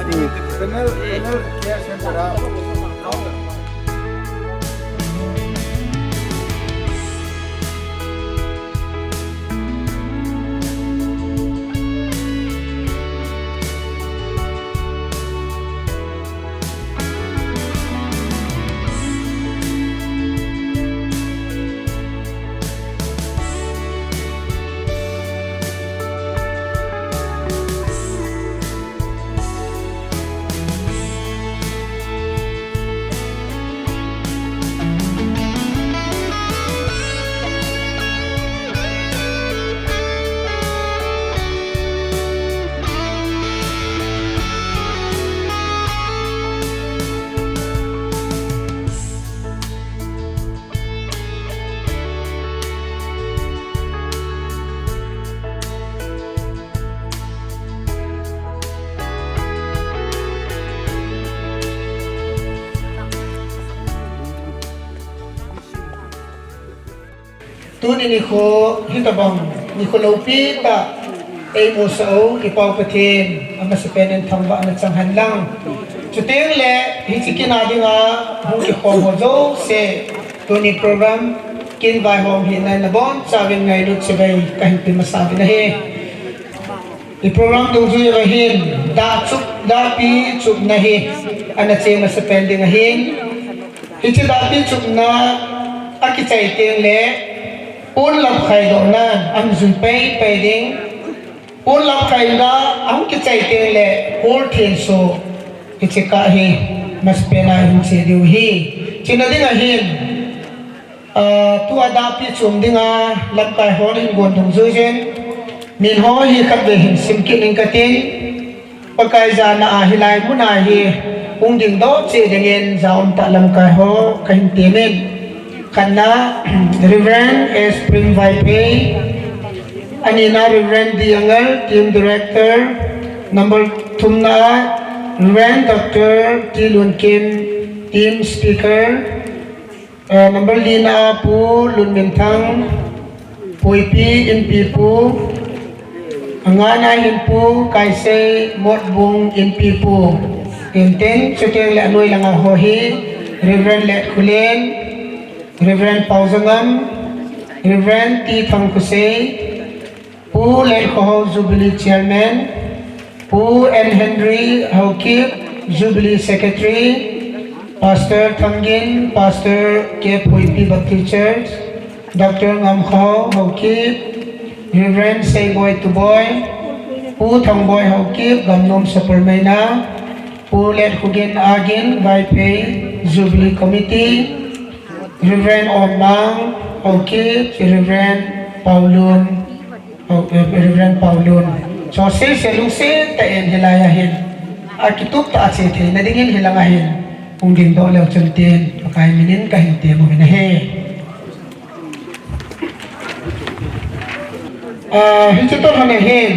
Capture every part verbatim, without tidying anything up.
Panel, panel care center a. Tuni nikho hitabang nikho loupi tah eimusah u, i Pa u Pathen amasapen in thangvahna chang hen lang. Chuteng le hiche kin a dinga hung kikhom ho jouse tuni program kin vaihom hina in nabonchauvin ngailut chibai kahin pe masa uvin ahi. I program dungjui uva hin, dah chup, dahpi chupna hi ana che masapen ding ahin, hiche dahpi chupna akichai teng le, pon lamkhai dohnan ahin jui paipai ding. Pon lamkhaina ahung kichai teng le, hall thenso hiche kah hi masapen a ihin che diu ahi. Chuna ding ahin, Ah, tua dahpi chup dinga lamkai hon hin gon dungjui jin, min ho hi khatvei hin simkit ing katin, Pakai jana a hilai muna hi hung dingdoh cheh dingin jaum tah lamkai ho kahin temin. Khatna, Reverend S Prem Vaiphei, anina Reverend D Angel, Team Director, number thumna, Reverend Doctor T Lunkim, Team Speaker, Eh, number lina a Pu Lunminthang, Puipi Inpipu, angana hin Pu Kaisei Motbung Inpipu. Tenten, chuteng le anoi langa ho hi, Reverend Let Khulen, Reverend Paujangam, Reverend T Thangkhosei, Pu Lenkhohao Jubilee Chairman, Pu N Henry Haokip Jubilee Secretary, Pastor Thanggin, Pastor K Puipi Baptist Church, Doctor Ngamkhohao Haokip, Reverend Seiboi Tuboi, Pu Thangboi Haokip, Gamnom Sapermeina, Pu Lenkhogen Agin Vaiphei Jubilee Committee, Reverend Onmang Haokip, Reverend Paulun, Hau-, eh, Reverend Paulun. Chosei se lungset tah in hilai a hin akitup tah a che theina dingin hilanga hin hung dingdoh leu chun tin Pakai minin kahin temuvin ahi. Ah, hiche toh lhon a hin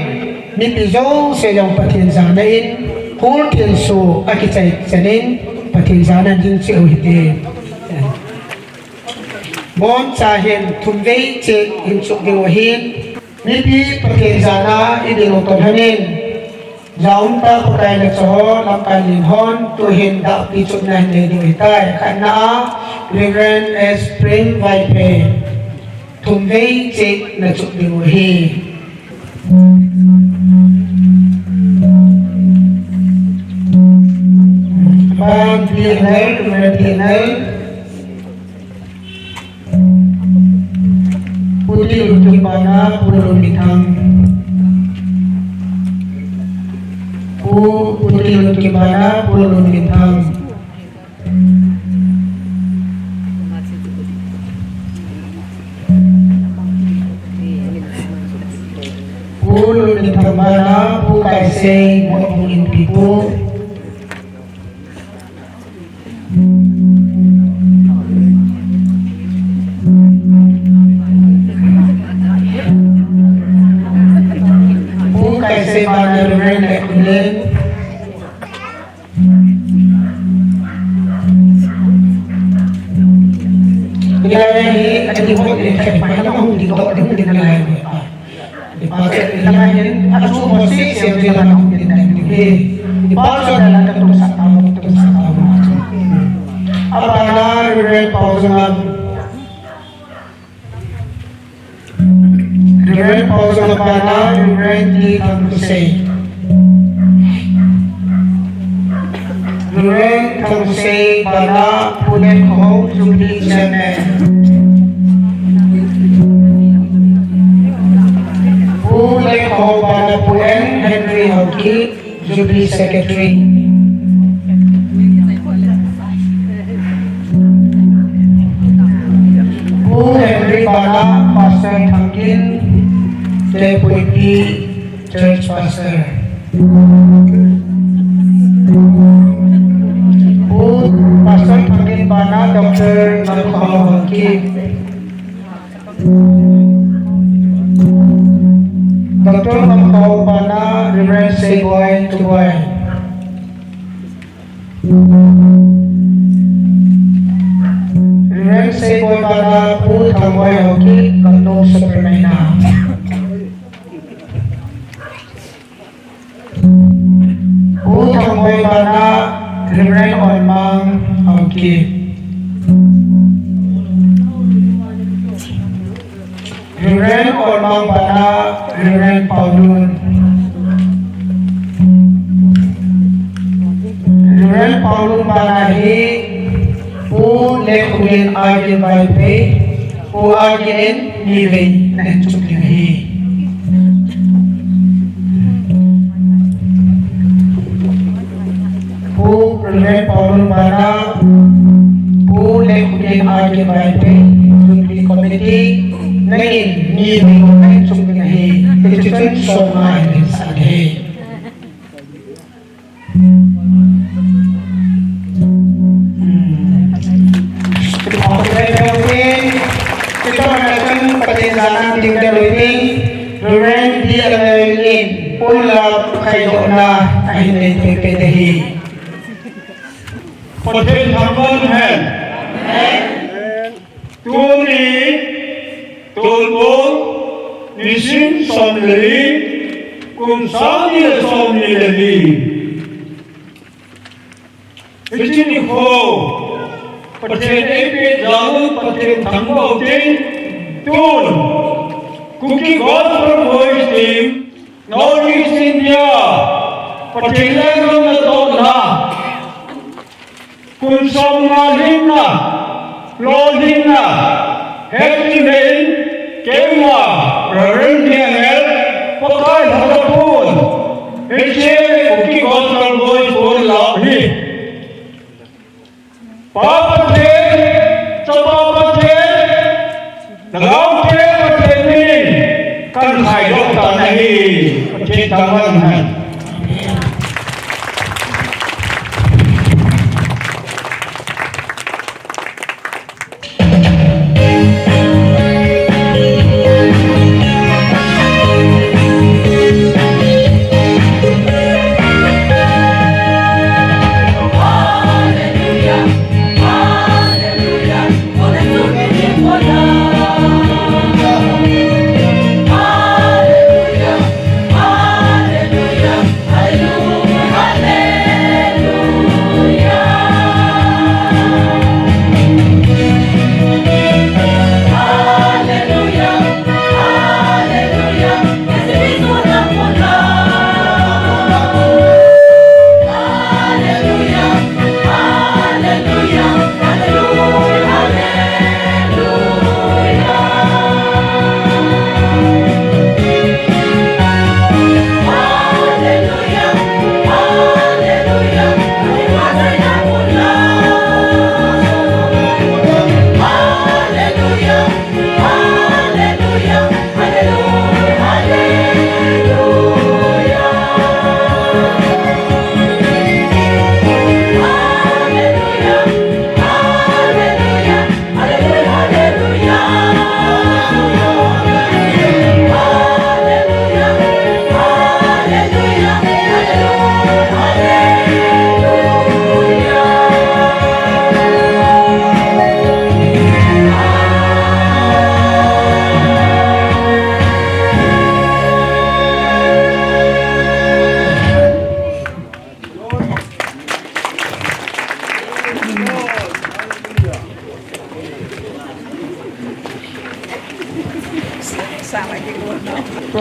mipi jouse jong Pathen jana in hall thenso akichai chan in Pathen jana in ding cheh u hite. Boncha hin thumvei cheh hin chup diu ahin, mipi Pathen jana iding u toh lhon in, jaum tah Pakai le choho lamkai len hon tuhin dahpi chupna hin nei diu ahitai. Khatna a Reverend S Prem Vaiphei, thumvei cheh nachup diu ahi. Ban P N L, Reverend P N L. Pu Tilunkim bana Pu Lunminthang. Pu, Pu Tilunkim bana Pu Lunminthang. Pu Lunminthang bana Pu Kaisei Motbung Inpipu. Pu Kaisei bana Reverend Ekulen. Hilai hi, ati hot ni khat pa na hung ding doh, hung ding lai ni pa. Ni pa khat hilai hi, atu mo si, si, si, la hung ding ding hi. Pastor na ka tumsah tau, tumsah tau. Abana Reverend Paujangam. Reverend Paujangam bana Reverend T Thangkhosei. Reverend Thangkhosei bana Pu Lekho, Jubilee Chairman. Pu Lekho bana Pu N Henry Haokip, Jubilee Secretary. Pu Henry bana Pastor Thangin, Tepuipi Church Pastor. Pu Pastor Thangin bana Doctor Lamkhao Haokip. Doctor Lamkhao bana Reverend Seiboi Tuboi. Reverend Seiboi bana Pu Thangboi Haokip, Kamnung Supermena. Pu Thangboi bana Reverend Onmang Haokip. Reverend Onmang bana Reverend Paulun. Reverend Paulun bana hi Pu Lekhugen Agin Vaiphei. Pu Agin in ni vei na enchuk ding ahi. Pu Reverend Paulun bana, Pu Lekhugen Agin Vaiphei, Jubilee Committee, nangin ni vei na enchuk ding ahi. Hiche chun som nga in sah ding ahi. Pathen jana ding ding loiting, Reverend D L N in, pula khaidohna ahin nei peh peh ding ahi. Pathen thangvah hen. Tuni, tun, nisim som le li, kum sang ni le som ni le li. Hiche nikho, Pathen eipeh jal un Pathen thangvah u hitin, tun, Kuki Gospel Voice Team, North East India, Pathen lenggam natohna, kum som nga lhinna, lolhinna, hetchetna in, keima, Reverend Niangel, Pakai lhagao pun, hiche Kuki Gospel Voice pun la hi. Pa Pathen, Chapa Pathen, Lhagao Theng Pathen min in kahin khaidoh tan ahi. Pathen thangvah hen.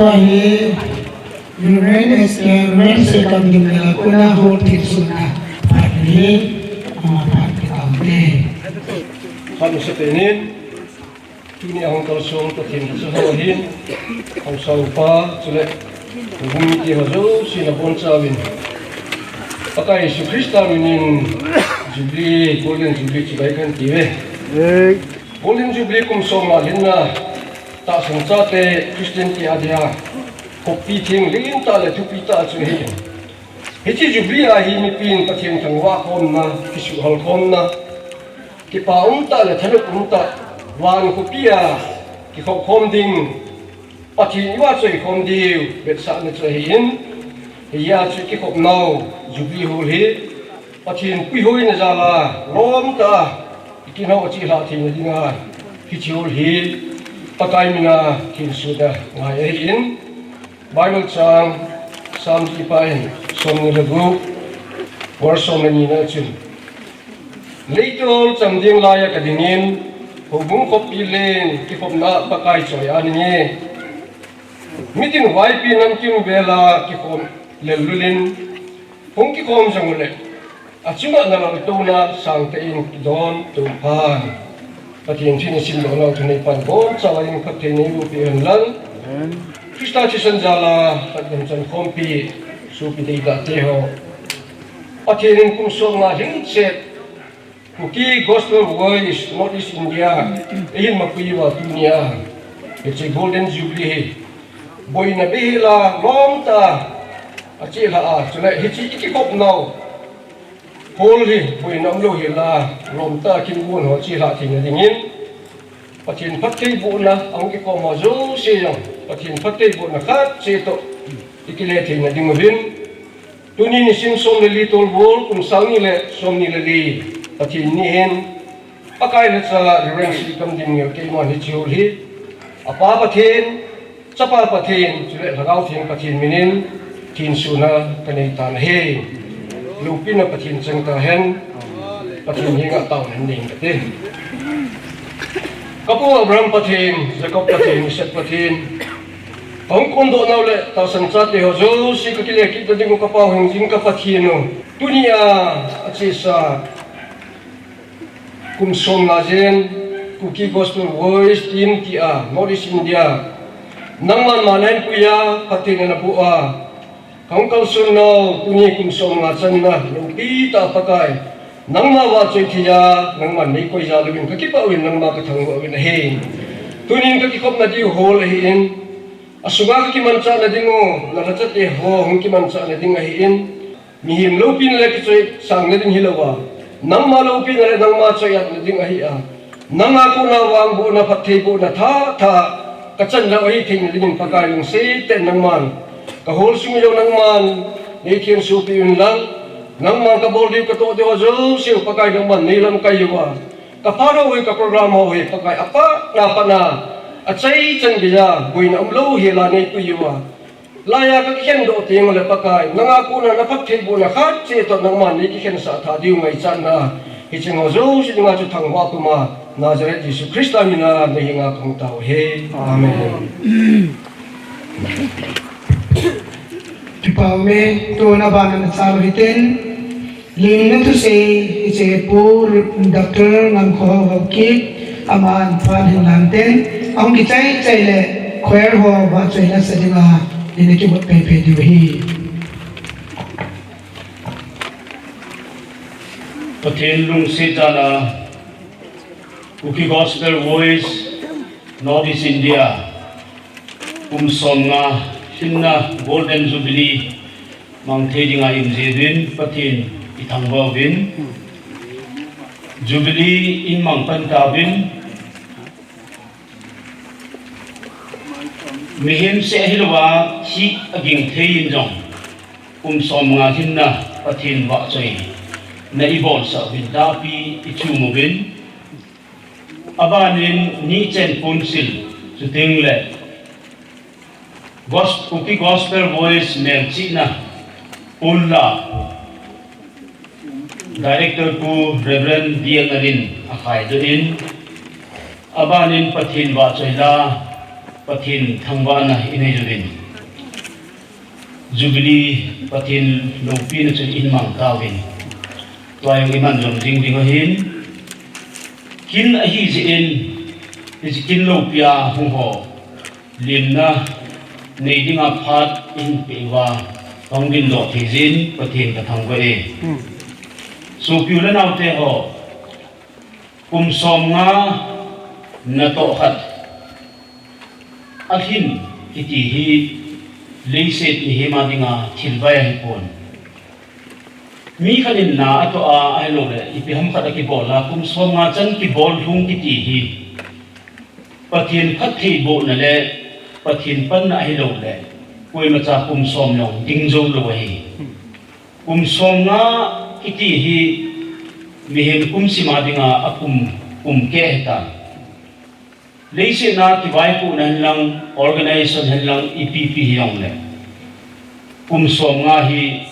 Ahi, Reverend S K, Reverend Sekam Dimlel a kona hall thilsohna phat hi, ama phat kitaute. Khat masa penin, tuni a hung kalson Pathen chu ho hin, hung saupa, chule, hung mite ho jouse nabonchauvin, Pakai Jesu Christa minin Jubilee, Golden Jubilee chibai kan tiuve. Golden Jubilee kum som nga lhinna, tahsan chate Christian te adia, khoppi theng lentah le thupi tah chu ahi. Hiche Jubilee a hi mipin Pathen thangvah khomna, kisuhhal khomna, kipa umtah le thanop umtah, van khopia kikhop khom ding, Pathen ivahchoi khom diu vetsahna chu ahin, hijeh a chu kikhopnau Jubilee hall hi Pathen puihoina jal a lomtah a ikinah a chelhah theina dinga hiche hall hi Pakai mina thilsohna ngai ahin, Bible chang Psalm ipa in somni le gup, verse somni le nina chun, Leitol cham ding laiya kadingin, houbung khoppi len kikhopna Pakai choi aninge. Mitin vaipi namkim vela kikhom lellulin, hung kikhom jong uleh, achunga nalaltouna sangtah in kidon tou phan. Pathen thu isimdoh nau thunei pan bonchauva phatthei neiboh peh hen lang. Christa thisan jal a phatdem chan khompi sopi deidahte ho, Pathen in kum som nga lhingset Kuki Gospel Voice North East India eihin mapui uva tunia hiche Golden Jubilee hi boina beihela lomtah a chelhah a, chule hiche ikikhopnau hall hi boina umlou hela lomtah a kingon ho chelhah theina dingin Pathen phattheibohna a hung kikhom ho jouse jong Pathen phattheibohna khat cheh toh ikile theina dinguvin, tuni nisim som le li Tolbol kum sang ni le somni le li, Pathen ni hin, Pakai lecha Reverend Sekam Dimlel keiman hiche hall hi, apa Pathen, chapa Pathen, chule Lhagao Theng Pathen minin thilsohna kanei tan ahi. Loupina Pathen chang tahen, Pathen henga taona nei kate. Kapu Abraham Pathen, Jacob Pathen, Isaac Pathen, kahung kondoh nau le tahsan chate ho jouse kakile kitna dingu kapau hingjing ka Pathen u, tunia achesa kum som nga jen Kuki Gospel Voice Team tia North East India nangman mana hinpuiya phattheina naboh a, kahung kalson nau tuni kum som nga channa loupitah Pakai, nangma vahchoi theiya nangman neikoi jal uvin kakipah uvin nangma kathangvah uvin ahi. Tunin kakikhopna diu hall ahin, asunga kakimanchahna dingu nalhachate ho hung kimanchahna ding ahin, mihem loupina le kichoisangna ding hilouva, nangma loupina le nangma choi-atna ding ahi a, nanga kona vangbohna phattheibohna thah thah kachan lou ahi theina dingin Pakai lungset tah in nangman kahall sung jong nangman neithensohpeh uvin lang, nangman kabol diu katoh diu ho jouse u Pakai nangman neilamkai uva, kaphat ho hi, kaprogram ho hi Pakai apatna patna achaichan geiya boina umlou hela neipui uva, laiya kakikhendoh teng ule Pakai nanga kona naphattheibohna khat cheh toh nangman neikikhensah thah diu ngaichatna, hicheng ho jouse dinga chu thangvah puma Nazareth Jesu Christa mina nahenga kahung tao ahi. Amen. Kipah ume, tuna bana nachal hitin, limna thusei hiche Pu Doctor Ngamkhohao Haokip, aman phat hin lang ten, ahung kichai chai le choir ho vahchoina sa dinga, ina kivot pei pei diu ahi. Pathen lungset tah a, Kuki Gospel Voice, North East India, kum som nga lhinna Golden Jubilee mang thei dinga ium jiuvin Pathen ithangvah uvin, Jubilee in mang pan tauvin, mihem seh ahilouva, thih aging thei in jong, kum som nga lhinna Pathen vahchoina ibolsah uvin tahpi ichum uvin, abanin nichen ponsil, chuteng le Gos-, Kuki Gospel Voice melchihna ponla Director Pu Reverend D N Alin akhaidoh in, abanin Pathen vahchoila Pathen thangvahna inei uvin, Jubilee Pathen loupina chu ihin mang tauvin, tua jong iman jom jing ding ahin, kin ahi jeh in, hiche kin loupia hung ho lemna nei dinga phat ihin peh uva, kahung dingdoh thei jeh in Pathen kathangvah e. Sopi u le naote ho, kum somnga natoh khat alhin kiti hi leiset mihem a dinga thil vai ahipon. Mi khat in na atoh a, ahilouleh ipi ham khat akibol a, kum somnga chan kibol lhung kiti hi Pathen phattheibohna le Pathen panna ahilouleh koimacha kum som jong ding jou lou ahi. Kum somnga kiti hi mihem kum sima dinga akum, kum keh ahitai. Leiset a kivaipohna henlang, organization henlang, ipi ipi hijongle, kum somnga hi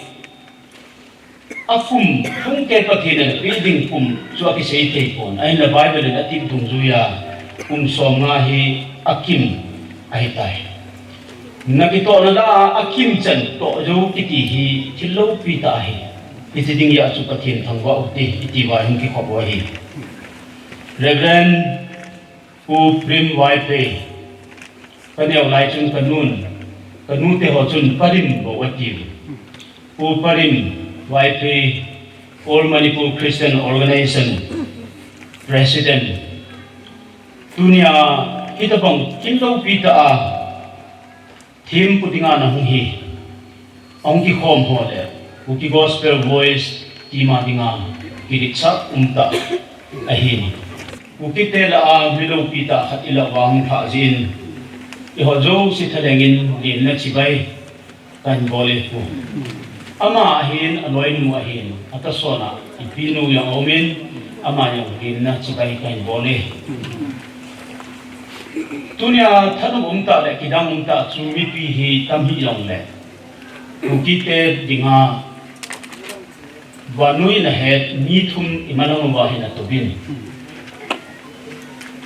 akum lhung kei Pathen in apeh ding kum chu akisei thei pon. Ahinla Bible in atip dungjuiya kum somnga hi akim ahitai. Nakitohna lah a akim chan toh jou kiti hi thil loupi tah ahi. Hiche ding jeh a chu Pathen thangvah ute, iti uva hung kikhop u ahi. Reverend Pu Prem Vaiphei, kaneo lai chun kanun, kanute ho chun Parim bou atiu. Pu Parim Vaiphei, All Manipur Christian Organization President. Tunia hitobang kin loupi tah a thempu dinga nahung hi, ahung kikhom ho le Kuki Gospel Voice team a dinga kiletsah umtah ahi. Kukite lah a mi loupi tah khat ilah uva hung lhah jeh in, eiho jouse thalheng in lemna chibai kahin bol e. Ama ahin, aloinu ahin, atahsan a ipinu jong aumin, ama jong lemna chibai kahin bol e. Tunia thanom umtah le kidang umtah chu mipi hi tam hijongle, Kukite dinga vannoi in ahet mi thum imanang uva hin atouvin,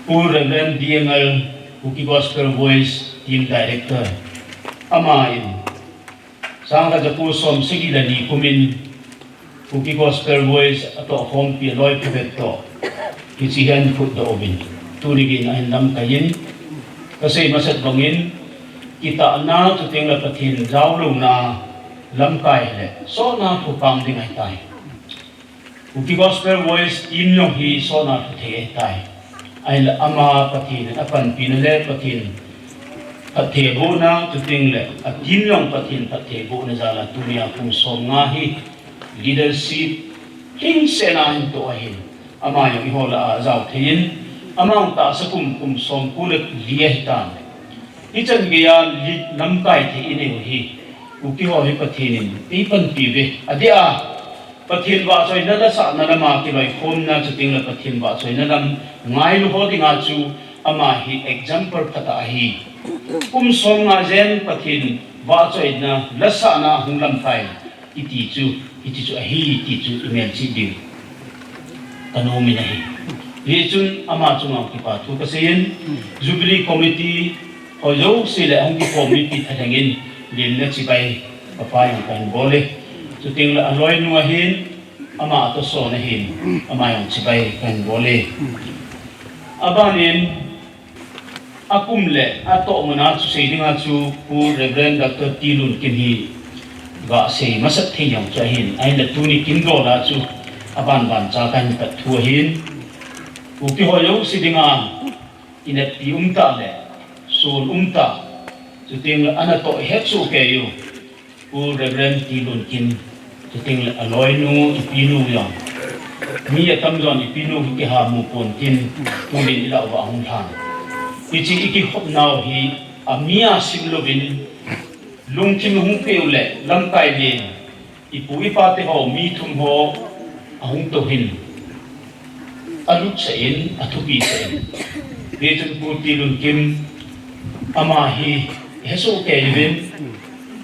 Pu Reverend D N L, Kuki Gospel Voice Team Director, ama in sang khat jako som sagi le ni kum in Kuki Gospel Voice atohkhompi aloi phabep toh hiche hin khut adoh uvin, tuni geiyin ahin lamkai in, kasei masat bangin, kitahna chuteng le Pathen jaolouna lamkai le sotna thu pang ding ahitai. Kuki Gospel Voice team jong hi sotna thu thei ahitai. Ahinla ama Pathen in apanpina le Pathen phattheibohna, chuteng le a team jong Pathen phattheibohna jal a tunia kum somnga hi leadership hingset a ahin toh ahin, ama jong eiho lah a ajao thei in, ama jong tahsa kum, kum somko le li ahitan. Hichan geiya lead lamkai thei inei u hi, Kuki ho hi Pathen in eipanpi uve. Adeh a, Pathen vahchoina lasahna lama kiloikhomna chuteng le Pathen vahchoina lam ngailu ho dinga chu ama hi example phatah ahi. Kum somnga jen Pathen vahchoina lasahna ahung lamkai kiti chu, kiti chu ahi, ti chu imelchih diu kanom in ahi. Hichun ama chunga kipa thu kasei in, Jubilee Committee ho jouse le ahung kikhom mipi thalheng in lemna chibai kapa jong kahin bol e. Chuteng le aloinu ahin, ama atahsan ahin, ama jong chibai kahin bol e. Abanin, akum le atohmuna chu sei dinga chu Pu Reverend Doctor T Lunkim hi gasei masat thei jong chu ahin, ahinla tuni kin dol a chu abanban cha kahin pat thu ahin, Kuki ho jouse dinga ineppi umtah le sol umtah, chuteng le anatoh hetsoh keiyu Pu Reverend T Lunkim, chuteng le aloinu, ipinu jong, mi atamjon ipinu hi kiha mu pon tin, tunin ilah uva ahung lhan. Hiche ikikhopnau hi ami a simlouvin, lungthim hung peh u le lamkai len, ipu ipate ho mi thum ho ahung touhin, alutsah in, athupisah in. Hichun Pu T Lunkim, ama hi ihesoh kei uvin,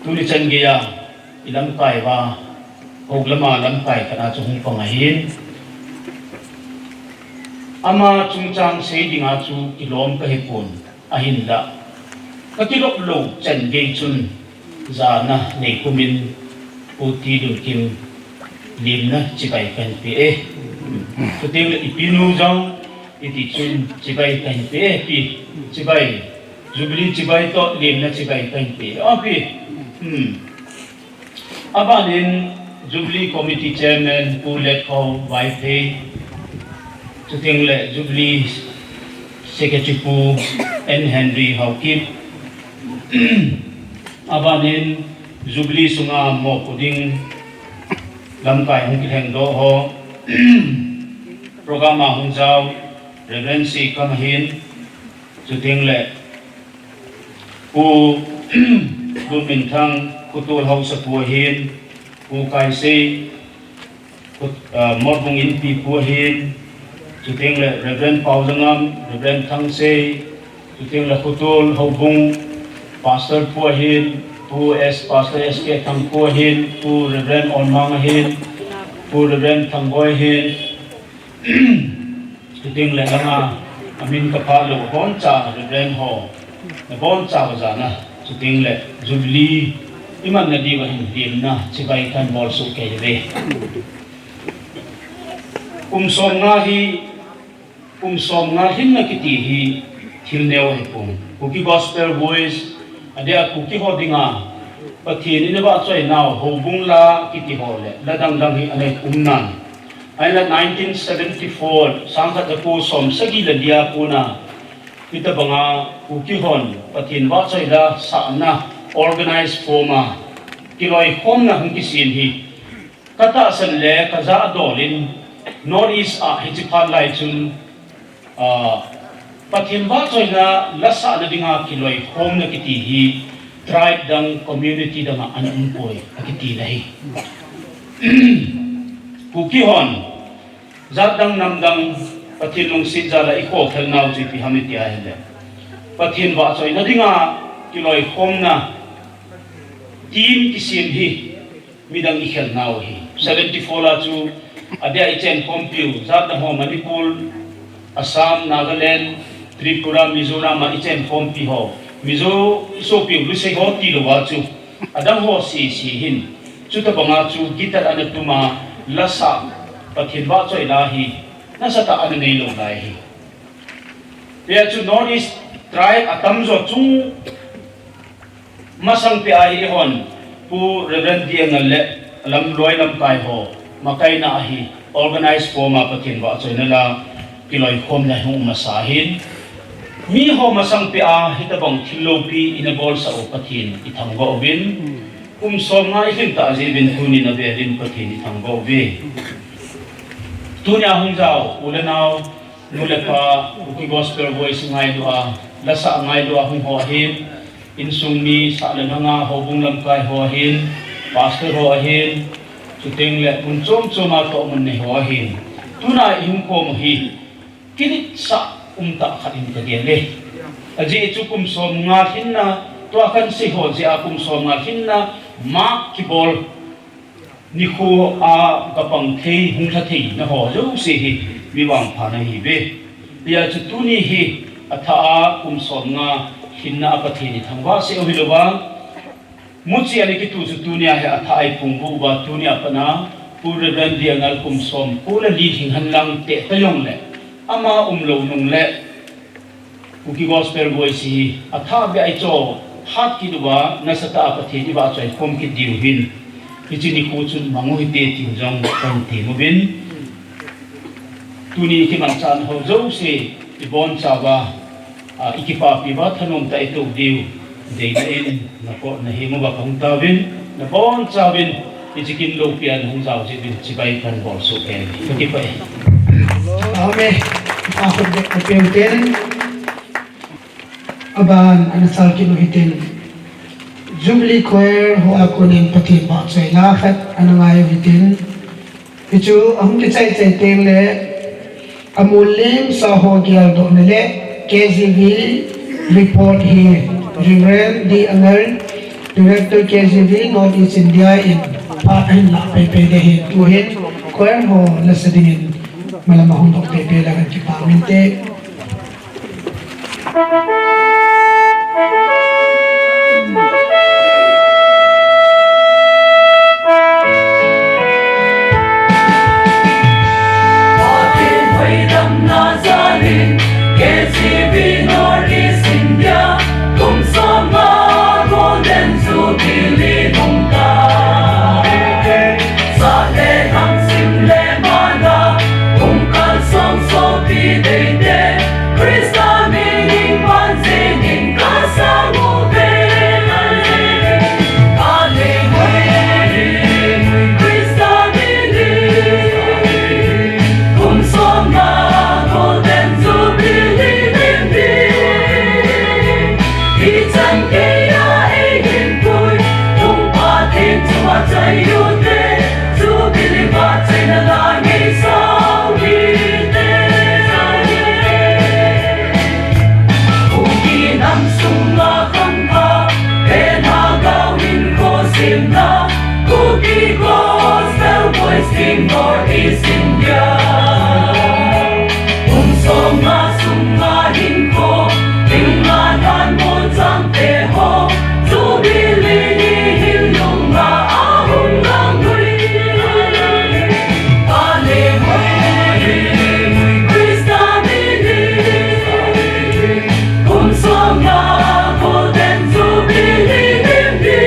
tuni chan geiya ilamkai uva, hou lama lamkai khat a chu hung pang ahin. Ama chungchang sei dinga chu kilom kahipon, ahinla Ka kilop lou chan gei chun jana nei pumin Pu T. Lunkim limna chibai kahin pe e. Chuteng le ipi nu jong iti chun chibai kahin pe e pi. Chibai, Jubilee chibai toh limna chibai kahin pe e. Api. Hmm. Abanin Jubilee Committee Chairman Pu Letkhao Vaiphei, chuteng le Jubilee Secretary Pu N. Henry Haokip, abanin Jubilee sunga mopo ding lamkai hung kilhengdoh ho, program a hung jao Reverend C. Kam ahin, chuteng le Pu Lunminthang Khutol Haosapu ahin, Pu Kaisei Khut-, ah, Motbung Inpipu ahin, chuteng le Reverend Paojangam, Reverend Thangsei, chuteng le Khutol Houbung Pastor pu ahin, Pu S, Pastor S K Thangpu ahin, Pu Reverend Onmang ahin, Pu Reverend Thangboi ahin, chuteng le langa amin kaphah lou aboncha Reverend ho, nabonchauva jana, chuteng le Jubilee imanna diuva hin limna chibai kahin bolsoh kei uve. Kum somnga hi, kum somnga lhinna kiti hi thil neo ahipon. Kuki Gospel Voice, adeh a Kuki ho dinga Pathen in eivahchoinau houbung la kiti ho le la dangdang hi anei um nan. Ahinla nineteen seventy-four, sangkhat jako somsagi le lia kona, hitobanga Kuki hon Pathen vahchoi la sahna organized form a kiloikhomna hung kisem hi katahsan le kajah dol in North East a hiche phat lai chun, ah, Pathen vahchoina la sahna dinga kiloikhomna kiti hi tribe dang, community danga ana umpoi akiti na hi. Kuki hon jat dang nam dang Pathen lungset jal a ikhokhel nau chu ipi ham iti ahile, Pathen vahchoina dinga kiloikhomna team kisem hi midang ikhel nau ahi. Seventy-four la chu adeh a ichenkhompiu jat dang ho, Manipur, Assam, Nagaland, Tripura, Mizoram a ichenkhompi ho, Mizo isopiu Lusei ho tilouva chu adang ho sese hin, chutobanga chu guitar ana tuma, la sah, Pathen vahchoi la hi nasatah ana neilou lai hi. Hijeh chun North East tribe atamjo chung masang peh a hi eihon Pu Reverend D. Angel le lamloi lamkai ho makaina a hi organized form a Pathen vahchoina la kiloikhomna hung um masa ahin. Miho masang peh a hitobang thil loupi ina bolsah u Pathen ithangvah uvin, kum somnga ilhin tah jeh uvin tunin avelin Pathen ithangvah uve. Tunia hung jao u le nao, nu le pa, Kuki Gospel Voice ngailu a, la sah ngailu a hung ho ahin, insung mi, sah le lhanga, houbung lamkai ho ahin, pastor ho ahin, chuteng le mun chom chom a tohmun nei ho ahin, tuna ihung khom u hi kinitsah umtah khat in kagel e. Ajeh chu kum somnga lhinna, tua kasei ho jeh a kum somnga lhinna mark kibol nikho a kapang thei, hung lha thei na ho jouse hi mi vangpha na ahiuve. Hijeh chun tuni hi athah a kum somnga lhinna a Pathen ithangvah seh u hilouva, muchi ana kitu chu tunia hi athah a iphongdoh uva, tunia pat a Pu Reverend D. Angel kum somko le li lhing henlang teh ta jongle, ama umlou nung le Kuki Gospel Voice hi athah beh a ichoh phat kit uva, nasatah a Pathen ivahchoi khom kit diu hin, hiche nikho chun mang u hite tin jong kahin tem uvin. Tuni kimanchah na ho jouse ibonchauva, a, ikipapi uva thanom tah a itoh diu deina in, na ko, na heng uva kahung tauvin, nabonchauvin hiche kin loupi a nahung jao jeh uvin chibai kahin bolsoh e. Kakipah e. Amen. Akhut beh kapeh u hitin. Aban ana sal kit u hitin. Jubilee Choir ho a konin Pathen vahchoi la khat ana ngai u hitin. Hichu ahung kichai chai teng le, amol lim sa ho geldohna le K G V report hi Reverend D. Angel, Director K G V North East India in phat ahin lah pei pei ding ahin, tuhin choir ho la sa dingin malam ahung doh pei pei le kan kipah u hinte. Gospel Voice Team North East India. Kum som nga sung nga hinkho, ding nga dan mo chang te ho, Jubilee ni hin lung nga ahung lang hui. Ale mo, Krista ni ni. Kum som nga Golden Jubilee lim di.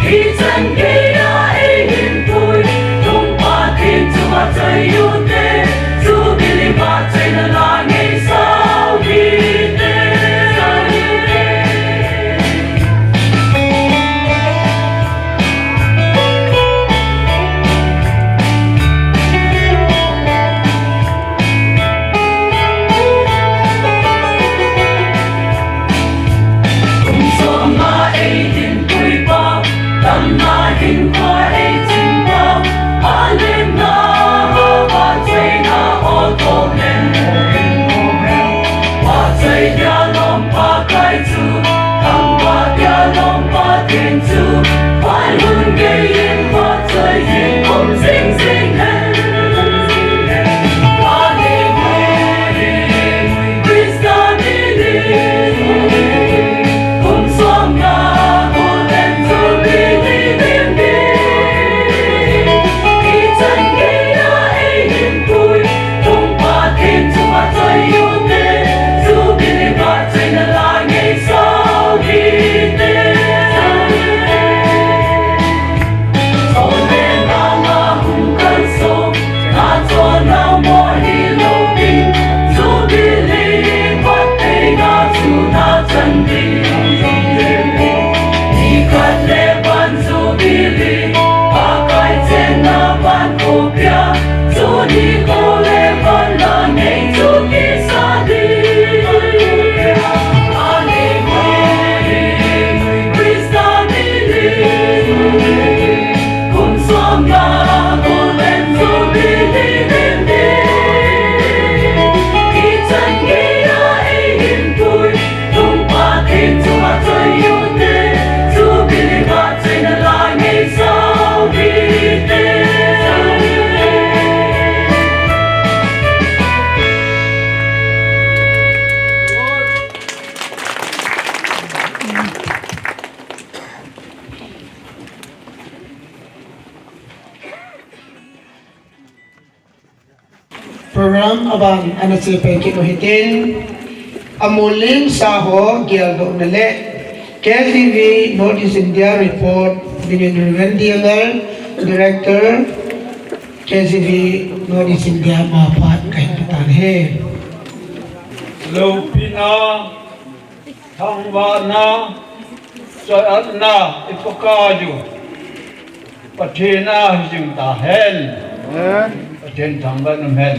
Hichan geiya eihin pui, kum Pathen chunga choi u te, Jubilee phat chaina la ngei sau hi te. Kum som nga eihin pui pa, damna hinkho eichin pa, alemna, phat chaina o to men. Phat chaina lom Pakai chu, thangvah dia lom Pathen chu, pai hun gei in phat chai in um jing jing hen. Hallelujah, Krista ni ni. Kum som nga Golden Jubilee lim di. Hichan geiya eihin pui, kum Pathen chunga choi u te, Jubilee phat chaina la ngei sau hi te. Chonle na nga hung kan song, na chon nau mo hi lo ding, Jubilee phat theina chu na chan ding. Ni khat le van Jubilee, Pakai chenna van khopia, chu ni kho le van la ngei chu kisa ding. Hallelujah, Krista ni ni. Kum som nga Golden Jubilee lim di. Hichan geiya eihin pui, kum Pathen chunga choi u te, Jubilee phat chaina la ngei sau hi te. Program aban ana chepai kit u hitin, amolin sa ho geldohna le K G V North East India Report dingin Reverend D L R, Director, K G V North East India, ama phat kahin pe tan ahi. Loupina, thangvahna, choi-atna i Pakai u Pathen a hi jing tahen. Amen. Pathen thangvah in umhen.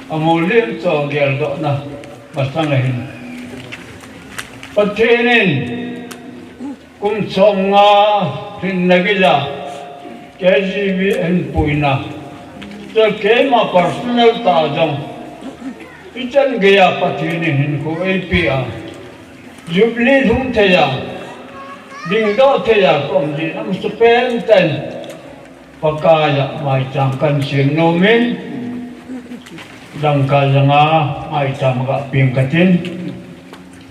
Amolin sa geldohna masang ahin, Pathen in kum som nga hinna geiya K G V ahin puina, chule keima personal tah jong hichan geiya Pathen in hinkho eipeh a, Jubilee lhung theiya, dingdoh theiya ka um jeh in amasapen tah in Pakai a maicham kahin sem nom in, dangka janga maicham gah peng katin.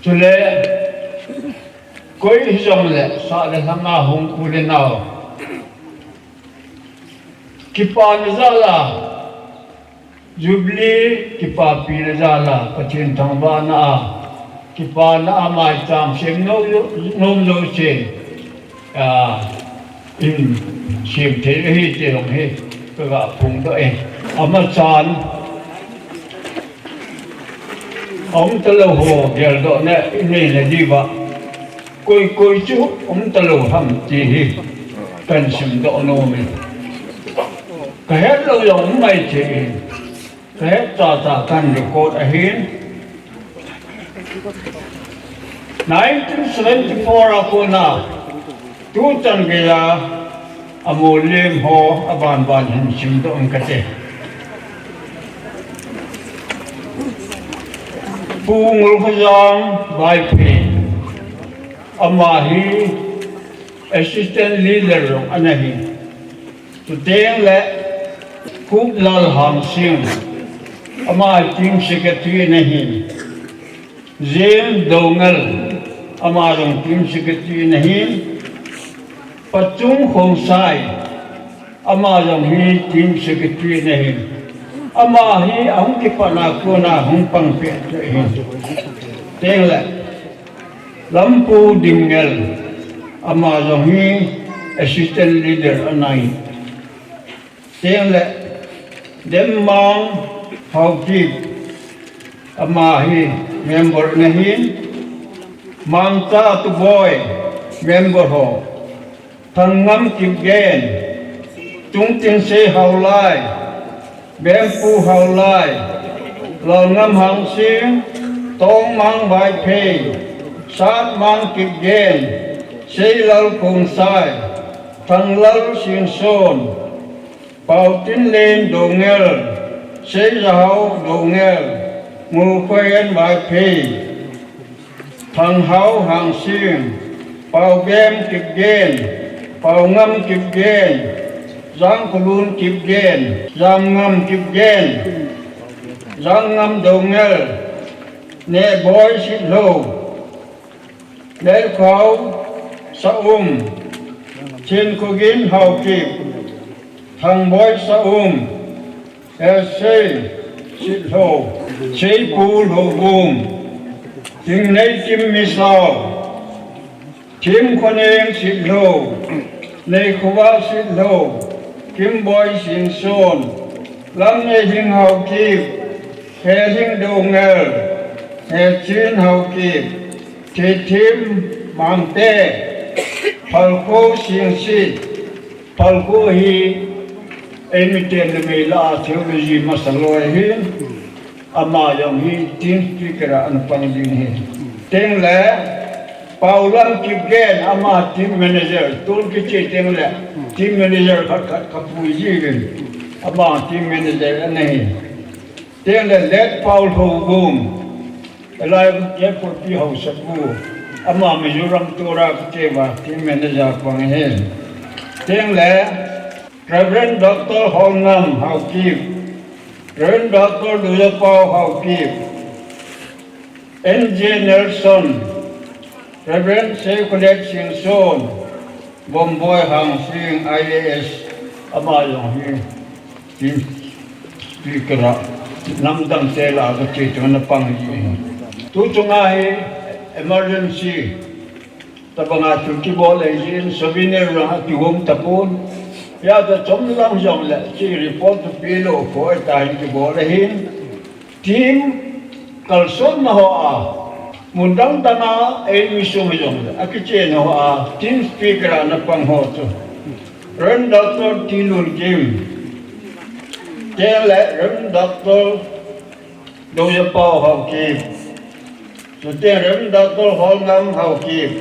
Chule koi hijongle sah le lhanga hung u le nao, kipana jal a, Jubilee kipapina jal a, Pathen thangvahna a, kipana a maicham sem nom, nom jouse, a, in sem thei ahi ti jong hi kaga phongdoh e. Amachan aum talou ho geldohna inei nadiuva, koi koi chu um talou ham ti hi kahin simdoh nom e. Kahet lou jong um mai thei in, kahet chacha kahin record ahin. Nineteen seventy-four a kona tuchan geiya amolin ho abanban hin simdoh inge kati. Pu Ngulkhojang Vaiphei, ama hi Assistant Leader jong ana hi. Chuteng le Khuplal Hangsing, ama Team Secretary ana hi. James Doungel, ama jong Team Secretary ana hi. Pachung Khongsai, ama jong hi Team Secretary ana hi. Ama hi ahung kipatna kona hung pang peh chu ahi. Tengle Lampu Dimngel, ama jong hi Assistant Leader ana hi. Tengle Demmang Haokip, ama hi member ana hi. Mangcha Tuboi, member ho. Thanggam Kipgen, Chungtingsei Haolai, Bempu Haolai, Lalngam Hangsing, Tongmang Vaiphei, Satmang Kipgen, Seilal Khongsai, Thanglal Singson, Paotinlen Doungel, Seijahao Doungel, Ngulkhoihen Vaiphei, Thanghao Hangsing, Paobem Kipgen, Paongam Kipgen, Jangkholun Kipgen, Jamngam Kipgen, Jangngam Doungel, Nehboi Sitlhou, Lelkhao Saum, Chinkhogin Haokip, Thangboi Saum, Hesei Sitlhou, Seipu Lhouvum, Thingneikim Misao, Thimkhoneng Sitlhou, Neikhovah Sitlhou, Kimboi Singson, Lamneihing Haokip, Helhing Doungel, Hechin Haokip, Thithim Mangte, Phalkho Singsit, Phalkho hi eimiten numei lah a theology masa loi ahin, ama jong hi Team Speaker a ana pang ding ahi. Tengle Paolam Kipgen, ama Team Manager, tun kiche tengle Team Manager khat khat kapui jiuvin, ama Team Manager ana hi. Tengle Late Paolhouvum, alai Kephopi Haosapu, ama Mizoram Torah kiti uva Team Manager pang ahi. Tengle Reverend Doctor Holngam Haokip, Reverend Doctor Doujapao Haokip, N J Nelson, Reverend Seikholet Singson, Bomboi Hangsing I A S, ama jong hi Team Speaker a namdang te lah a kache chu ana pang ahi. Tu chunga hi emergency tobanga chu kibol ahi jin, souvenir jong akihom tapon. Hijeh a chomlam jongle hiche report chu pelou kho ahitan kibol ahin. Team kalsonna hoa, mun dang danga eimi sung hijongle akichena hoa Team Speaker a ana pang ho chu Reverend Doctor Tilunkim, tengle Reverend Doctor Doujapao Haokip, chuteng Reverend Doctor Holngam Haokip,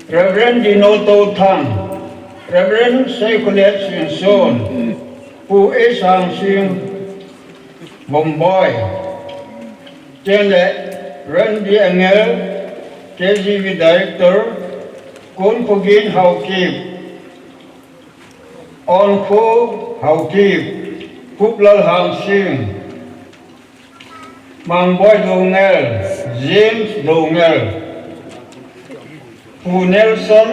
Reverend Dino Touthang, Reverend Seikholet Singson, Pu S Hangsing, Bomboi, tengle Reverend D Angel, K G B Director, Kunkhogin Haokip, Onkho Haokip, Khuplal Hangsing, Mangboi Doungel, James Doungel, Pu Nelson,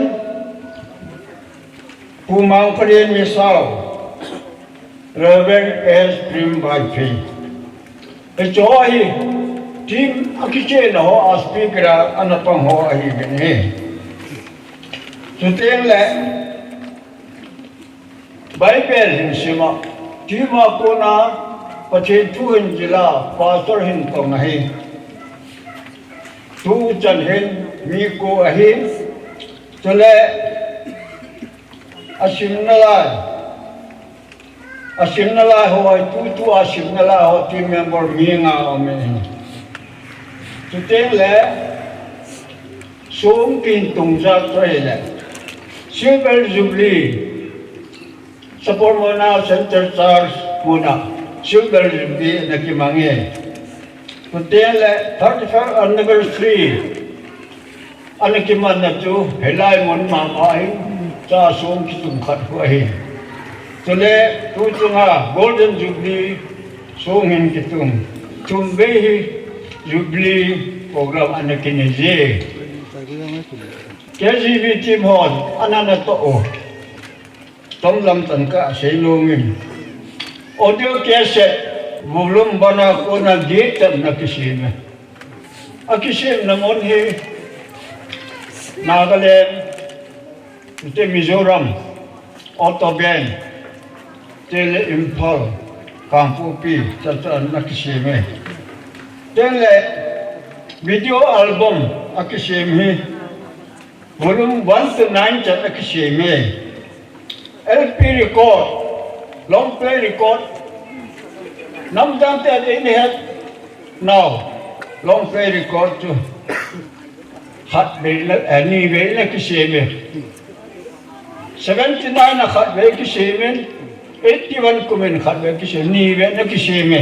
Pu Mangphalin Misao, Reverend S Primvaiphei. Hiche ho hi team akichena hoa speaker a ana pang ho ahiuvin ahi. Chuteng le Bible hin sima, team a kona Pathen thu hin jila, pastor hin tong ahi. Tuchan hin mi ko ahi. Chule asimna lai, asimna lai ho, tutu asimna lai ho team member mi nga aume. Chuteng le sum tin tung jat chu ahile Silver Jubilee, Sapormeina Centre Church muna Silver Jubilee ana kimang e. Chuteng le thirty-first anniversary Ana kimanna chu hilai mun mama hin cha song kitum khat khu ahi. Chule tu chunga Golden Jubilee song hin kitum thum vei hi Jubilee program ana kinei je. K G B team hon ana natoh u. Tom lam tan ka sei nom in. Audio cassette, volume bana kona gate tan na kisem e. A kisemna mun hi Nagaland, te Mizoram, Otaben, te le Imphal, Kangpokpi, ta ta na kisem e. Te le video album a kisem hi. Volume one to nine chan a kisem e. L P record, long play record. Namdang te a ding ni het. Now, long play record chu. Khat vei na, eh, ni vei na kisem e. Seventy nine a khat vei kisem e. Eighty one kumin khat vei kisem, ni vei na kisem e.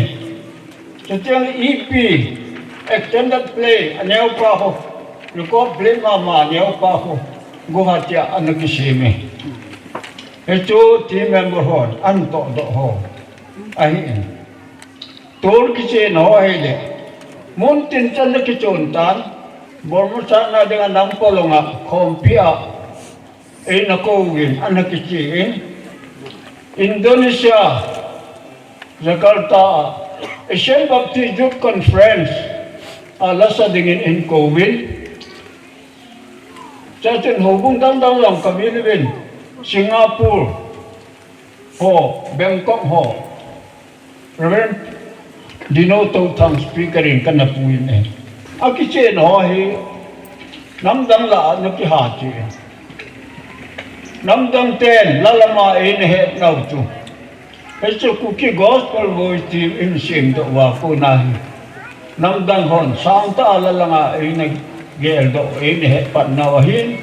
Chutiang E P, extended play, a neo pa ho, record play mama neo pa ho, Guwahati a ana kisem e. Hichu team member hon ana todoh ho ahi in. Tol kichen ho ahile, mun tin chan le kichon tan, Burma chana dinga Nangpalong a, khompi a, eina kouvin, ana kichen. Indonesia, Jakarta, Asian Baptist Youth Conference, a lasa dingin eina kouvin. Chachun houbung dangdang lang kavil uvin, Singapore ho, Bangkok ho, Reverend Dino Touthang speaker in kana puiyin e. A kichen ho hi, namdang la a na kiha chu. Namdang ten, la lama eina het nau chu. Hichu Kuki Gospel Voice team in semdoh uva kona hi. Namdang hon, sangtah a la langa eina geldoh, eina het pat nau ahin.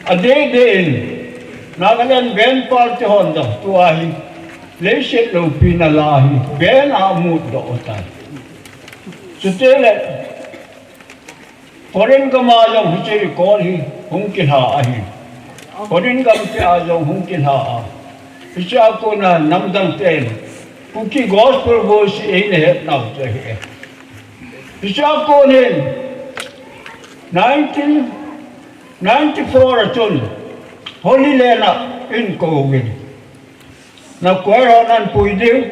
A dei dei in, Nagaland band party hon jong tua hi. Leiset loupina la hi, band a mutdoh u tai. Chutile, foreign gam a jong hiche record hi hung kilha ahi. Foreign gam te a jong hung kilha a. Hiche a kona namdang ten Kuki Gospel Voice eina het nau chu ahi. Hiche a kon hin nineteen ninety-four a chun Holy Land a eina kouvin. Na choir hon ana pui diu.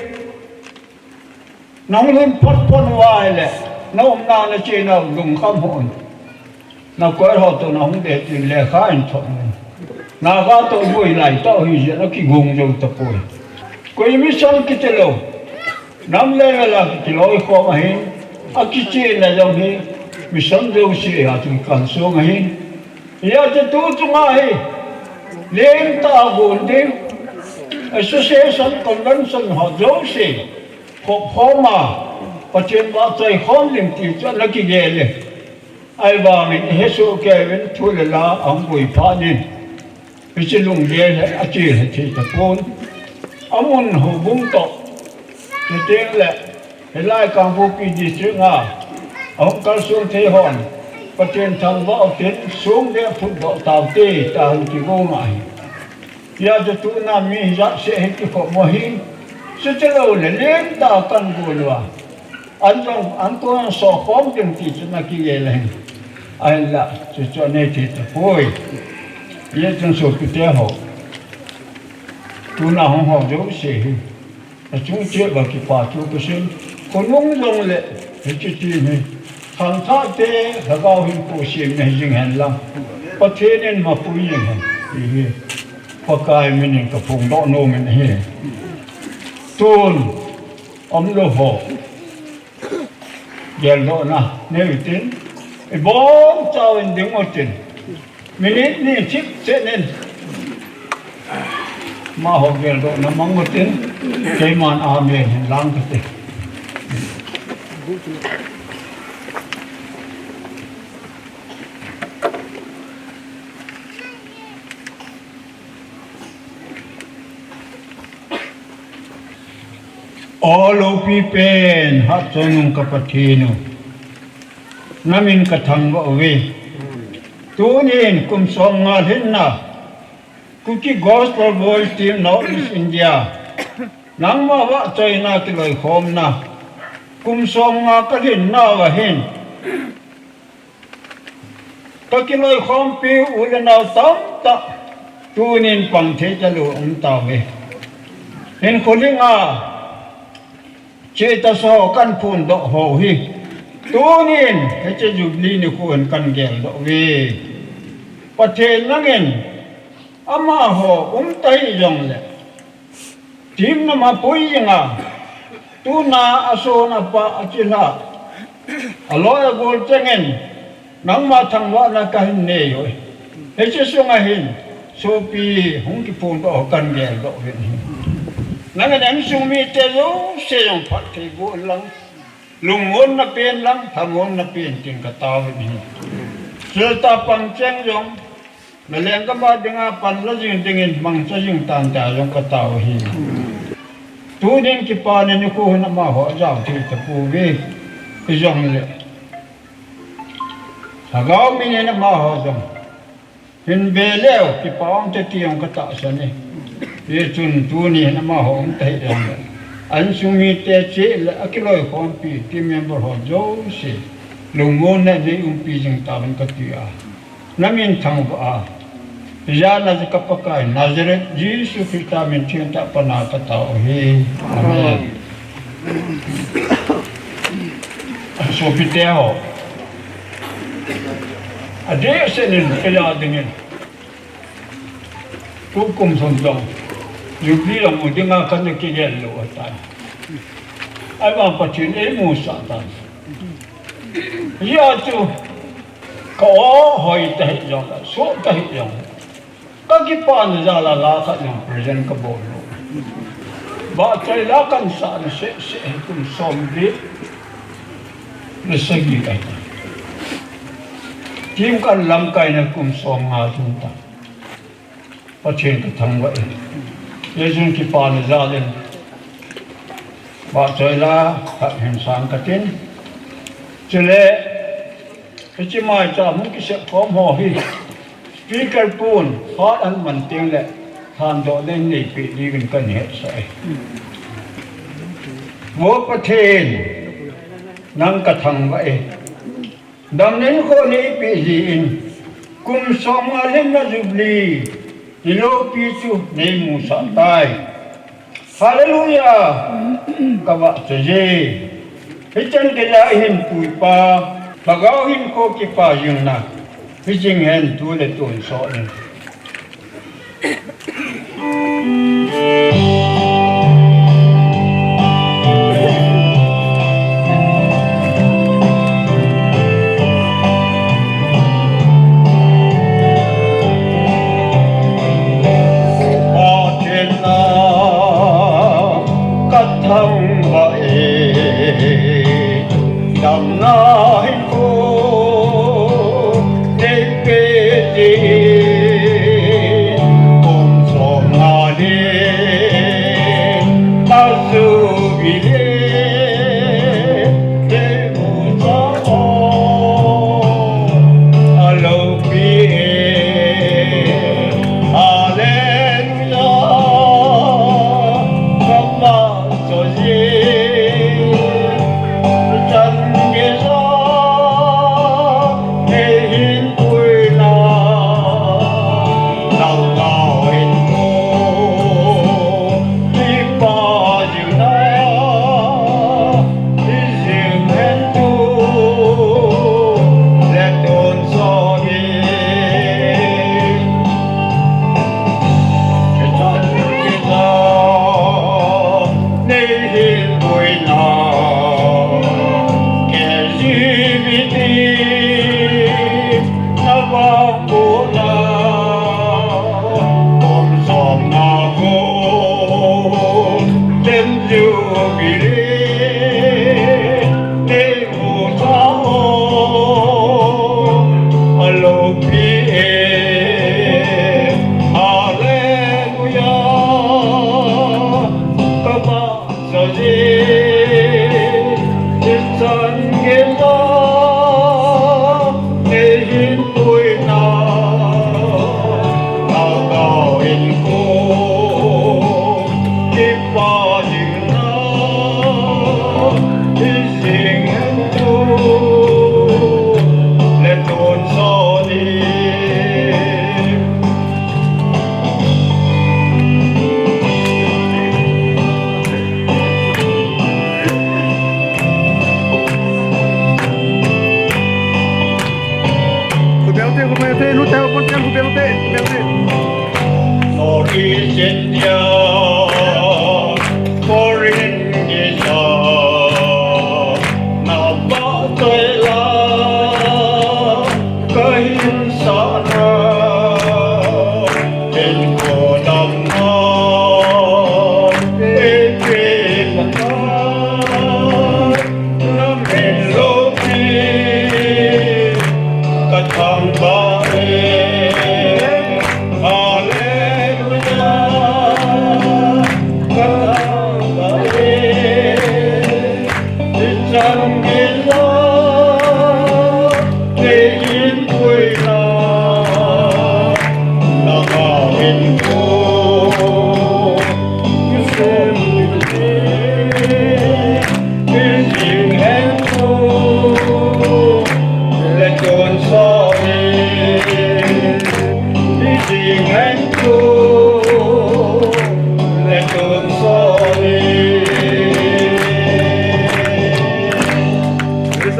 Nahung lhun phot phot uva ahile, na umna na chenau lungkham hon. Na choir ho toh nahung ding tin lekha eina thot un. Naga toh boi lai tah u hijeh a kigong jou tapoi. Koi mission kiti lou. Nam le la kiloikhom ahin. A kichena jong hi mission jouse a chu kalsong ahin. Hijeh chun tu chunga hi lentah a gon ding, association, convention ho jouse khop khom a, Pathen vahchoi khom ding ti chu ana kigel e. Ahivangin ihesoh kei uvin thu le la ahung boi phat in. Hiche lunggel hi achil hithei tapon. Amun houbung toh. Chuteng le, hilai Kangpokpi district a, ahung kalsong thei hon, Pathen thangvah utin, song le phutdoh taute, tia hung kigong ahi. Hijeh chun tuna mi hijat seh hi kikhop u ahi, chuche lou le, lentah a kana gon uva. An jong, an kon sokhom ding ti chu ana kigel ahi. Ahinla, chuchu anei thei tapoi. Hijeh chun sopite ho. Tuna hung ho jouse hi. Achung cheh uva kipa thu kasei. Khonung jong le, hiche team hi. Khangthah te, lhagao hinkho semna hijing hen lang. Pathen in mapui jing hen. Ti hi. Pakai min in kaphongdoh nom in ahi. Tun, umlou ho. Geldohna nei utin, ibonchauvin ding utin. Minute ni chip chenin. Amaho geldohna mang utin, keiman amen hin lang kate. O loupi pen, Hatchungnung ka Pathen u. Namin kathangvah uve. Tunin kum som nga lhinna Kuki Gospel Voice Team North East India, nangma vahchoina kiloikhomna kum som nga ka lhinna uva hin, ka kiloikhompi u le nao tamtah tunin pang thei talou um tauve. Hinkho lhinga cheta so kan phondoh ho hi, tunin hiche Jubilee nikho hin kan geldoh uve. Pathen nangin amaho um tahih jongle, team nam a pui jinga, tuna ason apa achilha, aloi agol chengin, nangma thangvahna kahin nei uve. Hiche sunga hin sopi hung kiphondoh ho kan geldoh uvin ahi. Nangin insung mite jouse jong phatthei boh inlang, lungmonna pen lang, thamonna pen tin katao uvin ahi. Chuleh tapang cheng jong, na lenggam a dinga panla jing dingin mangcha jing tan tia jong katao uve. Tunin kipana nikho hin amaho ajao thei tapouve. Hijongle lhagao min in amaho jong hin ve leu kipa um te ti jong katahsan e. Hichun tuni hin amaho um tahih jongle, insung mite chule akiloikhompi team member ho jouse lungmonna nei umpi jing tauvin kati a, namin thangvah a, hijat na jeh a ka Pakai Nazareth Jesu Christa min thengtah a pana katao uve. Amen. Sopite ho, adehset in kei a dingin tukum sun jong Jubilee la mu dinga kana kigel lou ahitai. Ahivang Pathen in eimusah tan. Hijeh chun ka o hoi tahih jongle, soh tahih jongle, ka kipana jal a la khat jong present kabol lou. Vahchoi la kahin sahna sehseh hi kum somli le sagi ahitai. Team kan lamkaina kum som nga lhing tan. Pathen kathangvah e. Hijeh chun kipana jal in vahchoi la khat hin sang katin. Chule hiche maicham hung kisep khom ho hi speaker pun phat ahin man tengle thandohna in neipeh diuvin kahin hetsah e. Vo Pathen, nang kathangvah e. Damna hinkho neipeh jeh in kum som nga lhinna Jubilee niloupi chu neimusah tai. Hallelujah! Kavahchoi e. Hichan geiya ihin puipa, lhagao hinkho kipa jingna hijing hen, tu le tonsot in. Pathen nang kathangvah e. Damna hinkho neipeh jeh in, kum som nga lhinna Jubilee neimusah ho aloupi e. Hallelujah. Kavahchoi e. Chan geiya neihin puina, lhagao hinkho kipa jingna hijing hen, tu le tonsot in. Hichan geiya neihin puina, K G B T navangbohna, kum som nga Golden Jubilee neimusah ho aloupi e. Hallelujah. Kavahchoi e. Khubel te, khubel te, nu te, pon te, khubel te, khubel te. North East India, foreign visa, na ba toi la, kahin sa na, in ko dam na, e pe na.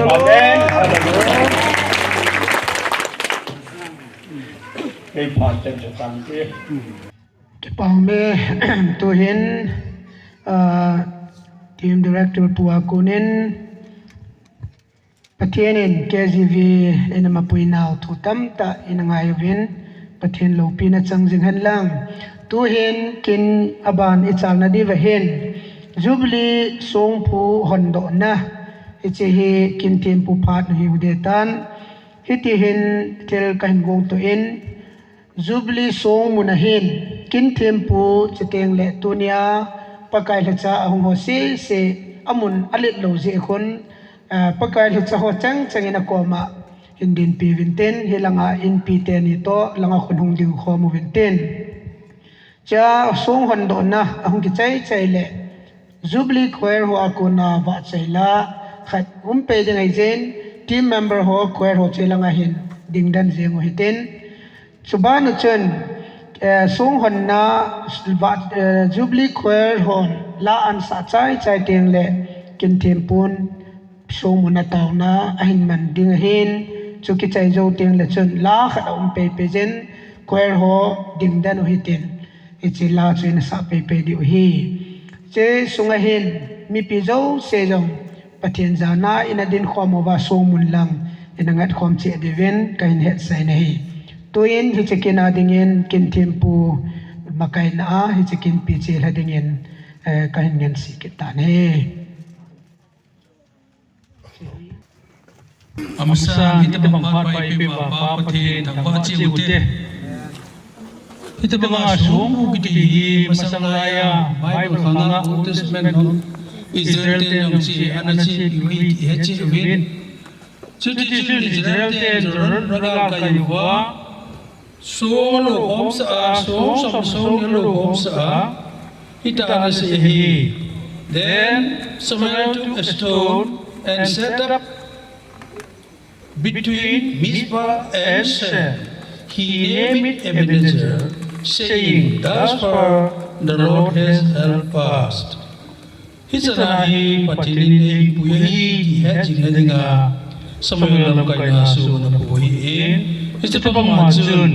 Amen. Hallelujah. Ei phat chan chu tang ti. Kipah me, tuhin, ah, team director pu a konin, Pathen in K G V in ama puinau thu tamtah in angai uvin, Pathen loupina chang jing hen lang. Tuhin kin aban ichalna diuva hin, Jubilee songphu hondohna, hiche hi kin thempu phat u hiu de tan. Hiti hin thil kahin gong to in, Jubilee song mun ahin, kin thempu chuteng le tunia Pakai lhacha ahung ho sese amun alet lou jeh khun, ah, Pakai lhacha ho chang chang in akoma hin dinpi uvin tin, hilanga inpi teni toh langa khun hung ding khom uvin tin. Cha song hondohna ahung kichai chai le Jubilee Choir ho a kona vahchoi la khat um pei ding ahi jin, team member ho, choir ho che langa hin ding den jeng u hitin. Chuban u chun, eh, song honna vah, eh, Jubilee Choir hon la an sah chai chai teng le kin thempun song mun a taona ahin man ding ahin, chu kichai jou teng le chun la khat a um pei pei jin, choir ho ding den u hitin. Hiche la chu ina sah pei pei diu ahi. Hiche sunga hin mipi jouse jong Pathen jana ina din khom uva song mun lang ina ngat khom cheh diuvin kahin hetsah in ahi. Tuin hiche kin a dingin kin thempu makaina a hiche kin pi chelha dingin, eh, kahin ngen sih kit tan ahi. Amasa, hitobang phat pa eipeuva Pa Pathen thangvah cheh u hite. Hitobanga song u kiti hi masang laiya Bible khanga Old Testament hon Israel ten jong che ana chepi u ahi ti hetchet uvin. Chuti chun Israel ten Jordan ragal kai uva, song alo khomsah a, song som song alo khomsah a, hitia ana sei ahi. Then Samuel took a stone and set up between Mizpah and Shen. He named it Ebenezer, saying, "Thus far the Lord has helped us." Hiche chana hi Pathen in eipui ahi ti hetjing nadinga Samuel lamkaina song ana pui ahin. Hiche tobang ma chun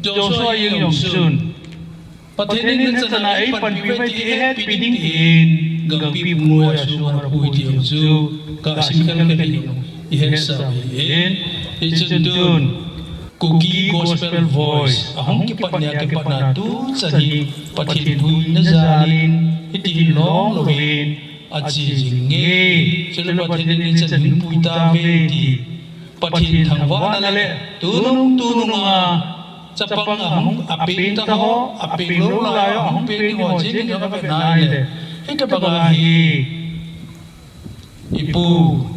Joshua in jong chun Pathen in hiche chana eipanpi uve ti eihetpi ding tin gangpi pumloi a song ana pui ti jong chu kasim khelkhel in ihetsah uve. Hichun tun Kuki Gospel Voice ahung kipat nia kipatna tuchan hi Pathen puina jalin hiti hin long louvin ache jing nge. Chule Pathen in hichan hin pui tauve ti Pathen thangvahna le tunung tunung a chapang ahung apeng taho, apeng lou lai ho, ahung peng ding ho, cheng ding ho kavet nai le, hitobanga hi Ipu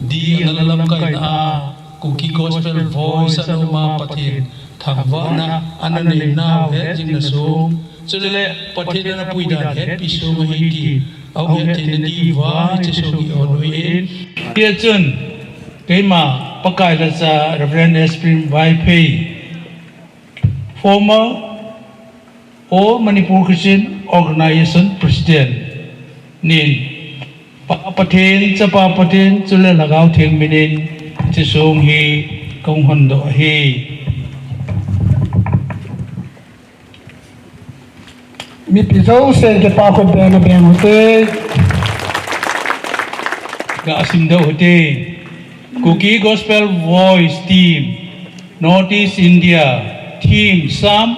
D. Angal lamkaina a Kuki Gospel Voice a um a Pathen thangvahna ana nei nau hetjingna song, chule Pathen ana puidan hetpi song ahi ti ahung hetthei na diuva hiche song hi ahin. Hichun keima Pakai lhacha Reverend Esprim Vaiphei, former All Manipur Christian Organization President nin, Pa Pathen, Chapa Pathen, chule Lhagao Theng minin hiche song hi kahung hondoh ahi. Mipi jousen kipa khut beng abeng ute. Ga simdoh ute. Kuki Gospel Voice Team, Northeast India, Theme Psalm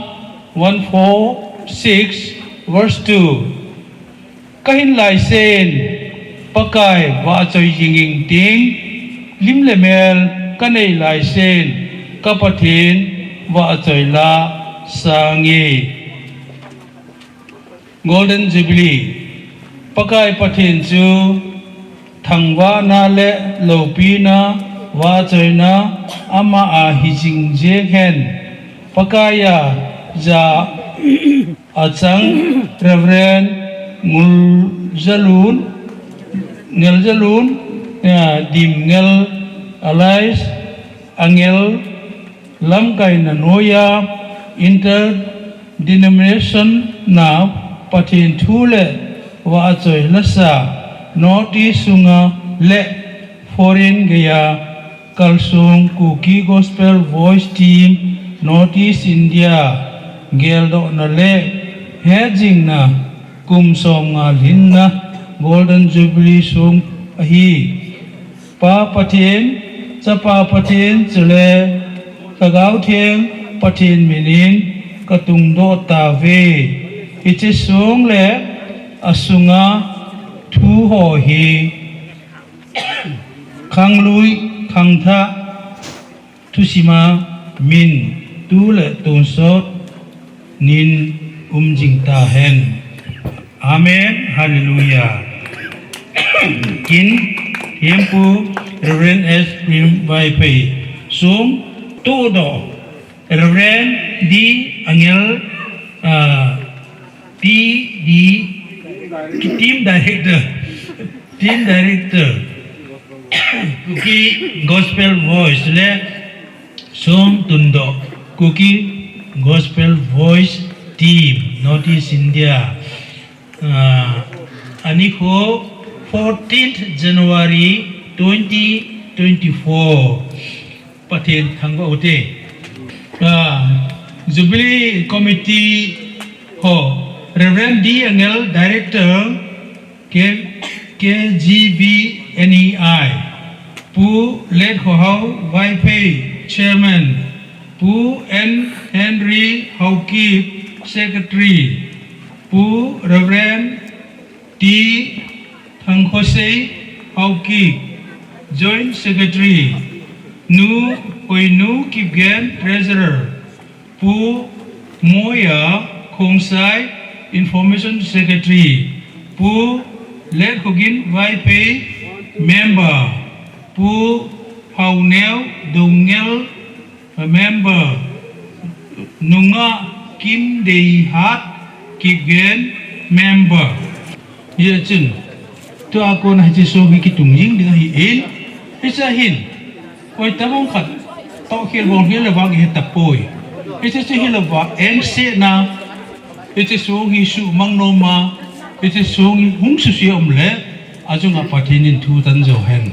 one four six, verse two. Kahin laisen, Pakai vahchoi jing inge, lim le mel kanei laisen, ka Pathen vahchoi la sange. Golden Jubilee, Pakai Pathen chu thangvahna le loupina, vahchoina ama a hijing jeng hen. Pakai a ja achang Reverend Nguljalun, Ngeljalun, eh, Dimngel alias Angel, lamkaina noiya interdenomination na Pathen thu le vahchoi lasa Northeast sunga le foreign geiya kalsong Kuki Gospel Voice Team Northeast India geldohna le hetjingna kum somnga lhinna Golden Jubilee song ahi. Pa Pathen, Chapa Pathen, chule Lhagao Theng Pathen minin katungdoh tauve. Hiche song le asunga thu ho hi khanglui, khangthah, thusima min tu le tonsot nin um jing tahen. Amen. Hallelujah. Kin, Hiampu, Reverend S Prem Vaiphei, song, tudoh, Reverend D Angel, ah, T D, Team Director, Team Director, Kuki Gospel Voice le song tundoh, Kuki Gospel Voice Team, Northeast India. Ah, anikho fourteenth January twenty twenty-four. Pathen thangvah ute. Ah, Jubilee Committee ho, Reverend D Angel, Director, K-, K G B N E I, Pu Let Khohao Vaiphei, Chairman, Pu N Henry Haokip, Secretary, Pu Reverend T Thangkhosei Haokip, Joint Secretary, Nu Hoinu Kipgen, Treasurer, Pu Moya Khongsai, Information Secretary, Pu Let Khogin Vaiphei, Member, Pu Haoneo Doungel, Member, Nunga Kimdeihat Kipgen, Member. Hijeh chun, tua kona hiche song hi kitung jing ding ahin, hiche ahin, koi tabang khat, tohkhel bongkhel le vang ihet tapoi. Hiche chu hilouva, ensetna, hiche song hi suhmang noma, hiche song hi hung suse um le, achunga Pathen in thu tan jo hen.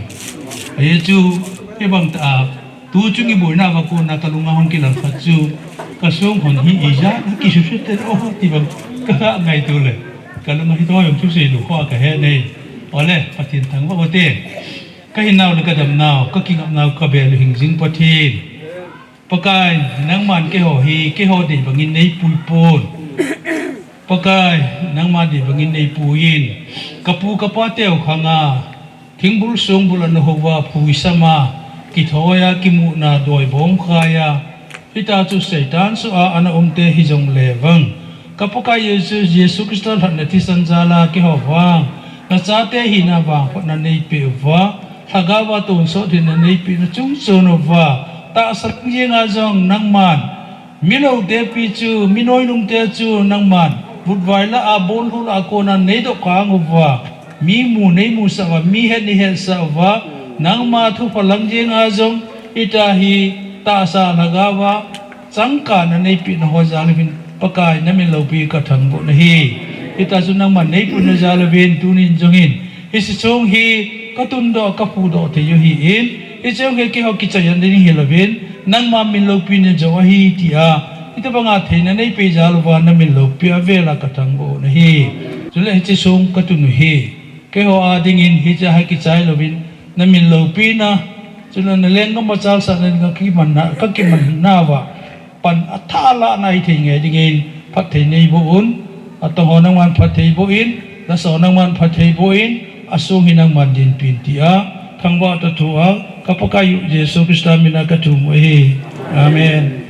Ajeh chu, hibang tah a, tu chung iboina uva kona kalunga hung kilang khat chu, kasong hon hi ijat, kisuse te, oh, ti bang, kangaito le, kalunga hi toh jong thusei lou kho kahe nei. Ole, Pathen thangvah ute. Kahinau le kadamnau, kakingapnau, kabel u hingjing Pathen. Pakai, nangman keiho hi, keiho dei bangin neipui pon. Pakai, nangma dei bangin neipuiyin. Kapu kapa teu khanga, thingbul songbul a nahouva, phuisama, kithoiya, kimuna, doi bom khaiya, hita chu Satan soh a ana umte hijongle vang, ka Pakai Jesu, Jesu Christa lhatna thisan jala keiho vang, nachate hina vangphatna neipeh uva, lhagaova tonsot hina neipeh na chungchon uva, tahsa jenga jong nangman Milote pi chu, mi noinungte chu nangman vutvai lah a, bonlhu lah a kona neidoh khang uva, mi mu neimusah uva, mi het neihetsah uva, nangma thupha lang jenga jong, hitia hi tahsa lhagaova changkah na neipeh na ho jal uvin, Pakai namin loupi kathangvah nahi. Hitia chu nangman neipui na jal uvin, tunin jong hin hiche song hi katundoh, kaphudoh thei u ahin, hiche song hi keiho kichai-an ding hilouvin, nangma min loupina jong ahi tia, hitobanga theina neipeh jal uva namin loupi a vela kathangvah u nahi. Chule hiche song katun u hi, keiho a dingin hiche hi kichai louvin, namin loupina, chule na lenggam a chalsahna ding kakimanna, kakimanna uva pan athah a lah a hithei ngai dingin phatthei neiboh un. Atong ho nangman phatthei boh in, lasa ho nangman phatthei boh in, asong hi nangman dinpin tia thangvah toh thua ka Pakaiyu Jesu Christa mina kathum u ahi. Amen.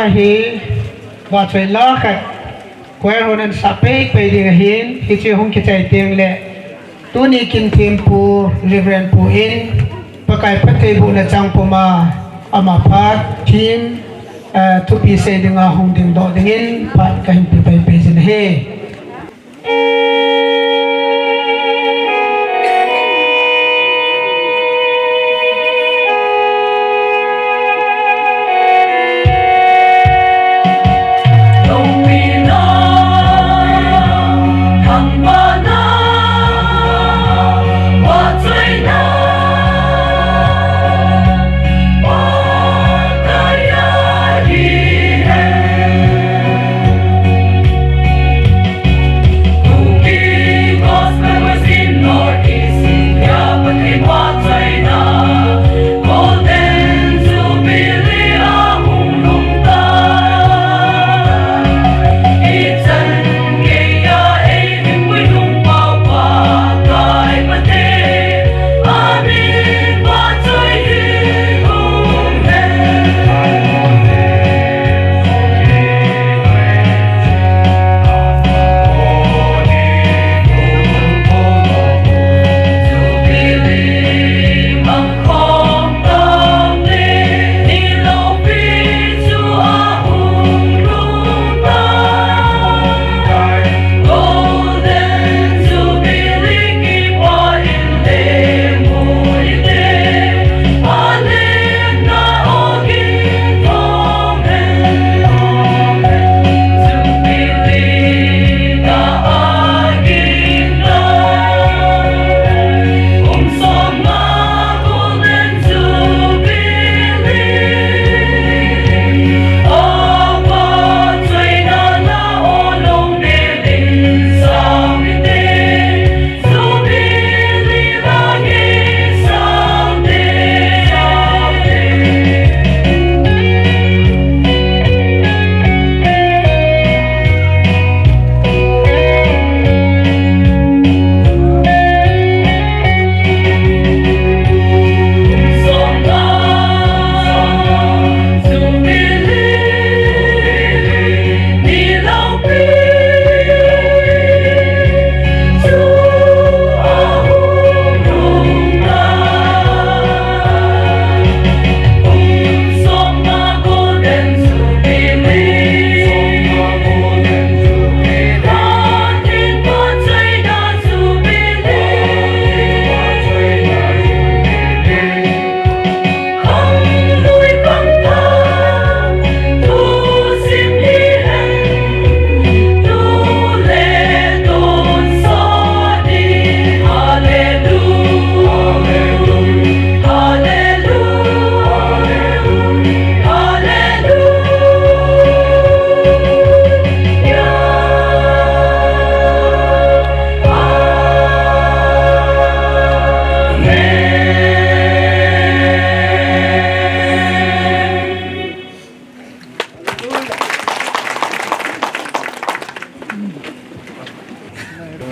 Hi, vahchoi la khat, choir hon an sah pei pei ding ahin, hiche hung kichai teng le, tuni kin thempu, Reverend Pu in, Pakai phattheibohna chang puma, ama phat, theme, eh, thupi sei dinga hung dingdoh dingin, phat kahin pe pei pei jin ahi.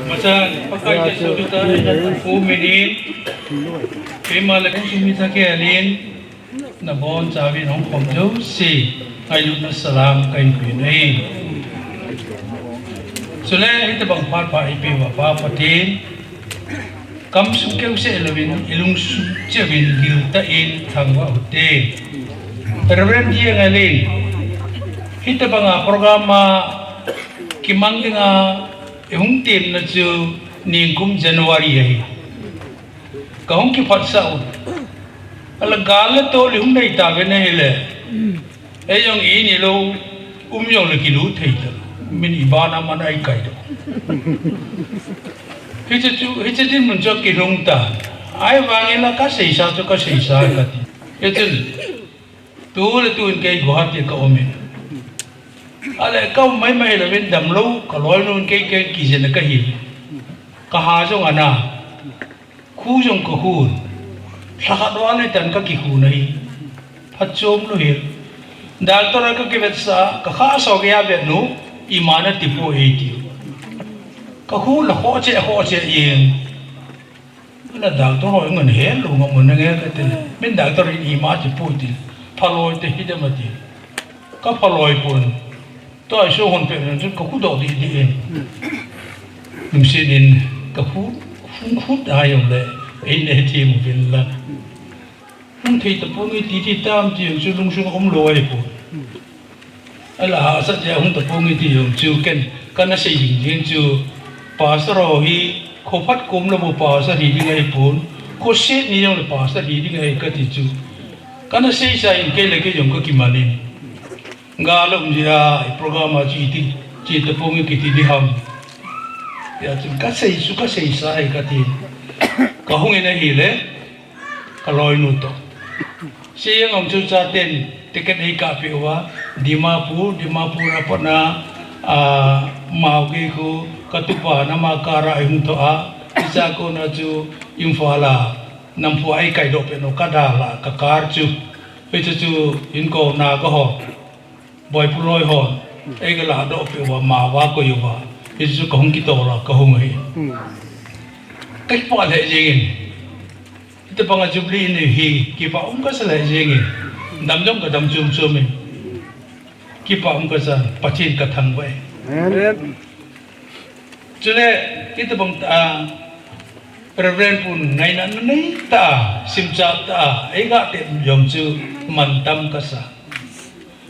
Masan, Pakai Jesu Christa, ina tupu minin, kima le kung sumi sa ke alin, nabon chavin hong pom jo si, ngailutna salam kahin pe nei. Sule, ite bang phat pha ipi va pa patin, Kam sukeu seh louvin, ilung sung cheh uvin giltah in thangvah uhite. Reverend T. Engalin, hitobanga program a kimang dinga ihung temna chu ningkum January ahi. Kahung kiphatsah u. Ala gal le tol ihung nei tauve ahile. Ei jong i ni lou, um jong le kilut thei talou. Min i bana man a i kai doh. Hiche chu, hiche dinmun chu kilhung tan. Ahivangin la ka seisa chu ka seisa kati. Hichun, tu le tun kei Guwahati ka umin. Ale ka um maimai louvin damlou, ka loinun kei kei kijena ka hi. Ka ha jong ana. Khu jong ka khun. Lhakhat val hitan ka kikhun ahi. Phatchom lou hi. Doctor a ka kivetsah, ka kha so kei a vet nu, ima nati poi eitiu. Ka khu la khoh cheh, khoh cheh jeng. Na doctor ho ngan helou ngam un nge kati. Min doctor in ima ti poi ti. Phalou te hi dem ati. Ka phaloi pon. Tua iso hon pe nan chu ka khu do di di in. Nim sin in ka khu, khu, khu da yong le. Ei ne ti mu bin la. Hung thei ta pon nge ti ti tam ti yong chu lungsung um lo ai pon. Ala ha sa ja hung ta pon nge ti yong chu ken ka na sei ding ding chu. Pastor ho hi kho phat kom la bo pastor hi ding ai pon. Kho set ni yong le pastor hi ding ai ka ti chu. Ka na sei sa in kei le kei yong ka ki manin. Nga lom dia, i program a chi ti, chi ta pon nge ki ti di ham. Ya chu ka sei su ka sei sa ai ka ti. Ka hung in ahi le, ka loi nu to. Si yang ong chu cha ten, ticket ei ka pi wa, Dimapur, Dimapur a pat na, a, mau ge khu, ka tu pa na ma ka ra hung to a, i cha ko na chu, Imphal a, nam pu ai kai do pe no ka da la, ka kar chu. Pe chu chu, in ko na ka ho. Boipu loi hon, ei ka la do pe wa ma wa ko yu wa. Hichu ka hung ki to la, ka hung hi. Ka ki pa le jing in. Ita pa nga Jubilee ni hi, ki pa um ka sa le jing in. Dam dam ka dam chum chum in. Ki pa um ka sa, Pathen ka thang wa. Chule, ita bang ta, Reverend pun ngaina nei ta, simcha ta, ei ga te yom chu man tam ka sa.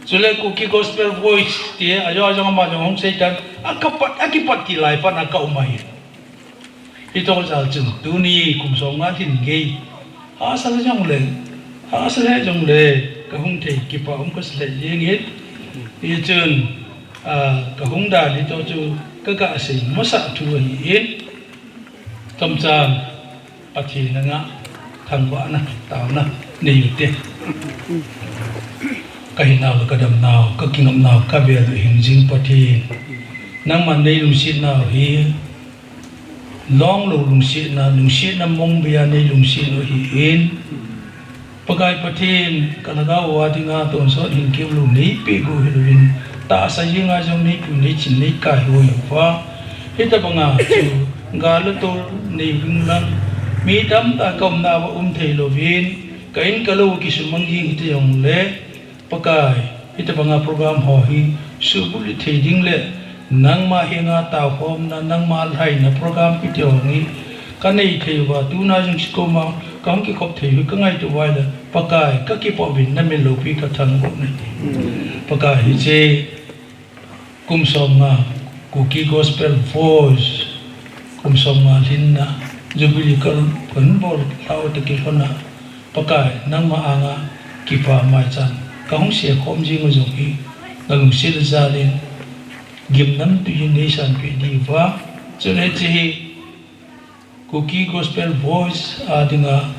Chule Kuki Gospel Voice ti, ajo ajo ma jong hong sei tan, a ka pat, a ki pat ti lai pan a ka um ahi. Ito jal chun, tuni kum som nga thin gei. Ha sa le jong le, ha sa le jong le, ka hung thei ki pa um ka sa le jing it. I chun, a, ka hung da ni to chu, ka ka sei, ma sa thu ahi in. Chomcha, Pathen a nga, thangvahna, taona, nei u te. Ka hinau le ka damnau, ka kingapnau, ka vel u hing jing Pathen. Nangman nei lungsetnau hi, long lou lungsetna, lungsetna mong bia nei lungset u hi in. Pakai Pathen, ka lhagao a dinga tonsot hin keu lou nei pe go hi louvin, tahsa jeng a jong nei pu nei chin nei kai ho hi uva. Hitabanga chu, gal le tol nei ving lang, mi tamtah ka umna uva um thei louvin, ka in ka lou kisumang jing hiti jong le, Pakai, hitabanga program ho hi, subulhit thei ding le, Nangma henga taokhomna, nangma lhaina program kiti ho hi, ka nei thei uva, tuna jong sikoma, ka hung kikhop thei u hi, ka ngaito uva le, Pakai, ka kipoh uvin, na min loupi ka thangvah nahi. Pakai, hiche, kum som nga, Kuki Gospel Voice, kum som nga lhinna, Jubilee ka, ka hung bol, lhau ta kilhona, Pakai, nangma anga, kipa maichan, ka hung seikhom jing u jong hi, na lungset jal in, Gimnamtui in nei sanpeh diuva, chule hiche hi Kuki Gospel Voice a dinga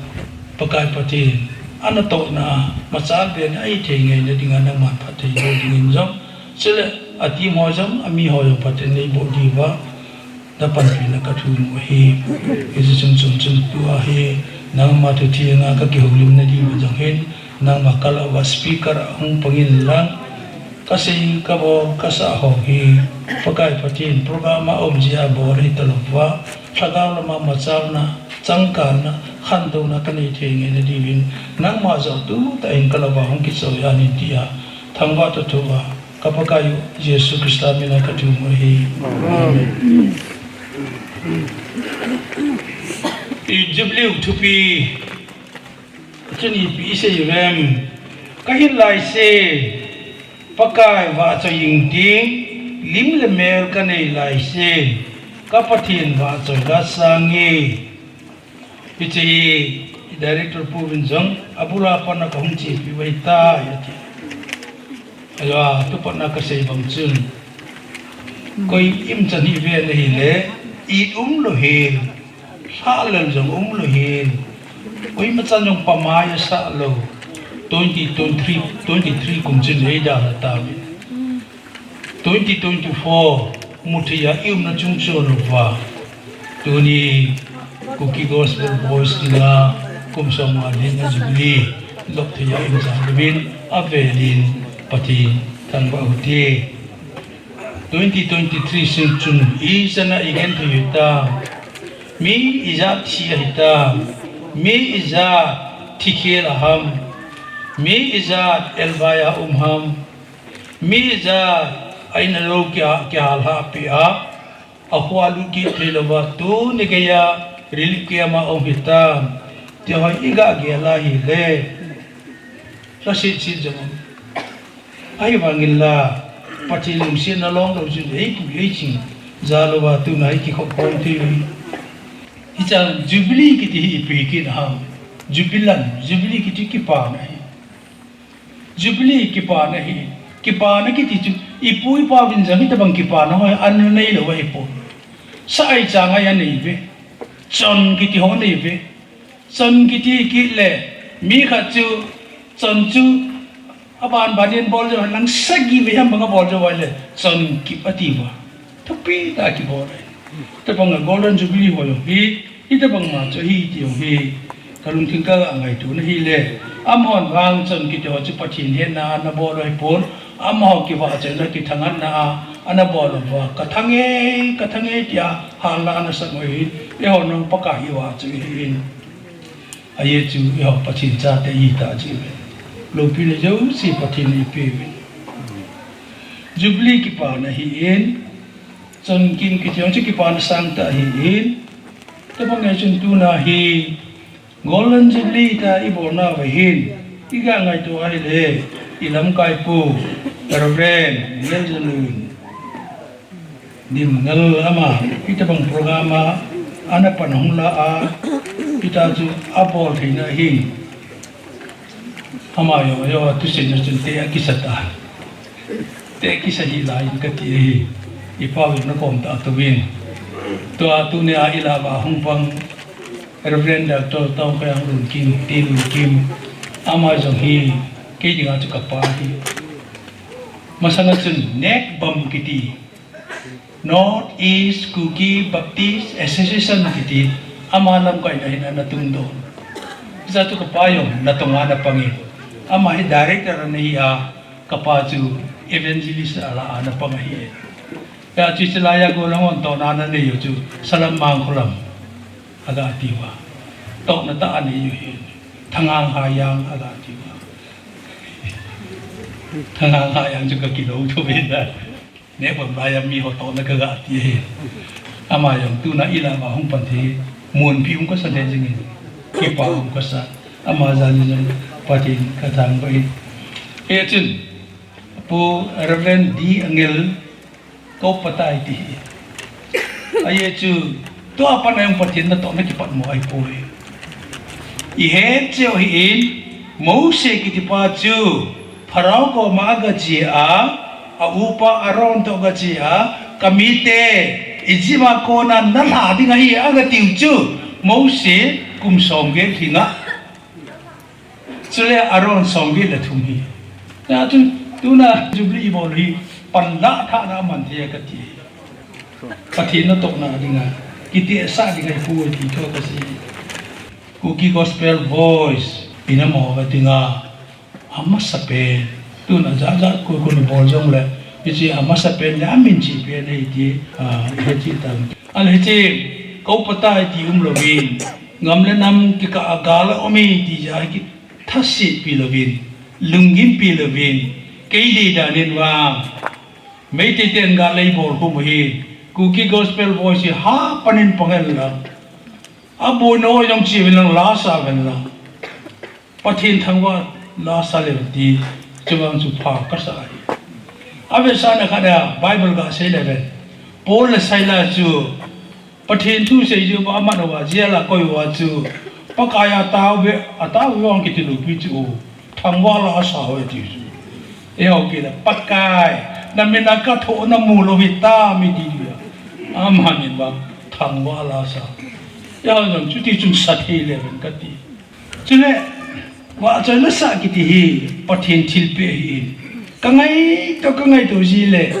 Pakai Pathen, ana tohna a, machal pen a eithei ngeina dinga nangman phatthei bol dingin jong, chule a team ho jong, a mi ho jong phatthei nei bol diuva, na panpina ka thum u ahi. Hiche chungchang chun tua hi, nangma thu theng a ka kihoulimna diuva jong hin, nangma ka lah uva speaker a hung pang in lang, Ka sei, ka bol, ka sah ho hi, Pakai Pathen program a um jeh a bol ahi talouva, lhagao lama machalna, changkanna, khantouna ka nei thei ngeina diuvin, nangma joh tutah in ka lah uva hung kichoi ahin tia, thangvah toh thua, ka Pakai u Jesu Christa mina ka thum u ahi. Amen. I Jubilee thupi, Chun ipi isei uvem, ka hin laise, Pakai vahchoi ing ting, lim le mel ka nei laise, ka Pathen vahchoi la sange. Hiche hi director pu vin jong, abula pana ka hung chepi uva ahitai, ati. Ajo, tupatna ka sei bang chun. Koi imchan hi ve le hile, it um lou hel. Lhahlel jong um lou hel. Koima chan jong pamai asah lou. Twenty twenty-three, twenty-three kum chun eida lha tauvin. Twenty twenty-four, muthei a i umna chung chon uva. Tuni Kuki Gospel Voice dinga kum som nga lhinna Jubilee lop thei a i um jal uvin avelin Pathen thangvah u hite. Twenty twenty-three sung chun ijat a i genthei u hitam, mi ijat thi ahitam, mi ijat thikhel aham, mi ijat elbai a um ham, Mi ja a in a lou kia, kia lha pi a, a khua lut kit thei louva, tuni geiya relief camp a um hitam, ti ho i ga gel a hile. Lhasetset jong. Ahivangin la, Pathen lungsetna long lou chu, ei pu ei ching ja louva, tuna i kikhop khom thei u hi. Hichan Jubilee kiti hi ipi kiti ham. Jubilant, Jubilee kiti kipana hi. Jubilee kipana hi. Kipana kiti chu, ipu ipa uvin jong hitabang kipana ho, ana nei lou ahipoi. Sa ai chang ai anei uve. Chon kiti ho nei uve. Chon kiti kit le, mi khat chu, chon chu, aban ban in bol jou, lang sagi ve ham bang a bol jou le, chon kip ati uva. Thupi tah a kibol ahi. Hitabang a Golden Jubilee ho jong hi, hitabang ma chu ahi ti jong hi, ka lungthim ka ngaito na hile. Amahon vang chon kiti ho chu Pathen hetna a ana bol u ahipon, amaho kivahchoina kithangatna a ana bol uva, ka thang e, ka thang e tia, hala ana sat u ahi, eiho jong Pakai i vahchoi ahi in. Ajeh chu eiho Pathen chate ihi tah jeh uve. Loupina jouse Pathen in eipeh uve. Jubilee kipana ahi in, chon kiti jong chu kipana sangtah ahi in, tabang nge chun tuna hi Golden Jubilee tia i bolna uva hin, i ga ngaito ahile, i lamkai pu, Reverend Nelson Lun. Dim ngal ama, hitabang program a, ana pan hung la a, hita chu abol theina ahin. Ama jong, jong, thuseina chun te akisa ta. Te akisa hih lai in kati ahi. I pau jong na kom ta tuvin. Tua tunia i la uva hung pang Reverend Doctor Tongkhang Lunkim, T. Lunkim. Ama jong hi, kei dinga chu ka pa ahi. Masanga chun NEKBAM kiti. North East Kuki Baptist Association kiti, ama lamkaina hin ana tungdoh. Hijeh chun ka pa jong natong a ana pang e. Ama hi director ana hi a, ka pa chu evangelist a la a ana pang ahi. Hijeh chun hiche laiya gollhang hon tohna ana nei u chu Salam Mang Kholam aga ti uva. Tohna tah anei u hi. Thanghang Hayang aga ti uva. Thanghang Hayang chu ka kilou thou ve na. NEKBAM laiya mi ho tohna ka ga ti ahi. Ama jong tuna i la uva hung pan thei, munpi hung kasa le jing in. Kipa hung kasa. Ama jal in jong Pathen ka thangvah in. Hichun, Pu Reverend D. Angel, ka upa tai ti hi. Ajeh chu, tua pat a jong Pathen natohna kipat mo ahipoi. I het cheh u ahin, Mose kiti pa chu, Pharaoh koma aga che a, a upa Aaron toh aga che a, ka mite, Egypt a kona na lha ding ahi aga tiu chu, Mose kum som vel hinga. Chule Aaron som vel le thum hi. Hijeh chun, tuna Jubilee i bol u hi, panlah thahna aman thei kati. Pathen natohna dinga, kitehsah ding ahipoi ti thu kasei. Kuki Gospel Voice, ina mo ka dinga, amasapen. Tuna jat jat koi koi ni bol jongle, hiche amasapen le amin chepen ahi ti, ah, hiche tam. Ahile hiche, ka upa tai ti umlouvin, ngam le nam kikah a gal a um e ti jeh a kithasetpi louvin, lunggimpi louvin, kei dei dan in vang, Meitei ten gal eibol khum u hi, Kuki Gospel Voice hi hapan in pang hen lang. Aboina ho jong che uvin lang, la sa uvin lang. Pathen thangvah la sa leu ti, chuvang chu pha kasa ahi. Avetsahna khat a Bible ga sei le ven. Paul le Silas chu Pathen thu sei jeh uva amat uva, jail a koi uva chu, Pakai a tao ve, atao ve vang kiti loupi chu, thangvah la asa uve ti chu. Eiho kile, Pakai, na min a ka thohna mu lou hitam iti diu. Amanin vang, thangvah la asa. Eiho jong chuti chun sa thei le ven kati. Chule, vahchoina sa kiti hi Pathen thilpeh ahin. Ka ngaito, ka ngaito jile,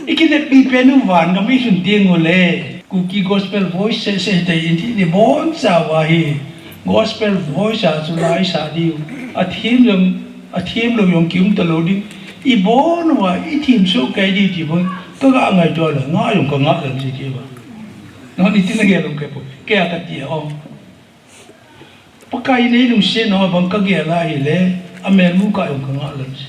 i kineppi pen u vangam i lhun teng ule, Kuki Gospel Voice seh seh tei in ti ni boncha uva hi. Gospel Voice a chu la i sa diu. Athem jong, athem lou jong kium talou ding. I bon uva, i themsoh kei diu ti bon. Ka ga ngaito le, ngah jong ka ngah lou ji ti uva. Nangho nitin nagel lou kei po. Kei a kati a ong. Pakai in eilungset nau bang kagel a ahile, amelmu kah jong kangah lou se.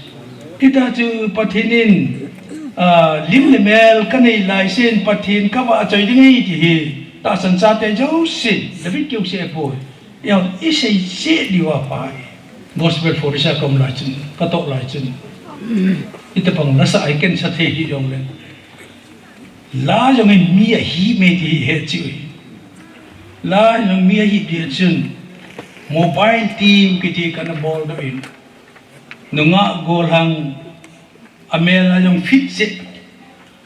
Hita chu Pathen in, ah, lim le mel kanei laisen Pathen kavahchoi ding ahi ti hi tahsan chate jousen David keu se apoi. Ijong isei se diu aphai. Gospel for Risa kom lai chun, katoh lai chun. Itobang lasa a ikensa thei hijongle. La jong in mi ahim e ti hi het cheh u hi. La jong mi ahim ti chun mobile team kiti kana boldoh in. Nungah gollhang amel a jong fit cheh,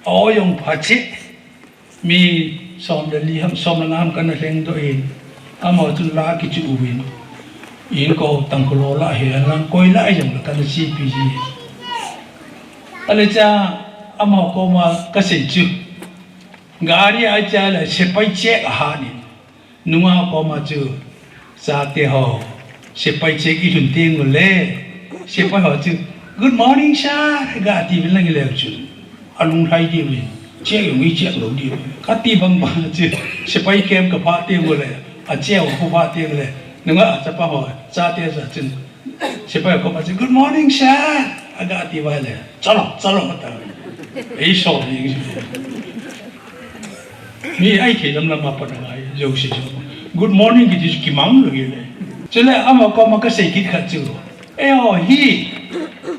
a-o jong pha cheh, mi som le li ham, som le nga ham kana lhengdoh in, amaho chun la kichu uvin, inko tangkhul ho lah hihen lang koi lah hijongle kana chepi ji. Ahile cha, amaho koma kasei chu, gari a ache le sepai check ahat in, nungah koma chu, chate ho, sepai check ilhun tengule, sepai ho chu, Good morning sir, gati uvin lang ileu chun, alunglhai diuvin, check jong i check lou diu, kati bang bang chu, sepai camp kaphah tengule, ache ho kapha tengule, nungah chapa ho, chate cha chun, sepai koma chu, Good morning sir, agati uva le, Chalo, chalo, ata. Eisol jeng. Mi ahithei lam lam a pat angai jouse chu, Good morning kiti chu kimang lou hile. Chule amaho koma kasei kit khat chu, eiho hi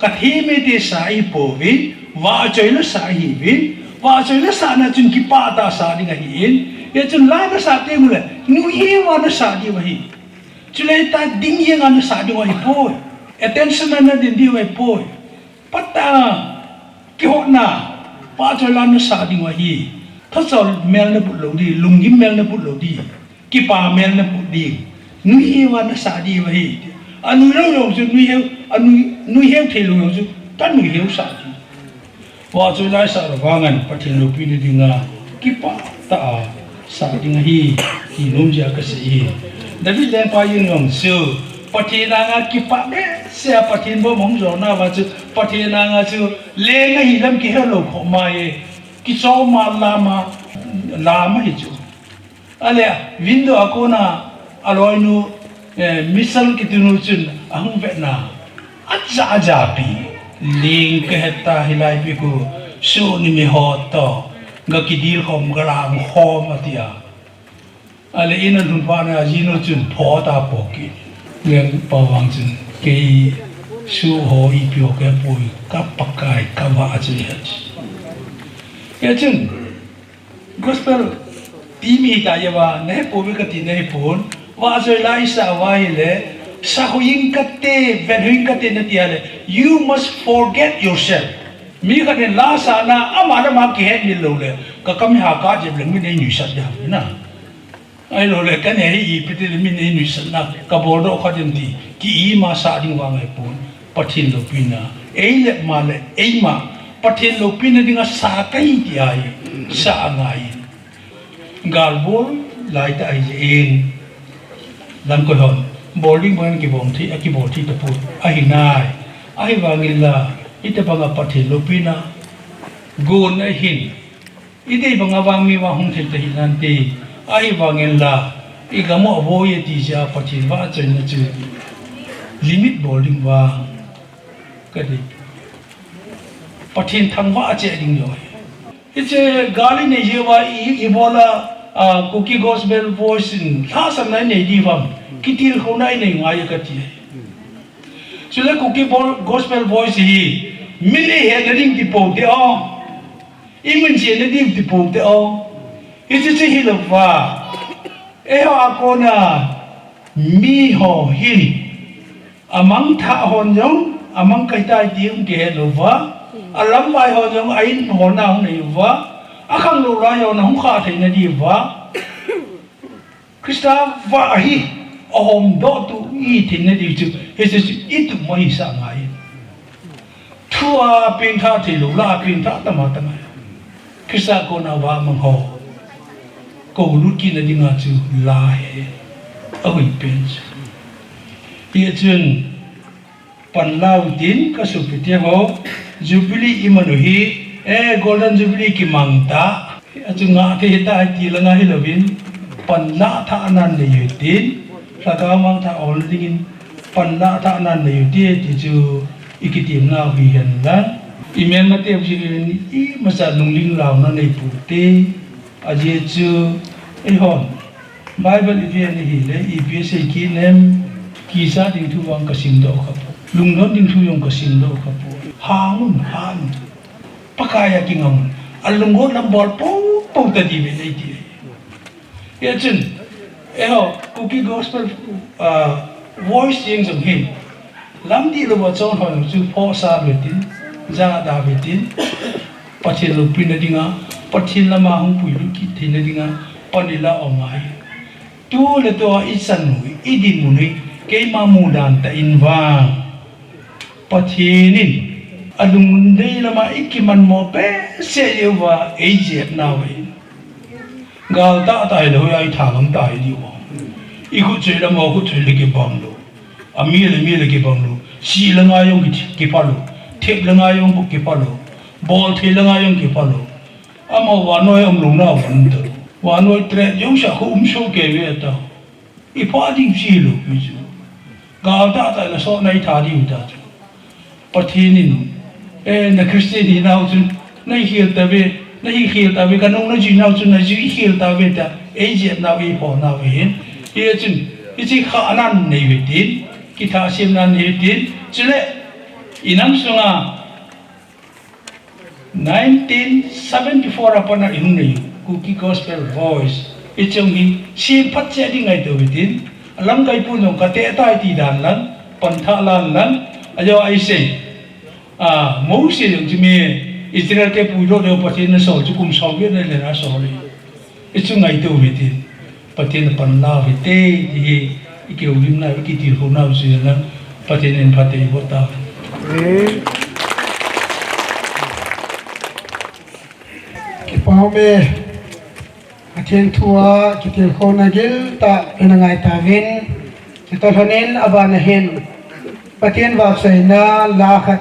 kathem e ti sa ihipouvin, vahchoi la sa ihiuvin, vahchoi la sahna chun kipah tah a sa ding ahin, hijeh chun la nasah tengule nuiheu a nasah diu ahi. Chule ta ding jeng a nasah diu ahipoi. Attention a nadin diu ahipoi. Phatah a kihotna, vahchoi la nasah diu ahi. Thachol mel naput lou ding, lunggim mel naput lou ding, kipah mel naput ding, nuiheu a nasah diu ahi. Anui lou jong chu nuiheu, anui, nuiheu thei lou jong chu kanuiheu sah ding. Vahchoi la isah lou vangin Pathen loupina dinga kipah tah a sah ding ahi, ti nom jeh a kasei ahi. David lengpa jeng jong chu Pathen anga kipah behseh a Pathen bou ahung jolna uva chu Pathen anga chu leng ahi lam kihelou khop mai e, kichom a lam a, lam ahi chu. Ahile, window a kona aloinu, eh, Michal kitinu chun ahung vetna, aja, ajapi, leng kahet ta hilai pi khu, suni miho toh gakidel khom, galang khom atia. Ahile in alhun phatna ajinu chun pho ta po kit. Lengpa vang chun, kei suho ipi ho kahepoi, ka Pakai kavahchoi ahi. Hijeh chun, Gospel team hita jeh uva, nahepouve kati nahipon. Vahchoi la isah uva ahile, sah hoi ing kate, vet hoi ing kate nati ahile, you must forget yourself. Mi khat in la sahna, ama le ama kihetmil loule, kakam iha kap jep le min einuisat ding ham na. Ahiloule, kanei hi ipi tile min einuisatna, kaboldoh khat em ti, ki-ima sah ding vang ahipon. Pathen loupina, ei le ama le eima, Pathen loupina dinga sah kahi ti ahi, sah angaiyin. Gal bol laitah ahijeh in, lamkoi hon bol ding bang in akibol thei, akibol thei tapon, ahinai. Ahivangin la, hitobanga Pathen loupina gon ahin, idei banga vang mi vang hung thei ta hinante, ahivangin la, igam u avoi e ti jeh a Pathen vahchoina chu limit bol ding vang kadei. Pathen thangvah cheh ding jong ahi. Hiche gal inei jeh uva i, ibola, a, Kuki Gospel Voice in lhahsamna inei diu ham, kitilkhouna inei ngai kati. Chule Kuki Bol-, Gospel Voice hi min eihetna ding ti pou te o, imin chenna ding ti pou te o. Hiche chu hilouva, eiho a kona miho hin, amangthah hon jong amang kahitai ti hung kihet louva, alamvai hon jong a-in hon a hung nei uva, akhanglou lai hon a hung khah theina diuva, Christa vah hi ahomdoh tu ihi theina diu chu, hiche chu itup mo hisah ngai. Thu a pengthah theilou, la a pengthah tama tama. Christa kona vahmang ho koulut kitna dinga chu la hi ahuipen chu. Hijeh chun panla utin kasopite ho, Jubilee iman u hi, eh, Golden Jubilee kimang ta. Achu ngah thei hita ti langa hilouvin, panlah thahnan nei utin, lhagao mangthah ol dingin, panlah thahnan nei utin ti chu, I kitilnau hi hen lang, i melmateu jeh in imacha lungling launa nei poute. Ajeh chu eihon Bible i ven ahile ipi asei kit nem? Kichat ding thu jong ka simdoh kha poi. Lungdon ding thu jong ka simdoh kha poi. Hang un, hang un. Pakai a kingam un. A lunggot lam bol pou pou ta diu ve nei ti. Hijeh chun, eiho, Kuki Gospel, ah, Voice jeng jong hin, lamdih louva chon ho jong chu phohsah uve tin, jahda uve tin, Pathen loupina dinga, Pathen lama hung puilut kit theina dinga, pan ila um ahi. Tu le tua i chan u, i dinmun u, keima mudan tah in vang, Pathen in alungdei lama i kimanmo behseh uva eijep nau ahi. Gal tahtah hile hoiya i tha gam ta hi diu ham? I khut choi lama khut choi le kibang lou. Ami le mi le kibang lou. Sih le ngai jong ki, kipha lou. Thep le ngai jong kipha lou. Bol thei le ngai jong kipha lou. Amaho vannoi a um louna vang ta. Vannoi tret jouse a khu um soh kei uve ta. I pha ding chi lou pi chu. Gal tahtah le soh nei tha diu ta chu. Pathen in, eh, na Christian hinau chun, na hi khel tauve, na hi khel tauve, ka nung na jui nau chun, na jui khel tauve ta, eijep nau, eiphoh nau ahin. Hijeh chun, hiche khahna nei uve tin, kithahsemna nei uve tin, chule, i nam sunga, nineteen seventy-four a pat a i hung nei u, Kuki Gospel Voice. Hiche hi, sem phat cheh ding ngaito uve tin, a lamkai pun jong ka teh tai ti dan lang, pan thah lang lang, ajeh a i sei. A, Mose jong chu mi Israel te puidoh diu Pathen in asol chu kum som vet na le na sol e. Hichu ngaito uve tin. Pathen in pan nau hite, ti hi, i kihoulimna, i kitilkhouna chu ahi lang, Pathen in phatthei boh tauhen. Amen. Kipa ume, Pathen thu a kitilkhouna giltah ina ngai tauvin, chutoh lhonin abana hin, Pathen vahchoina la khat,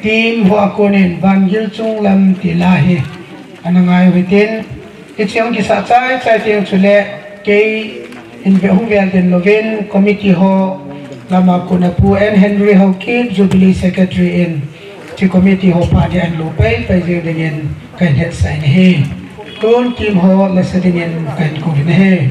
Team ho a konin Vangil Chunglam ti la hi ana ngai u hitin, hiche hung kisah chai chai teng chule kei in ve hung vel den louvin committee ho lama kona Pu N Henry Haokip Jubilee Secretary in hiche committee ho pha dia ahin lo pai pai jing dingin kahin hetsah in ahi. Tun team ho la sa dingin kahin kou in ahi.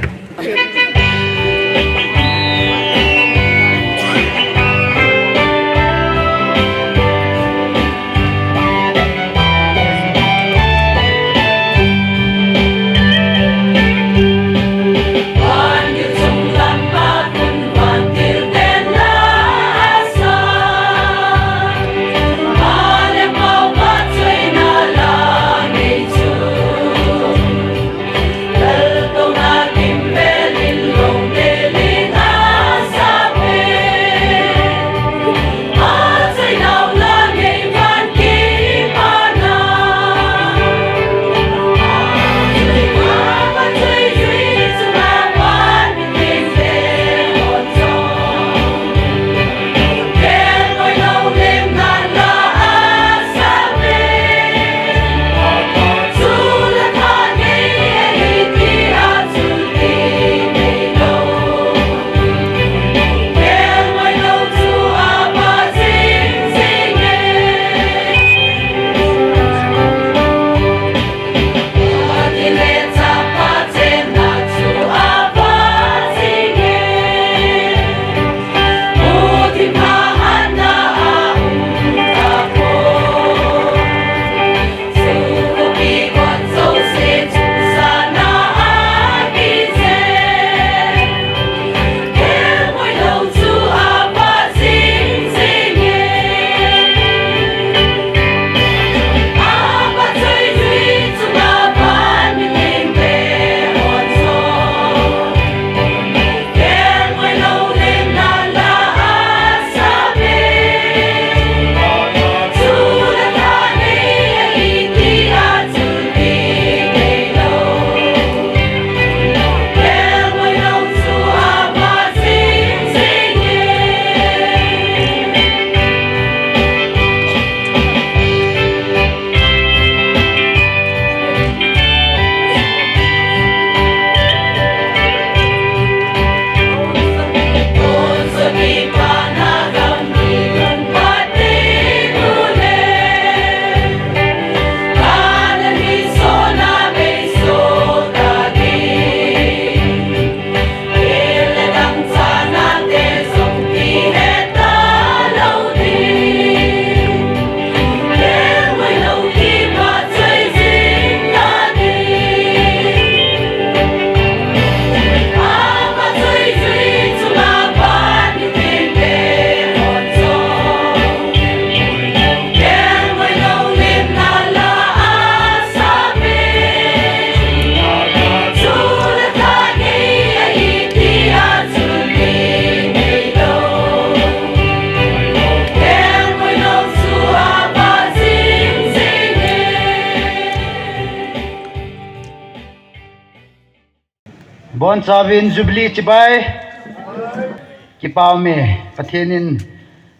Chavin Jubilee chibai. Kipah ume, Pathen in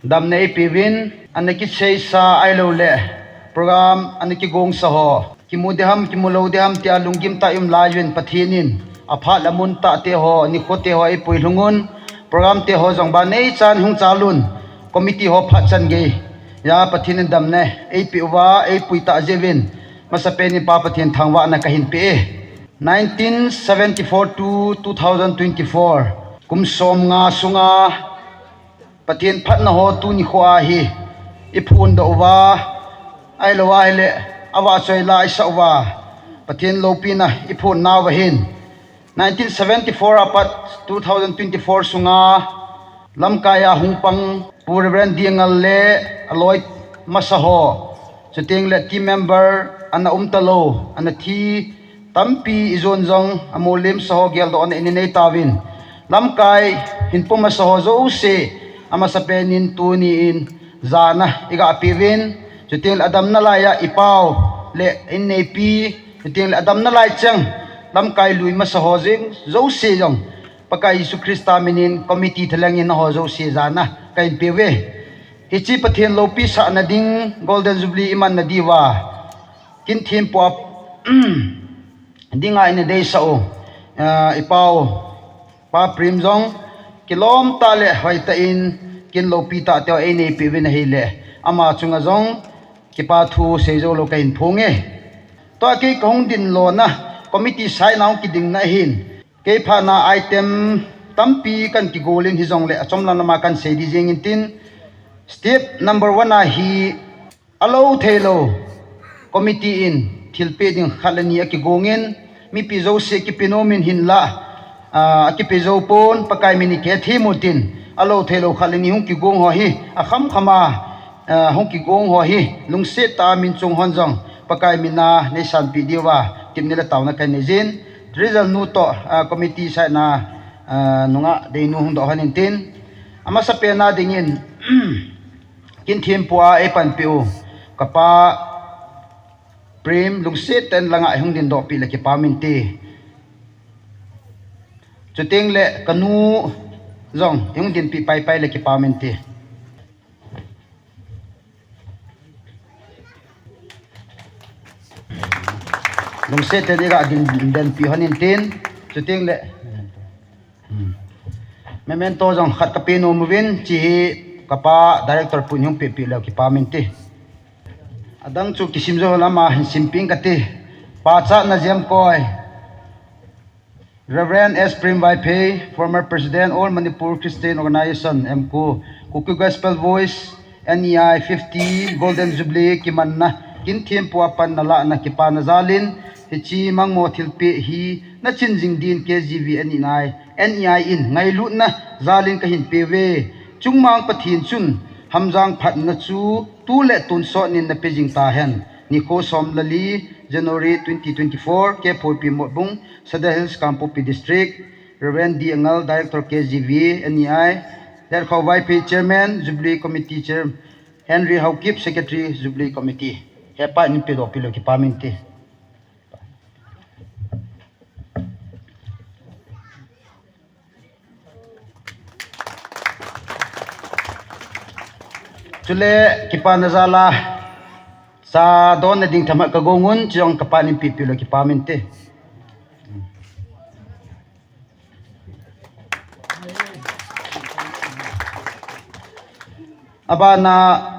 damna eipeuvin, ana kiseisa ahilou le program ana kigongsa ho, kimu ding ham, kimu lou ding ham tia lunggim tah i um lai uvin, Pathen in aphat le amun tah te ho, nikho te ho eipui lhung un, program te ho jong ban neichan hung chal un, committee ho phat chan gei a Pathen in damna eipeh uva, eipui tah jeh uvin, masapen in Pa Pathen thangvahna kahin pe e. Nineteen seventy-four to two thousand twenty-four, kum som nga sunga Pathen phatna ho tuni khoa hi i phondoh uva, ahilou ahile avahchoi la i sah uva, Pathen loupina i phon nauva hin, nineteen seventy-four apat two thousand twenty-four sunga lamkai a hung pang Pu Reverend D. Ngal le aloi masa ho, chuteng le team member ana um talou, ana thi tampi i jon jong amolem sa ho geldohna i nei tauvin, lamkai hin pom masa ho jouse, amasapen in tuni in jana i ga peuvin, chuteng le adamna lai a i pau le in neipi, chuteng le adamna lai cheng lamkai lui masa ho jeng jouse jong Pakai Jesu Christa min in committee thalheng in ho jouse jana kahin peuve. Hiche Pathen loupi sahna ding Golden Jubilee i manna diuva, kin thempu a dinga ina deisah u, ah, i pau Pa Prem jong kilom tah le hoitah in kin loupi tah teu einei peuvin ahile, ama chunga jong kipa thu seijou lou kahin phong e. Tua kei kahung din lona committee side na hung kidingna ahin, kei phatna item tampi kan kigol in hijongle achomlam lama kan sei ding jeng intin, step number one a hi alou theilou committee in thilpeh ding khat le ni akigong in, mipi jouse kipe nom in hinlah, ah, akipe jou pon, Pakai min in kihethem utin, alou theilou khat le ni hung kigong ho hi, akhamkham a, ah, hung kigong ho hi, lungset tah a min chung hon jong, Pakai min a neisanpeh diuva, tepna le taona kanei jin, Treasurer nu toh, ah, committee side na, ah, nungah deinu hung doh hon intin, amasapen a dingin, kin thempu a eipanpeh u, kapa Prem lungset tah in langa ihung dindoh peh le kipah inte. Chuteng le kanu jong ihung dinpeh paipai le kipah inte. Lungset tah in iga din, dinpeh hon intin. Chuteng le Hmm. Memento jong khat kape nom uvin, hiche hi kapa director pu in hung pehpeh leu kipah inte. Adang chu kisim jou lama hin simpeh ing kate. Pachatna jemkoi Reverend S. Prem Vaiphei, former President, All Manipur Christian Organization, M K O, Kuki Gospel Voice, N E I fifty Golden Jubilee kimanna kin thempu a pan nalahna kipana jalin, hiche mangmo thilpeh hi nachin jing din K G V N E I, N E I in ngailutna jalin kahin peuve. Chungmang Pathen chun hamjang phatna chu tu le tonsot nin nape jing tahen. Nikho som le li, January twenty twenty-four, K Phulpi Motbung, Sadar Hills, Kangpokpi District, Reverend D. Angal, Director K G V N E I, Lerkhao Vaiphei, Chairman, Jubilee Committee, Chair, Henry Haokip, Secretary, Jubilee Committee. Hepa in pedoh peh leu kipah inte. Chule kipana jal a cha donna ding themkhat kagong un, chujong kapa in pedoh peh leu kipah inte. Abana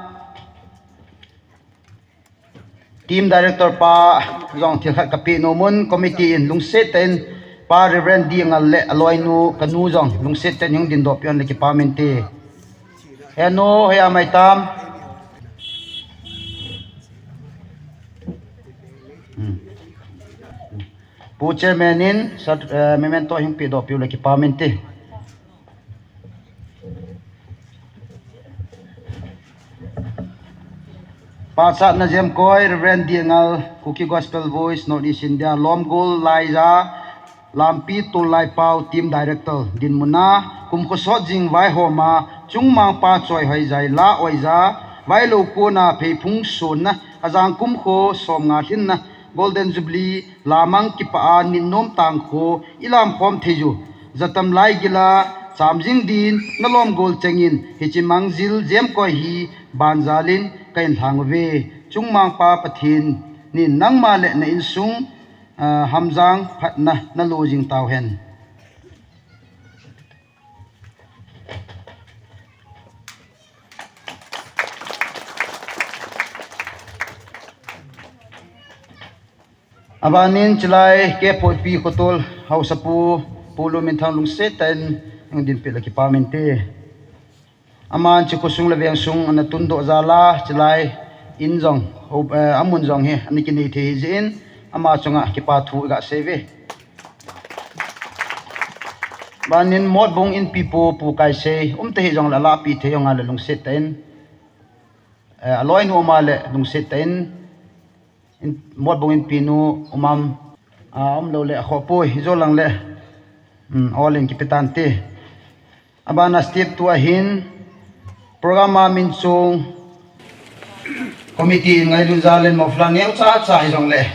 Team Director pa jong thil khat kapeh nom un, committee in lungset tah in Pa Reverend D. Angal le aloinu kanu jong lungset tah in hung dindoh peh un le kipah inte. Henu, hoiya mai tam. Hmm. Pu Chairman in, sat-, eh, memento hung pedoh peh u le kipah inte. Pachatna jemkoi, Reverend D. Angal, Kuki Gospel Voice, North East India, Lomgol Laija, Lampi Tolai Pao, Team Director, dinmun a, kum khosot jing vaihom a, chungmang pa choi hoijai la oija, vailou kona pheiphung sonna, ajang kum kho som nga lhinna, Golden Jubilee lamang kipah a ninnom tangkho ilam khom thei u jatam lai gila chamjing din nalom gol chengin hiche mangjil jemkoi hi banjalin kahin lhang uve. Chungmangpa Pathen in nangma le na insung, ah, hamjang phatna nalo jing tauhen. Abanin chulai kepotpi khotol haosapu Pu Luminthang lungset tah in hung dinpeh le kipa minte. Aman chu khosung le vengsung ana tundoh jal a chulai in jong, eh, amun jong hi ana kinei thei jeh in ama chunga kipa thu iga seive. Abanin Motbung Inpipu Pu Kaisei, umta hijongle alahpi thei jongle lungset tah in, eh, aloinu ama le lungset tah in, in, Motbung Inpinu umam, ah, umlou le akhohpoi, hijongle, um, ol in kipe tante. Abana step two ahin, program a min chung, committee in ngailut jal in mofla neocha cha hijongle,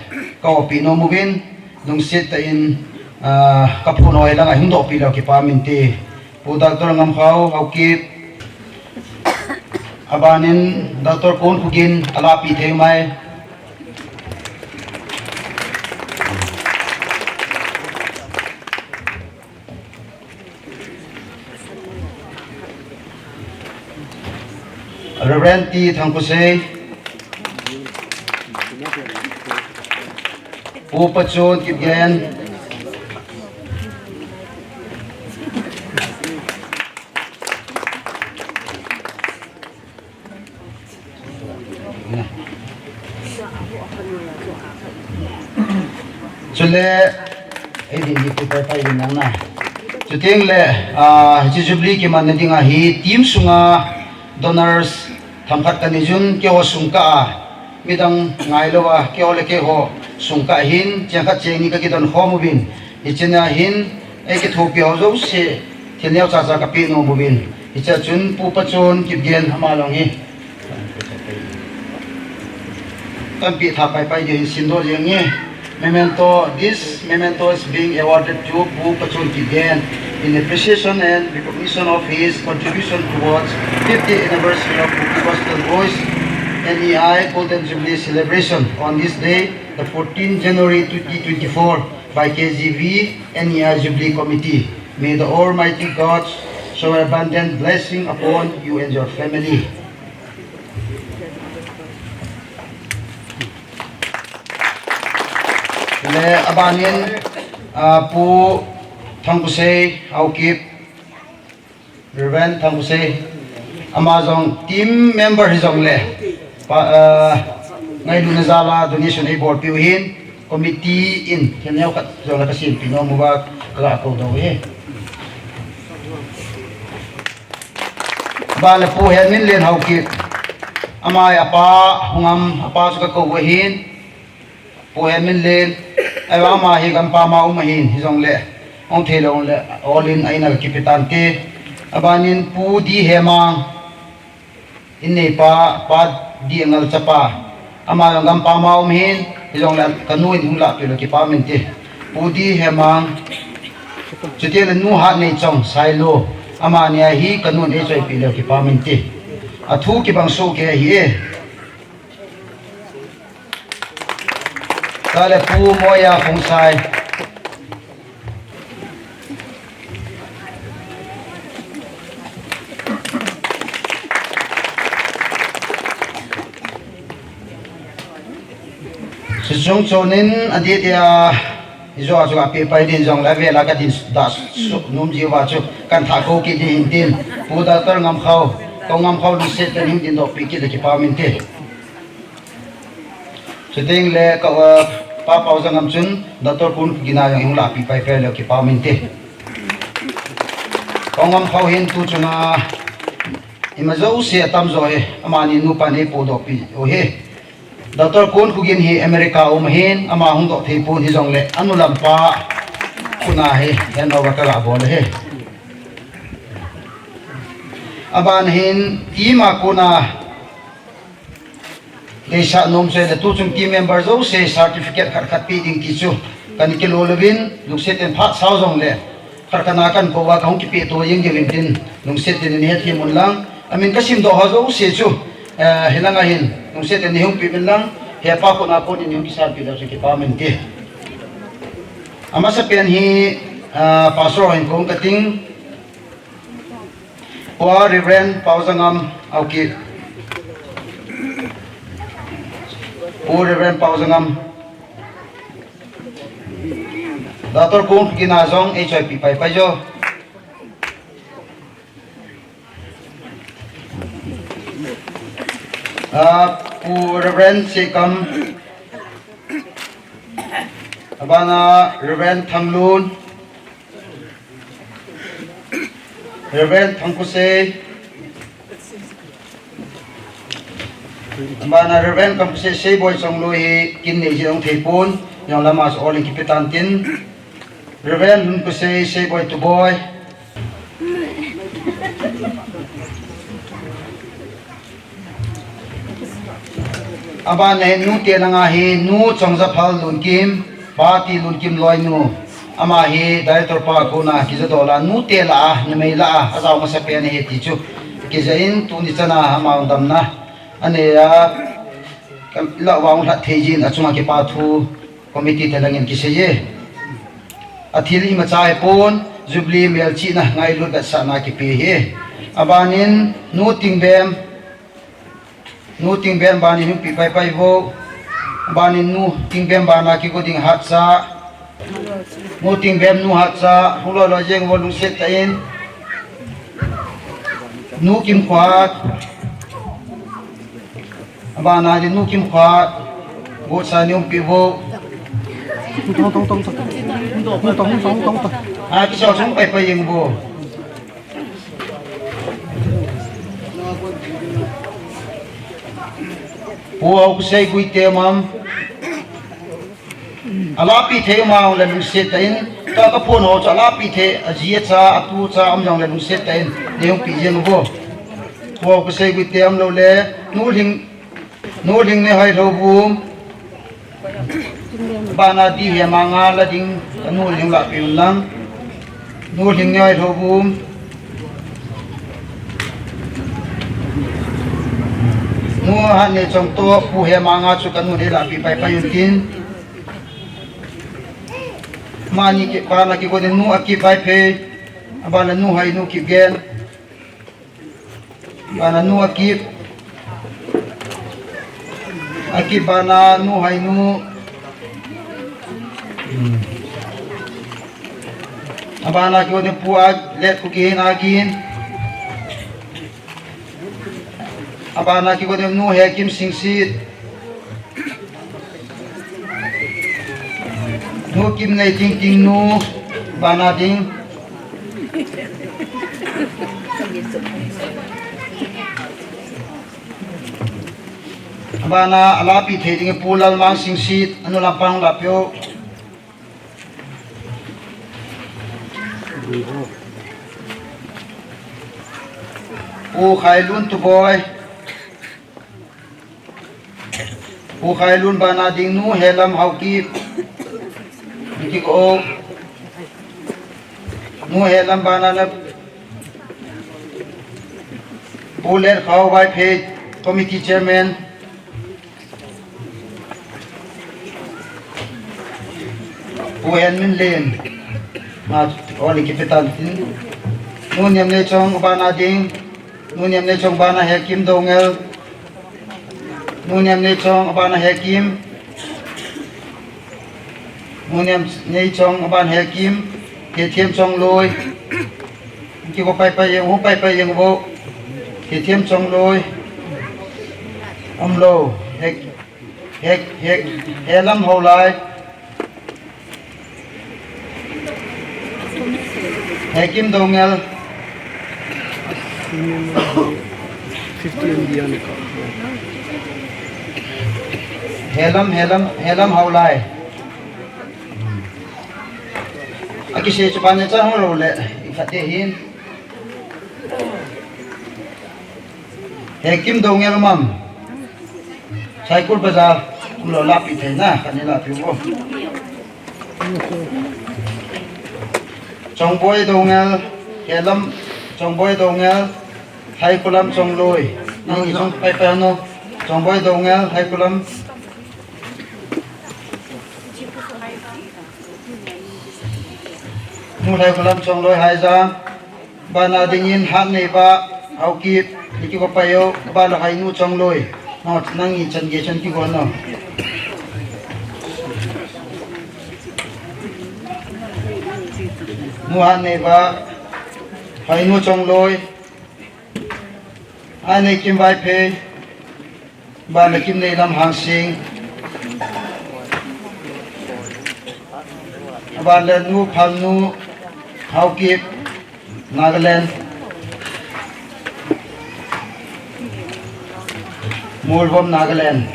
ka opi nom uvin, lungset tah in, ah, ka phone hoi langa hung dohpi leu kipa minte. Pu Doctor Ngamkhao, Haokip. Abanin Doctor Konkhogen, alahpi thei mai. Reverend T Thangkhosei, Pu Pachun Kipgen, chule, ei din di pu pai pai din nang na. Chuteng le, ah, hiche Jubilee kimanna dinga hi team sunga donors themkhat kanei jun, keiho sung kah a, midang ngailou a, keiho le keiho sung kah hin, cheng khat cheng ni kakidon khom uvin. Hiche nia hin, ei kithopi ho jouse, thil neocha cha kapeh nom uvin. Hichea chun Pu Pachun Kipgen ama jong hi. Kanpeh tha pai pai ding hin simdoh jeng inge. Memento, this memento is being awarded to Pu Pachun Kipgen in appreciation and recognition of his contribution towards fiftieth anniversary of Kuki Gospel Voice N E I Golden Jubilee celebration on this day, the fourteenth January twenty twenty-four, by K G V N E I Jubilee Committee. May the Almighty God shower abundant blessing upon you and your family. Le abanin, ah, Pu Thangkhosei, Haokip, Reverend Thangkhosei, ama jong team member hijongle, pa, ah, ngailutna jal a donation eibolpeh u hin, committee in thil neokhat jongle kasempeh nom uva kaga kou doh u ahi. Aban le Pu Henminlen Haokip, ama hi apa hung am, apa chu kakou u ahin, Pu Henminlen, ahivang ama hi gampam a um ahin, hijongle hung theilou le, ol in a ina kakipe tante. Abanin Pu D Hemang, in neipa, Pa D Ngalchapa, ama jong gampam a um ahin, hijongle kanu in hung lahpeh leu kipa minte. Pu D Hemang, chuteng le Nu Hatneichong, Sailo, amani a hi kanun eichoipeh leu kipa minte. Athu kibang sohkei ahi e. Chule Pu Moiya Khongsai. Chuche chung chon in adeh dia, hijo a chu apeh pai din jongle avel a kadin dah nom jiuva chu kahin thah kou kit ding ahin tin, Pu Doctor Ngamkhao, Kou Ngamkhao lungset tah in hung dindohpeh kit le kipa minte. Chuteng le ka, uh, Pa Paojangam chun Doctor Konkhogen a jong hung lahpeh paipai leu kipa minte. Kou Ngamkhao hin tu chunga ima jouse atamjo hi amani nupan eipodohpeh u ahi. Doctor Konkhogen hi America a um ahin, ama hung doh thei pon hijongle anu lampa khut a hi handover kaga bol ahi. Aban hin team a kona Eisa nom chu le tu chung team member jouse certificate khat khat pe ding ti chu kana kilo louvin, lungset in phat sao jongle khat khat na kana kou a kahung kipe to jeng diu vin tin, lungset in nei hethem un lang. Amin kasim doh ho jouse chu, eh, hilanga hin lungset in nei hung pe uvin lang, hepa khut a kon in nei hung kisan pe diu chu kipa min ti. Amasapen hi, ah, pastor hin kou kating. Pu Reverend Paujangam, okay. Pu Reverend Paujangam. Doctor Kung Kina jong H I P pai pai jo. Ah, Pu Reverend Sekam. Abana Reverend Thanglun. Reverend Thangkusei. Abana Reverend Kamkusei Seiboi Chongloi hi kin nei ji ong thei pon. Jong lama so ol in kipe tan tin. Reverend Hunkusei Seiboi Tuboi. Abana hin nute langa hi Nu Chongjaphal Lunkim, Pa Tilunkim loinu. Ama hi director pa kona kijadol a, nute lah a, numei lah a, ajao masapen ahi ti chu. Kijah in tuni chana ama damna anei a, kan la vang lhat thei jin achunga kipa thu. Committee te langin kisei e. Athil imacha hipon, Jubilee melchihna ngailut vetsahna kipe hi. Abanin Nu Tingbem, Nu Tingbem banin hung pi pai pai vo. Abanin Nu Tingbem bana kigo ding Hatcha. Nu Tingbem, Nu Hatcha, hung loi loi jeng vo lungset tah in. Nu Kimkhuat. Abana hi Nu Kimkhuat, vote sa nei umpi vo. Tong, tong, tong, tong. Tong, tong, tong, tong. A, kisah sung pai pai jeng vo. Pu Haokusei Guite mam. Alahpi thei um a le lungset tah in, tua kaphon ho chu alahpi thei, aji acha, atu acha um jongle lungset tah in, nei umpi jeng vo. Pu Haokusei Guite um lou le, Nu Lhing, Nu Lhingneihoi Lhouvum. Bana di he manga la ding, Nu Lhing lahpi un lang. Nu Lhingneihoi Lhouvum. Nu Hatneichong toh, Pu he manga chu kanu nei lahpi pai pai un tin. Amani kibana kigon in Nu Akip Vaiphei, abana Nu Hainu Kipgen, bana Nu Akip, Akip bana Nu Hainu, abana kigon in Pu Alet Kuki hin Agin, abana kigon in Nu Hekim Singsit, Nu Kimneiting Tingnu, bana ding. Bana alahpi thei ding Pu Lalmang Singsit, anu lampang lahpeh o. Pu Khailun Tuboi. Pu Khailun bana ding Nu Helam Haokip. Kigo. Nu Helam bana na Pu Letkhao Vaiphei, Committee Chairman. Pu Henminlen, ma, oli kipetan tin. Nu Niamneichong bana ding. Nu Niamneichong bana Hekim Doungel. Nu Niamneichong bana Hekim. Nu Niamneichong bana Hekim. Hethem Chongloi. Kigo pai pai jeng, hu pai pai jeng vo. Hethem Chongloi. Umlou. Hek, hek, hek. Helam Haolai. Hekim Doungel. Fifty M B on the call. Helam, Helam, Helam Haolai. Akisei chu bana cha hung lou le. Ikhat te hin. Hekim Doungel um am. Saikul Bazar, um lo lapi thei na, kani lapi bo. Chongboi Doungel, Helam, Chongboi Doungel, Haikhulam Chongloi. Nang i jong pai pai no. Chongboi Doungel, Haikhulam. Nu Haikhulam Chongloi Haijang. Bana dingin Hatneiba Haokip, Nikiko Payo, Bala Hainu Chongloi. No, nang i chan ge chan ki go no. Nu Hatneiba Hainu Chongloi. Hatnei Kim Vaiphei. Bana Kimneilam Hangsing. Bana Nu Phalnu Haokip, Nagaland. Molvom, Nagaland.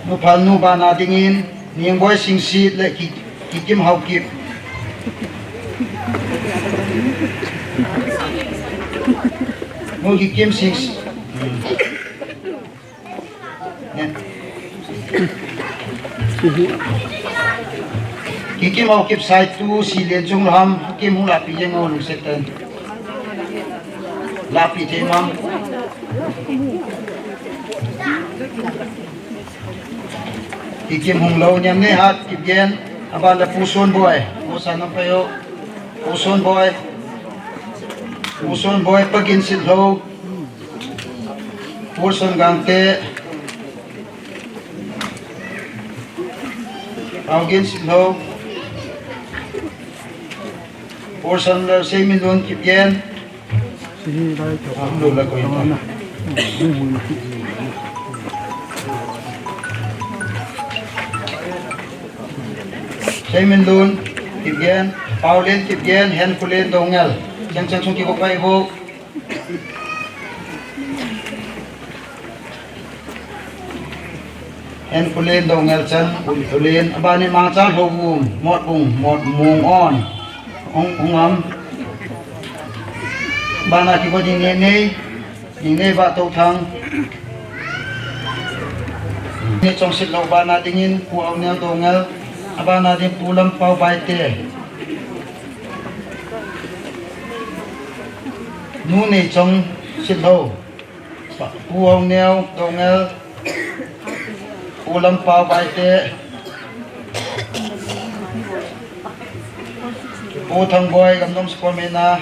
Nu Phalnu bana dingin, Ningboi Singsit le Ki, Kikim Haokip. Nu Kikim Singsit. Kikim Haokip sai tu si len chung lam, Kikim hung lapi jeng o lungset ten. Lapi thei mam. Kikim hung lo niam ne hat Kipgen, aban le Pu Sonboi, Pu Sanam Payo, Pu Sonboi, Pu Sonboi, Pagin Sitlo, Pu Son Gangte, Augin Sitlo, Pu Son le Seiminlun Kipgen, Am lo la koi ta. Seiminlun Kipgen, Paulin Kipgen, Henkhulen Doungel. Chang chang chung ki ko pai bo. Henkhulen Doungel Chang, Ulthulen, abani Mangcha Lhouvum, Motbung, Motmung on. Ong, ong am. Bana ki ko ding ne nei. Ningneiba Touthang. Ni Chongsitlou bana dingin Pu Auneo Doungel, abana ding Pu Lampao Baite. Nu Neichongsitlou, Pu Auneo Doungel, Pu Lampao Baite, Pu Thangboi, Gamnom Sportmena,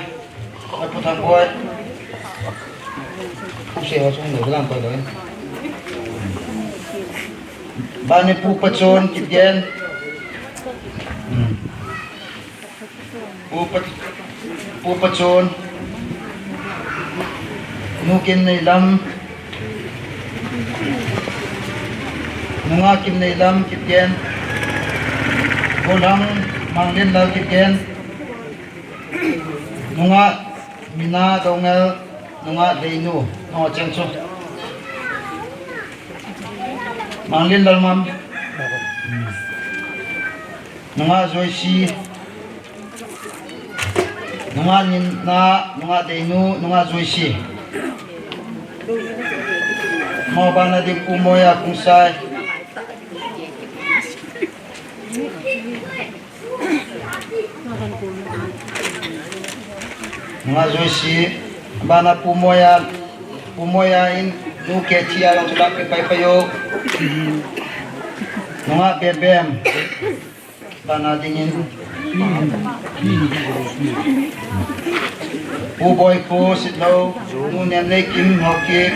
Pu Thangboi. Pu se ho chung lo lang ko lo. Bani Pu Pachon Kipgen. Hmm. Pu Pa, Pu Pachon. Nu Kimneilam. Nunga Kimneilam Kipgen. Golhang Manglinlal Kipgen. Nunga Mina Doungel, nunga Deinu, nunga Chengchu. Manglinlal mam. Nunga Joyce. Nunga Nina, nunga Deinu, nunga Joyce. Mo bana ding Pu Moya Kungsai. Nunga Joyce, bana Pu Moya, Pu Moya in, nu Kethi a long tulak pai pai yo. Nunga Bebem, bana dingin. Pu Boikho Sitlhou, nu Nemneikim Haokip,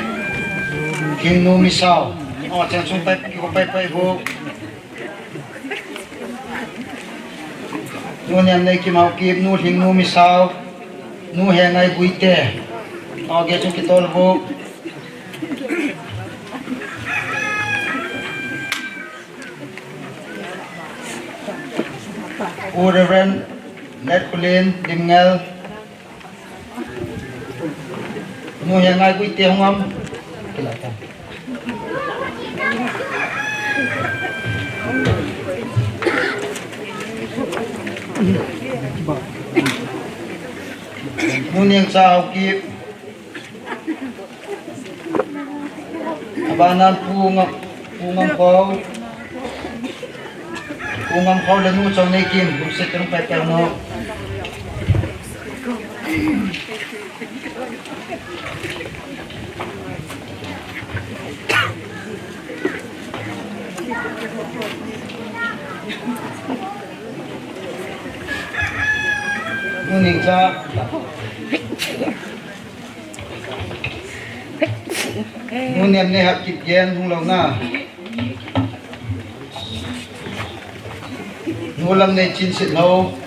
Thingnu Misao. O, cheng chung pai, ki ko pai pai ho. Nu Nemneikim Haokip, nu Lhingnu Misao, nu Hengai Guite. Aw, ge chu kitol bu. U Reverend Letkhulin Limngel. Nu Hengai Guite hung am. Kila ta. Nu Nengcha Haokip. Banan Pu Ngam, Pu Ngam Khau. Pu Ngam Khau le nu Chongneikim, lungset tah in pai tao nu. Nu Ningcha. Nu Nemneihat Kipgen, hung lou na. Nu Lamneichen Sitlhou.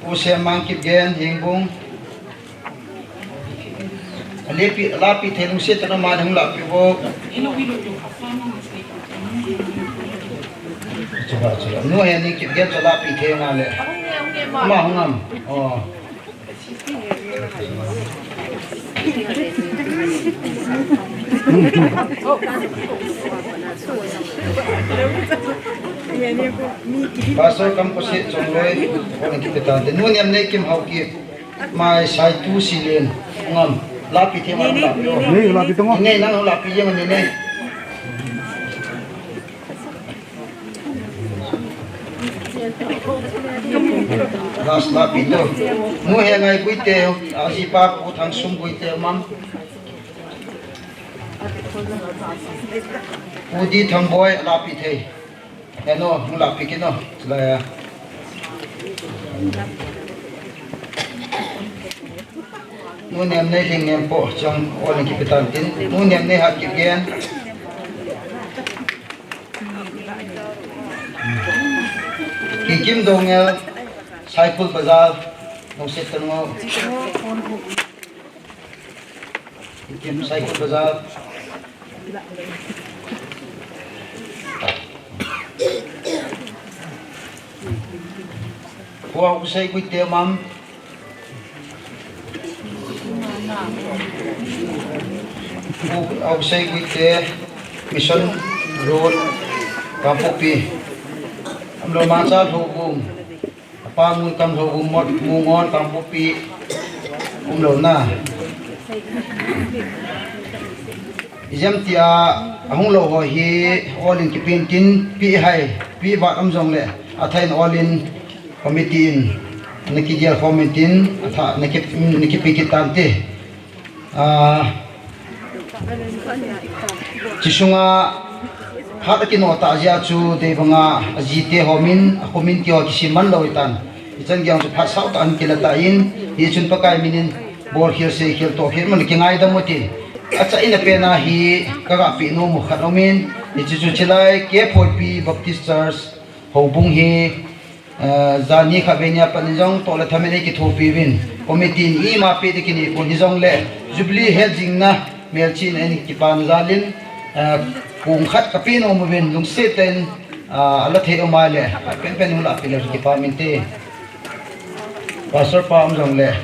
Pu Semmang Kipgen, Hengbung. Alapi, alapi thei lungset tah in ama hung lapi vo. Chuba, chuba. Nu Heni Kipgen chu alapi thei nga le. Ama hung am. Oh. Pastor Kamkhosit Chongloi, hung kipe tante. Nu Nemneikim Haokip. Mai Saitu Silen, ngam, lapi thei ma, lapi o. Nei, lapi tong o. Nei, nang lapi jeng nei nei. Last lapi to. Nu Hengai Guite, ajipa Pu Thangsum Guite, mam. Pu Dithangboi, lapi thei. Heno, hung lapi kit no, chulai a. Nu Nemneilhing Nempo, chang, ol in kipe tan tin. Nu Nemneihat Kipgen. Kikim Dongel, Saikul Bazar, Nongset Tangau. Kikim Saikul Bazar. Pu Ausei Guite, mam. Pu Ausei Guite, Mission Road, Kangpokpi. Amlo Mangcha Lhouvum. Apa mun kam lou um mot, mun ngon kam pupi um lou na. Ijemtia ahung lou ho hi ol in kipe intin, pe hai, pe vat um jongle, athah in ol in committee in, na kigel khom intin, athah na ki, na kipe kit tante. Ah, chusunga phat akinoh tah jeh a chu deibanga ajite ho min, akho min tiho kisim man lou hitan. Hichan geiyin chu phat sao tah in kila tan, hichun Pakai min in bolkhel seikhel tohkhel man kingaidam utin. Achaina pen a hi kaga pe nom u khat um in, hichu chu chilai K Phoipi Baptist Church houbung hi, Eh, jani kha venia pat in jong tohle thamin eikithopi uvin. Committee in ima pe ding kinei pon hijongle, Jubilee het jingna melchihna in kipana jal in, eh, kong khat kape nom uvin, lungset tah in, ah, ala thei um a le, penpen hung lapi le kipah inte. Pastor pa um jongle.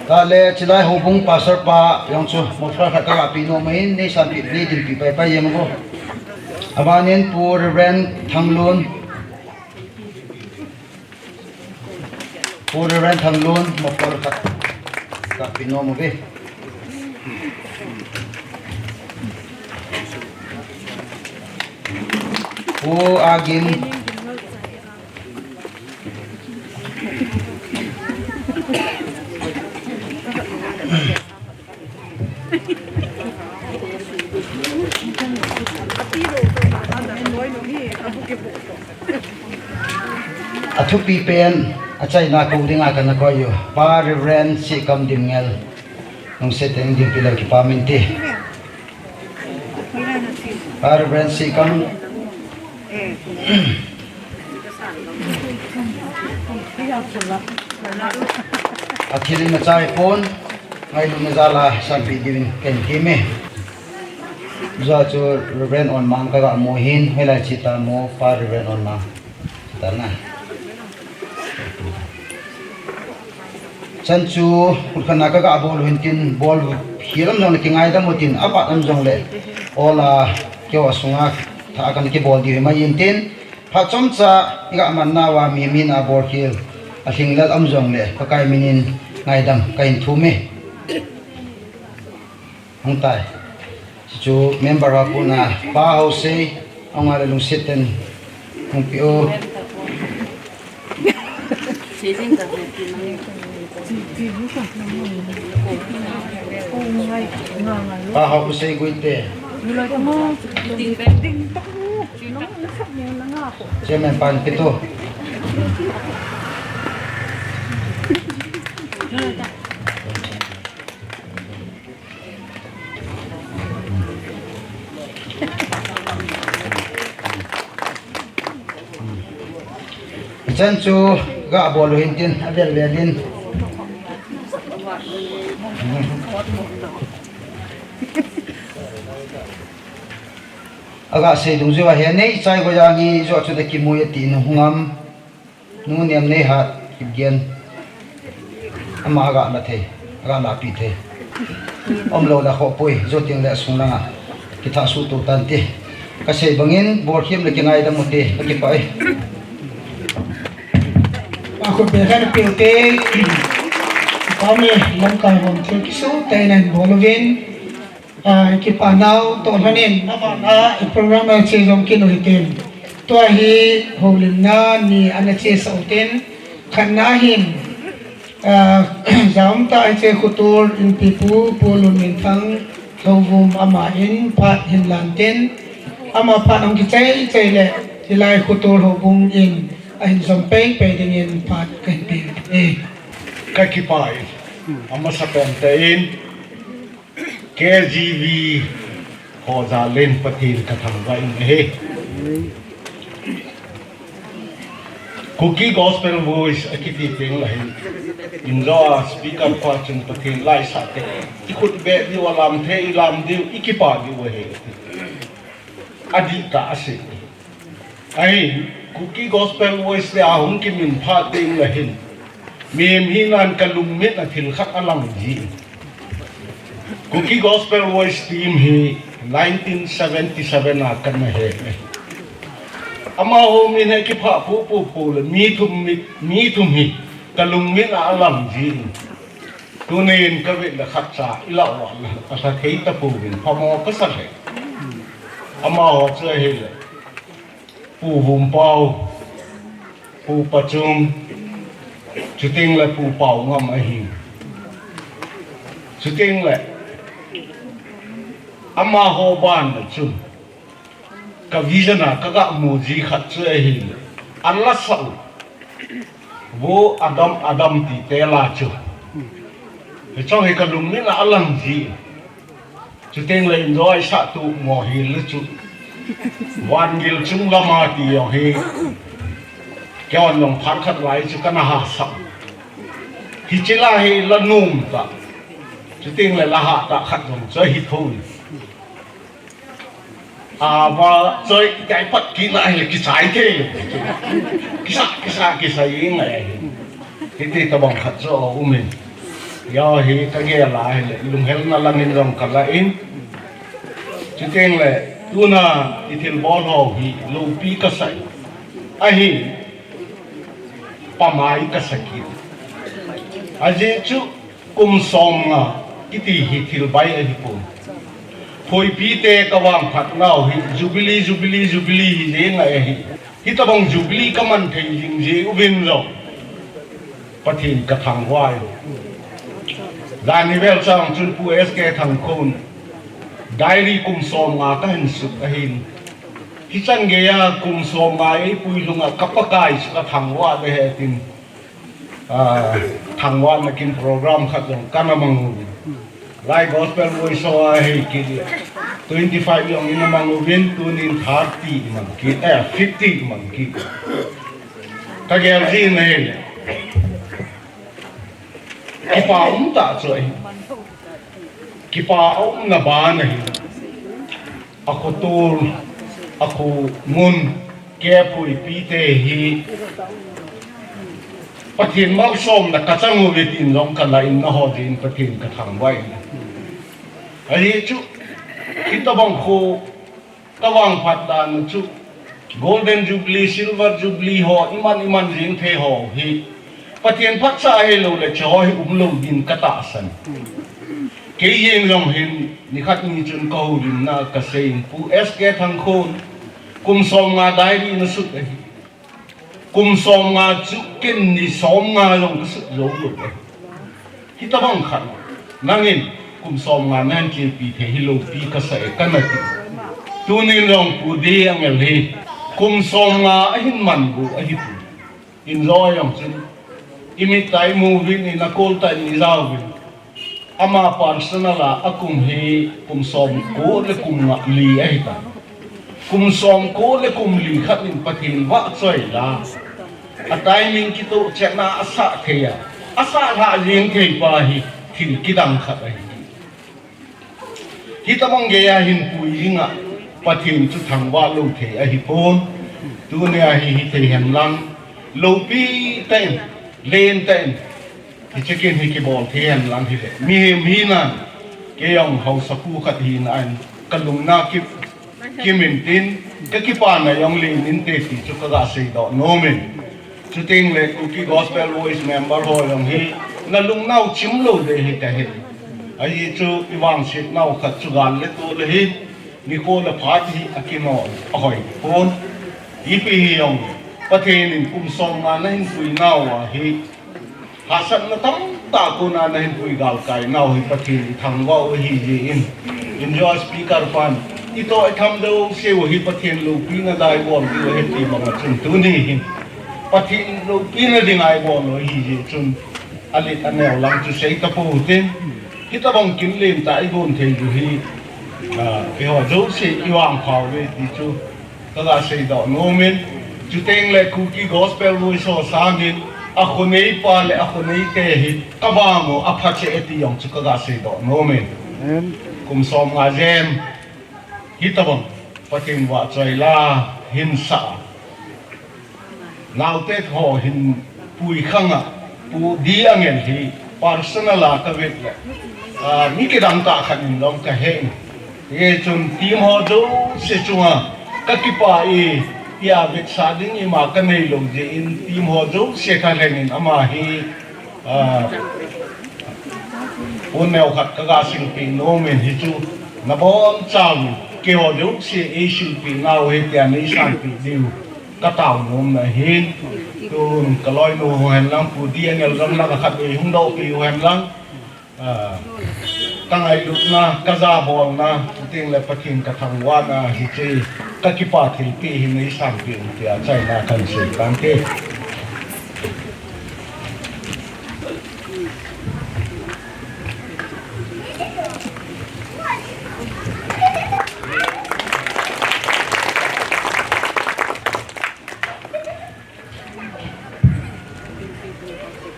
Tale, chilai houbung pastor pa jong chu, muffler khat kaga pe nom in, nei sanpeh, nei dinpeh paipai jeng uvo. Abanin Pu Reverend Thanglun. Pu Reverend Thanglun, muffler khat kape nom uve. Pu Agim. Athupi pen, achaina kou dinga kana koi u. Pa Reverend Sikam Dimngel. Lungset tah in dinpi leu kipah inte. Pa Reverend Sikam. Athil in achai pon, ngailutna jal a sanpeh diuvin kahin temme. Jua chu Reverend Onmang kaga mu hin, hoilai chita mu, Pa Reverend Onmang. Tana. Chan chu, khut khat na kaga bol u hintin, bolkhel um jongle kingaidam utin, avat um jongle, ol a, keiho sunga, thah a kana kibol diu hi mai intin, Phat chomcha iga man nauva mi min a bol khel a lhinglel um jongle Pakai minin ngaidam kahin thum e. Hung tai. Chu member ho puna Pa Haosei, aunga le lungset ten hung pi o. Pa Haosei Guite. Chairman pan pi tu. Chan chu ga bol u hin tin, a vel vel in. Aga sei dungjuiya he nei chai go yang hi jo chu da kimu e ti nu hung am. Nu Niamneihat Kipgen. Ama aga la thei, aga la pi thei. Umlou la khoh poi, joting le sung langa. Kitha su tu tan ti. Ka sei bangin, bol khim le kingaidam u ti, ka kipah e. Akhut be khan piu te. Pame, lamkai hom thil kisu, te nan bol uvin. Ah, i kipah nau toh lhonin, amavang a i program a che jong kinoi tin. Tua hi houlimna ni ana chesah u tin, khatna hin, ah, jaum tah a hiche Khutur Inpipu, Pu Lunminthang Houvum ama in phat hin lan tin, ama phat hung kichai chai le, hilai Khutur Houbung in ahin jom pei pei dingin phat kahin pe e. Ka kipah e, amasapen in, K G V ho jal in Pathen ka thangvah in ahi. Kuki Gospel Voice akiti teng le hin, injo a speaker pa chun Pathen laisah te, i khut beh diu, a lam thei i lam diu, i kipah diu ahi. Adih tah a sei. Ahi, Kuki Gospel Voice le ahung kimin phat teng le hin, mihem hina in ka lungmin a thil khat alang ji. Kuki Gospel Voice team hi nineteen seventy-seven a kana he e. Amaho min hi kipah pu pu pu le mi thum mi, mi thum hi ka lungmin a alang ji. Tunin ka vet le khatcha i lah uva la, a lha thei tapouvin phamo ka sa le. Amaho chu ahile, Pu Vumpau, Pu Pachum, chuteng le Pu Paungam ahi. Chuteng le, amaho ban le chun, ka vision a ka ga mu ji khat chu ahile, a la sa u, Vo Adam Adam ti te la chu. Hiche hi ka lungmin a alang ji. Chuteng le injo a i sah tu mo hi le chu. Vangil chung lama ti jong hi. Kei jong phat khat lai chu kana hahsa. Hiche la hi la nom tah. Chuteng le la hah tah khat jong chu ahi thou. A, va choi, kai pat kit na hi kichai thei. Kisa, kisa, kisa i ngai hi. Hiti tabang khat chu aum in. Ijeh hi ka gel a hile, lunghelna lang in jong ka la in. Chuteng le, tuna i thilbol ho hi, loupi ka sa e. Ahi, pamai ka sa kit. Ajeh chu, kum som nga kiti hi thil bai ahi pon. Phoipi te ka vangphat nau hi, Jubilee, Jubilee, Jubilee hi jeng ahi. Hitabang Jubilee ka man thei jing jeh uvin jong, Pathen ka thangvah e. Jan hi vel chang chun Pu S K Thangkhon, diary kum som nga ka hin sut ahin. Hichan geiya kum som nga eipui lhunga ka Pakai chu ka thangvah e tin. Ah, thangvahna kin program khat jong kana mang uvin. Lai Gospel Voice a hi kiti. Twenty-five jong ina mang uvin, tunin thirty i man kit, eh, fifty i man kit. Ka gel jin ahi. Kipah um tah chu ahi. Kipah umna ban ahi. A khotol, a khomun, kei phoipi te hi Pathen malsomna ka chang uve tin jong ka la in, nangho jeh in Pathen ka thangvah e. Ahi chu, hitabang kho ka vangphat dan chu, Golden Jubilee, Silver Jubilee ho, iman iman jing thei ho hi Pathen phatcha ahilou le, hiche ho hi umlou din katahsan. Kei jeng jong hin, nikhat ni chun kahoulimna kasei in, Pu S K Thangkhon, kum somnga diary nasut ahi. Kum somnga chu ken ni somnga jong kasut jou lou ahi. Hitabang khat, nangin kum somnga nahin chepi thei hi loupi kasa e kana ti. Tunin jong Pu D. Angel hi kum somnga ahin man u ahi pu. Injo jong chun, imit tah imu uvin, ina kol tah in ijao uvin. Ama personal a akum hi kum somko le kum nga li ahitai. Kum somko le kum li khat in Pathen vahchoi la, a timing kitoh chetna asah thei a, asah lhah jeng thei pa hi thil kidang khat ahi. Hitabang geiya hin pui jing a, Pathen chu thangvah lou thei ahipon. Tunia hi hithei hen lang, loupi tah in, len tah in, hiche kin hi kibol thei hen lang hile, mihem hina, kei jong haosapu khat hina in kalungna ki, kimin tin, kakipana jong len inte ti chu kaga seidoh nom in. Chuteng le Kuki Gospel Voice member ho jong hi, nalungnau chim lou ding ahi tahin. Ajeh chu ivangset nau khat chu gal le tol ahin, nikho le phat hi akinoh ahoi pon. Ipi hijong, Pathen in kum somnga nahin pui nau ahi, hahsatna tamtah kona nahin pui galkai nau hi Pathen ithangvah u ahijeh in, injo speaker pan, itoh itham jouse u hi Pathen loupina dinga ibol diu ahi ti banga chun tuni hin Pathen loupina dinga ibol u ahijeh chun, alet aneo lang chu sei tapou tin, hitabang kin lentah igon thei u hi, ah, eiho jouse ivangpha uve ti chu kaga seidoh nom in, chuteng le Kuki Gospel Voice ho sangin, akhoneipa le akhoneite hi kavang u apha cheh e ti jong chu kaga seidoh nom in. Kum somnga jen hitabang Pathen vahchoi la hinsah a, naote ho hin pui khang a, Pu D. Angel hi personal a kavet le, ah, mi kidang tah khat in jong kahe in. Hijeh chun team ho jouse chunga kakipah e, tia vetsah ding ima kanei lou jeh in team ho jouse kalheng in ama hi, ah, pon neo khat kaga silpeh nom in, hichu nabonchauvin keiho jouse eisilpeh nau ahi tia neisanpeh diu katao nom na ahin. Tun kaloinu ho hen lang, Pu D. Angel jong lang khatvei hung dohpeh u hen lang. Ah, kangailutna, kajabolna, chuteng le Pathen kathangvahna hiche kakipa thilpeh hi neisanpeh un tia achaina kahin sei tante.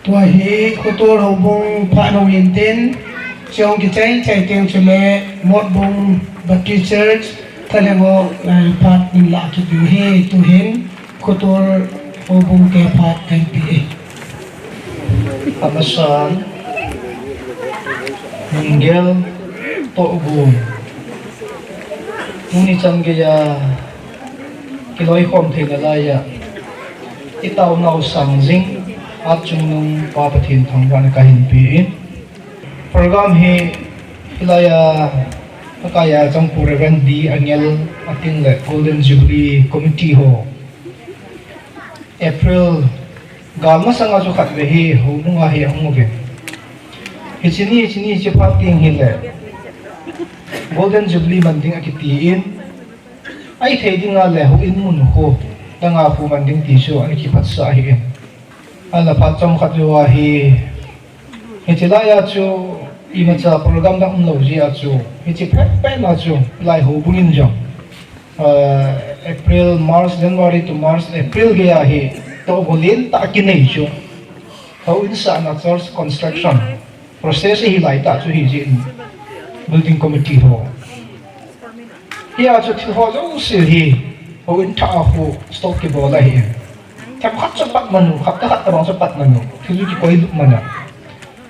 Tua hi Khotol houbung phat hung hin tin, chong kichai chai teng chule Motbung Baptist Church, Thalheng ho, eh, phat in lah kit diu ahi. Tuhin Khotol houbung te phat kahin pe e. Amasan, Minggel Tohgon. Tuni chan geiya kiloikhom theina laiya itaonau sang jing, Atchungnung Pa Pathen thangvahna kahin pe in. Program hi hilaiya, Pakai a changpu Reverend D. Angel, atin le Golden Jubilee Committee ho, April gal masanga chu khatvei hi houbunga hi ahung uvin. Hiche ni, hiche ni, hiche phat teng hile Golden Jubilee man ding akiti in, ahithei dinga le houin mun khu danga khu man ding ti chu ana kiphatsah ahi in. Ahinla phat chomkhat jouva hi, hiche laiya chu imacha program dang umlou jeh a chu, hiche pet pet na chu lai houbung in jong, ah, April, March, January to March, April geiya hi tohgon lentah kinei chu, houin sahna, church construction process ahi laitah chu hijeh in, building committee ho, hia chu thil ho jouse hi houin thah a khu stock kibol ahi in. Themkhat chu pat man u, hapta khat tabang chu pat man u, thil chu kikoilut man a.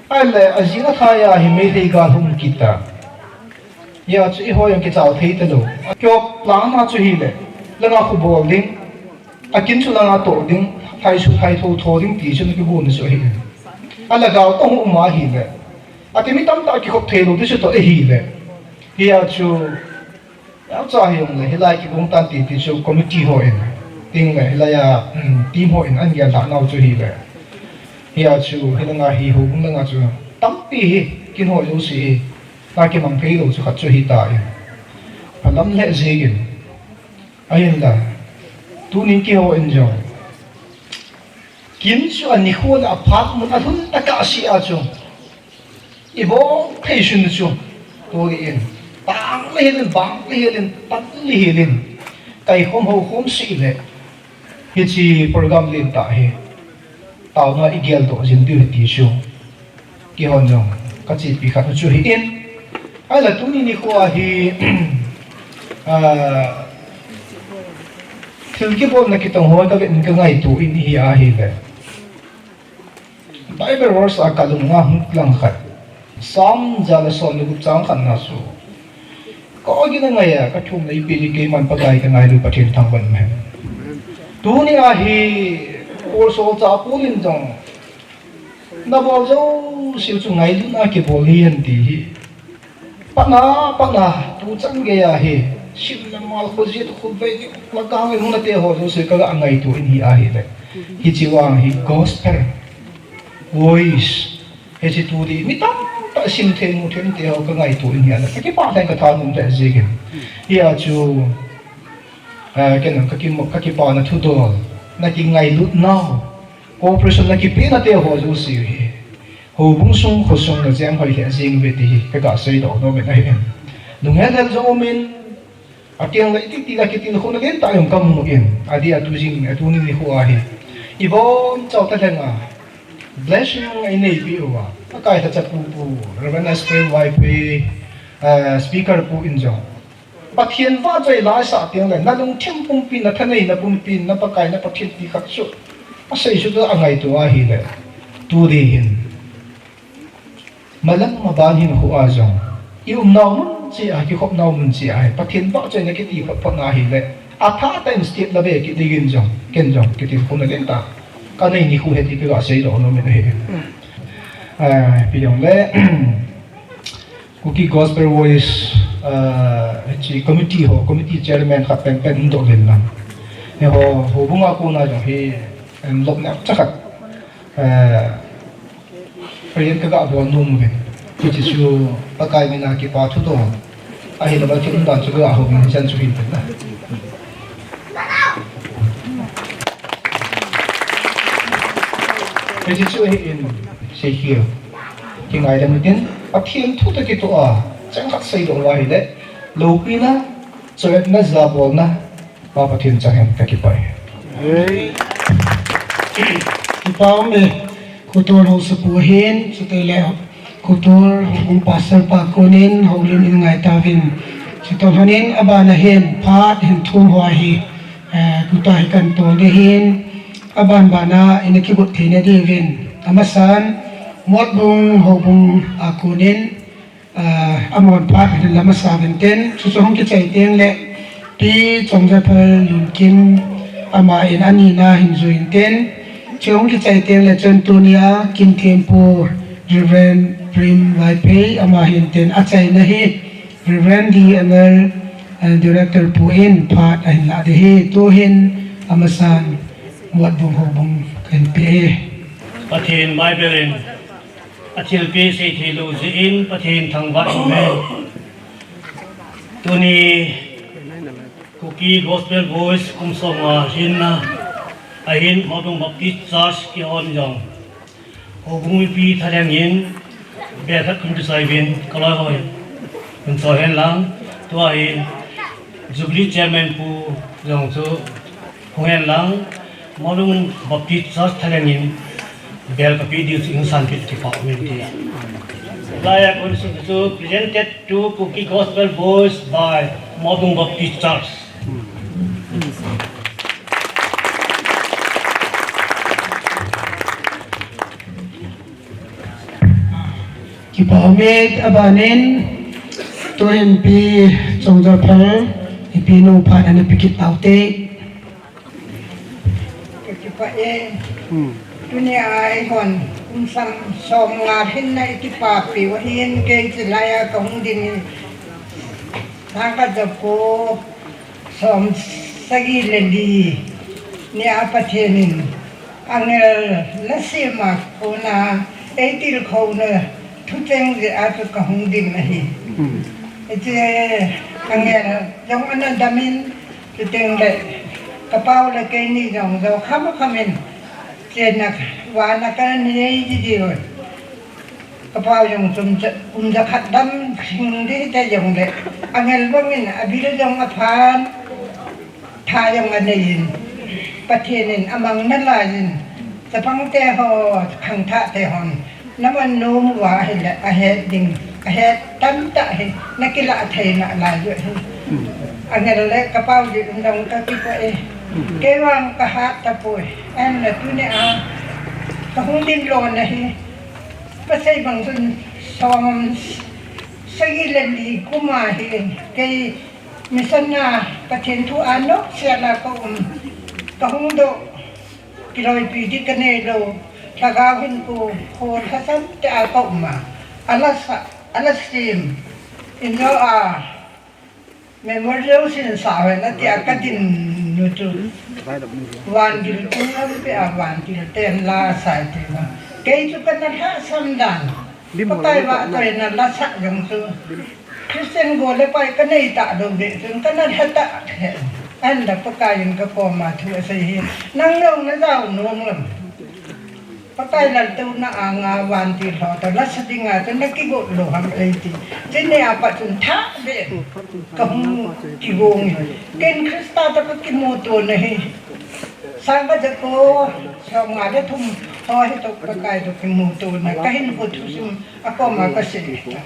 Ahile ajing athai a hi Meitei gal hung kit ta. Hia chu eiho jong kichao thei talou. Akiop lang ma chu hile, Langa khu bol ding, akin chu langa toh ding, thai chu thai tho tho ding ti chu na kigon chu ahi. Alagao toh hu um ahile. Ati mi tamtah kikhop thei lou ti chu toh ahile. Hia chu, yacha hi um le, hilai kibung tan ti ti chu committee ho in. Ting le, hilai a, um, team ho in an gel lha nau chu hile. Hia chu, hilanga hi ho bung langa chu. Tampi hi, kin ho jouse hi. Na kimang thei lou chu khat chu hita in. Phalam le jigin. Ahinla, tunin keiho in jong. Kin chu ani khon a phat mun a lhun taka asi a chu. I bol thei sun chu. Tunin, tang le hilin, bang le hilin, tan le hilin. Kai khom ho khom si le. Hichi program len ta hi. Taona i gel doh jing diu hi ti chu. Keihon jong ka chepi khat chu hi in. Ahinla tuni nikho a hi, ah, thil kibolna kitong ho ka vet in ka ngaito in hi ahile. Bible verse a ka lunga hung lang khat. Psalm ja le som le gup chang khat na chu. Ka ogin a ngai a, ka thum na ipi ni keiman Pakai ka ngailu Pathen thangvah in um hen. Tuni a hi, Paul solchah Paul in jong, na bol jouse chu ngailutna kibol hi hen ti hi. Patna, patna, tu chan gei a hi, sim le mal khojet khovei ni, la ka ngai hung na te ho jouse ka ga ngaito in hi ahile. Hichi vang hi gospel, voice, Hichi tu di, mi tamtah sim thei mu thei te ho ka ngaito in hi a, ka kipah lheh in ka thanom lheh jing in. Hia chu, eh, ken ka ki, ka kipana thudol, na kingailut nau, cooperation na kipe na te ho jouse hi. Houbung sung, khosung na jeng hoi lheh jing uve ti hi, ka ga seidoh nom in ahi. Lunghel hel jong um in, Ateng le iti ti la kitilkhouna lentah jong ka mu in, adeh a tu jing, a tuni nikho a hi. I bonchauva lheng a, blessing a i neipi uva, Pakai lhacha pu pu, Reverend S K Vaiphei, eh, speaker pu in jong. Pathen vahchoi la i sah teng le, na lungthim pumpi, na thaneina pumpi, na Pakai na Pathen ti khat chu. Asei chu a ngaito ahile, tu di hin. Malam maban hin khu a jong. I umnau mun cheh a, kikhopnau mun cheh a hi. Pathen vahchoina kiti phot phot na ahile. Athah tah in step la ve kit ding in jong. Ken jong, kitilkhouna lentah. Ka nei nikho hi ti ka ga seidoh nom in ahi. Ah, ipi jong le. Kuki Gospel Voice, ah, chi committee ho, committee chairman khat pen pen hin doh len lang. Hi ho, houbung a kona jong hi, em, lop neo cha khat. Eh, Prayer ka ga bol nom uvin. Hichi chu Pakai mina kipa thudol. Ahilou le thil umdan chu ka ga hou uvin hichan chu hin pen na. Hichi chu ahi in seikhel. Kingaidam utin, Pathen thu toh kitoh a, chang khat seidoh uva ahile, loupina, choiatna, jabolna, Pa Pathen chang hen ka kipah e. Kipa um e, Khotol Haosapu ahin, chuteng le Khotol Houbung Pastor pa konin, houlim in ngai tauvin. Chuteng lhonin, abana hin, phat hin thum ho ahi, eh, tuta hi kan tol ding ahin, aban bana, ina kigot theina diuvin. Amasan, Motbung Houbung a konin, Ah, amahon phat hin la masa uvin tin, chuchu hung kichai teng le, Pi Chongjaphal Lunkim, ama in anina hin jui in tin, chu hung kichai teng le, chun tunia, Kin Thempu, Reverend Prem Vaiphei, ama hin tin, achaina hi, Reverend D M L, eh, Director pu in phat ahin la ding ahi, tu hin, amasan, Motbung Houbung, kan pe e. Pathen Bible in, Athilpeh seithei lou jeh in Pathen thangvah in ume. Tuni Kuki Gospel Voice kum som nga hinna ahin Motbung Baptist Church keihon jong houbung mipi thalheng in bel khat kum kisai uvin ka loi hoi. Hung choi hen lang, tua hi Jubilee Chairman pu jong chu hung hen lang, Motbung Baptist Church thalheng in bel ka pe diu chu hung san peh kipah umin ti. Laiya kon su chu presented to Kuki Gospel Voice by Motbung Baptist Church. Kipa ume, abanin, tuhin Pi Chongjaphal Ipi nu phat ana pe kit taute. Ka kipah e. Hmm. Tunia eihon kum sang som nga hinna i kipapi u ahin, kei chilai a ka hung ding hi. Sangkhat jako som sagi le li nia Pathen in angel la sem a kona ei tilkhouna thucheng jeh a chu ka hung ding ahi. Hmm. Hiche angel jong ana dam in, chuteng le ka pau le keini jong jo kham kham in chenna vana kana nei ji diu. Ka pau jong chun cha, kum jakhat dam sing ding hita jong le, angel bang in abil jong aphan, tha jong anei in, Pathen in amang nalai in, chapang te ho, khangthah te hon naman nom uva ahile ahet ding, ahet tamtah hi nakilah thei nalai u ahi. Angel le ka pau jeh in jong ka kipah e. Kei vang ka hat tapoi. Ahinla tunia ka hung ding lona hi, ka sei bang chun som sagi le li kum a hi kei mission a Pathen thu a noksel a ka um, ka hung doh, kiloipi ding ka nei lou, lhagao hinkho, kho lhasam te a ka um a, ala sa, ala sem, injo a, memorial sin sa ve na tia ka din nu chu. Van dil tu lam pe a van dil ten la sai ti na. Kei chu kana lhasam dan. Pakai vahchoi na la sa jong chu. Christian go le pai ka nei ta dou de chun kana lha ta. Ahinla Pakai in ka koma thu asei hi. Nang jong na jao nom lam. Pakai laltouna anga vantil ho toh lasa dinga chu na kigot lou ham eiti. Chuni a pat chun tha be ka hung kigong e. Ken Christa toh ka kimuto na hi. Sangkhat jako som nga le thum ho hi toh Pakai toh kimuto na. Ka hinkho thusim a koma ka sei ta.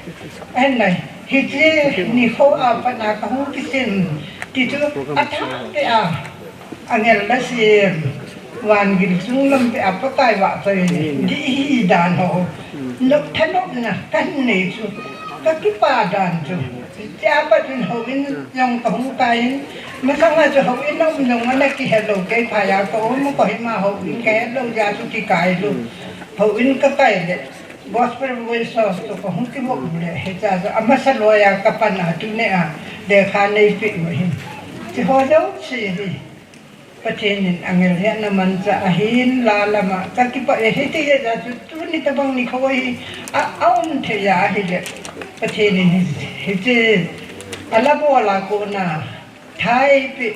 Ahinla hiche nikho a pat na ka hung kisin ti chu atha be a. Angel la sem, van gil chung lam pe a Pakai vahchoi ding hi dan ho. Nop thanopna ka hin nei chu, ka kipah dan chu. Tia pat in houin jong ka hung kai in, masang a chu houin a um jong ana kihe lou, kei phai a ka um, Kohima houin ka he lou jeh a chu kikai lou. Houin ka kai le, Gospel Voice chu ka hung kimu le, hiche a chu amasa loi a ka pan a tunia lekha nei peh u ahi. Hiche ho jouse hi Pathen in angel hi ana manchah ahin, la lam a ka kipah e, hiti jeh a chu tuni tabang nikho hi a, aum thei a ahile, Pathen in hi, hiche ala bol a kona tha eipeh,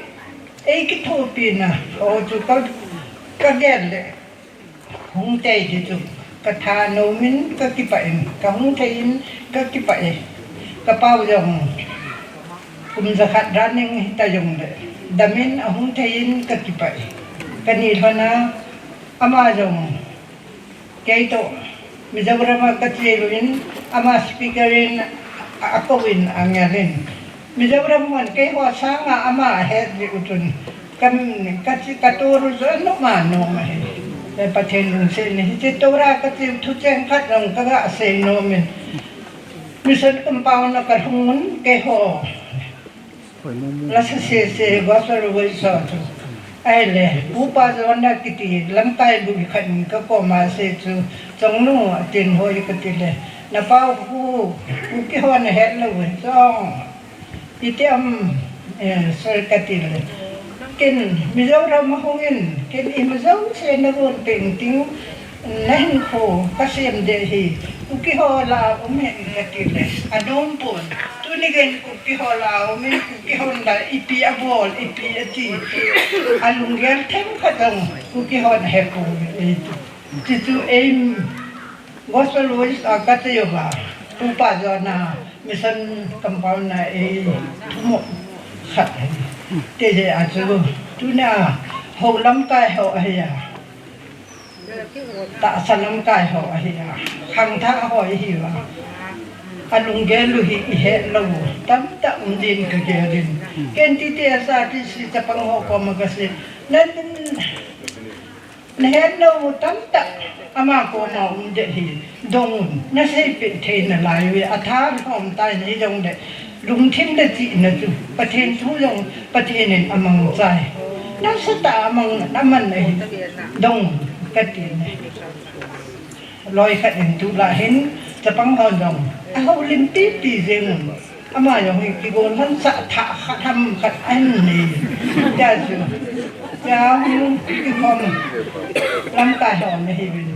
ei kithopi na ho chu ka, ka gel le. Hung thei ti chu ka thanom in ka kipah in, ka hung thei in ka kipah e. Ka pau jong kum jakhat running hita jong le, dam in ahung thei in ka kipah e. Ka ni lhon a ama jong kei toh Mizoram a ka che lou in, ama speaker in a, akou in angel in. Mizoram hon keiho sanga ama ahet jeh u chun, ka, ka chi, ka tour u chu anom anom ahi. Le Pathen lungset in hiche tour a ka che u thucheng khat jong ka ga sei nom in. Mission compound a ka lhung un keiho lasa sese Gospel Voice ho chu. Ahile, Upa John a kiti lamkai lui khat in ka koma asei chu, Chongnu, atin, hoi kati le, na pau khu Kuki hon ahet lou e, Chong. Iti ham, eh, sir kati le. Ken Mizoram a hung in, ken ima jouse na gon peng ting, na hinkho ka sem ding ahi. Kuki ho la um hen kati le. Anom pon. Tuni gei Kuki ho la um in, Kuki hon la ipi abol, ipi ati. Alunggel themkhat jong Kuki hon ahe pon e ti. Ti chu ei Gospel Voice a ka che uva, Upa John a mission compound a ei thumo khat ahi. Ti jeh a chu tunia hou lamkai ho ahi a, tahsa lamkai ho ahi a, khangthah ho ihi uva, alunggel u hi ihet lou u tamtah um din ka gel in. Ken ti ti asa ti si chapang ho koma ka sei, na Na het lou u tamtah ama koma um ding ahi, dong un, na seipeh thei nalai uve, atha lhom tai na hi dong le. Lungthim le chihna chu Pathen thu jong Pathen in amangchai. Nasatah a amang, aman ahi. Dong kati ahi. Loi khat in tulai hin chapang hon jong ahoulim pipi jeng un. Ama jong hi kigon lhansah thah khat ham khat ahin nei. Tia chu. Tia hung kikhom lamkai hon ahiuvin.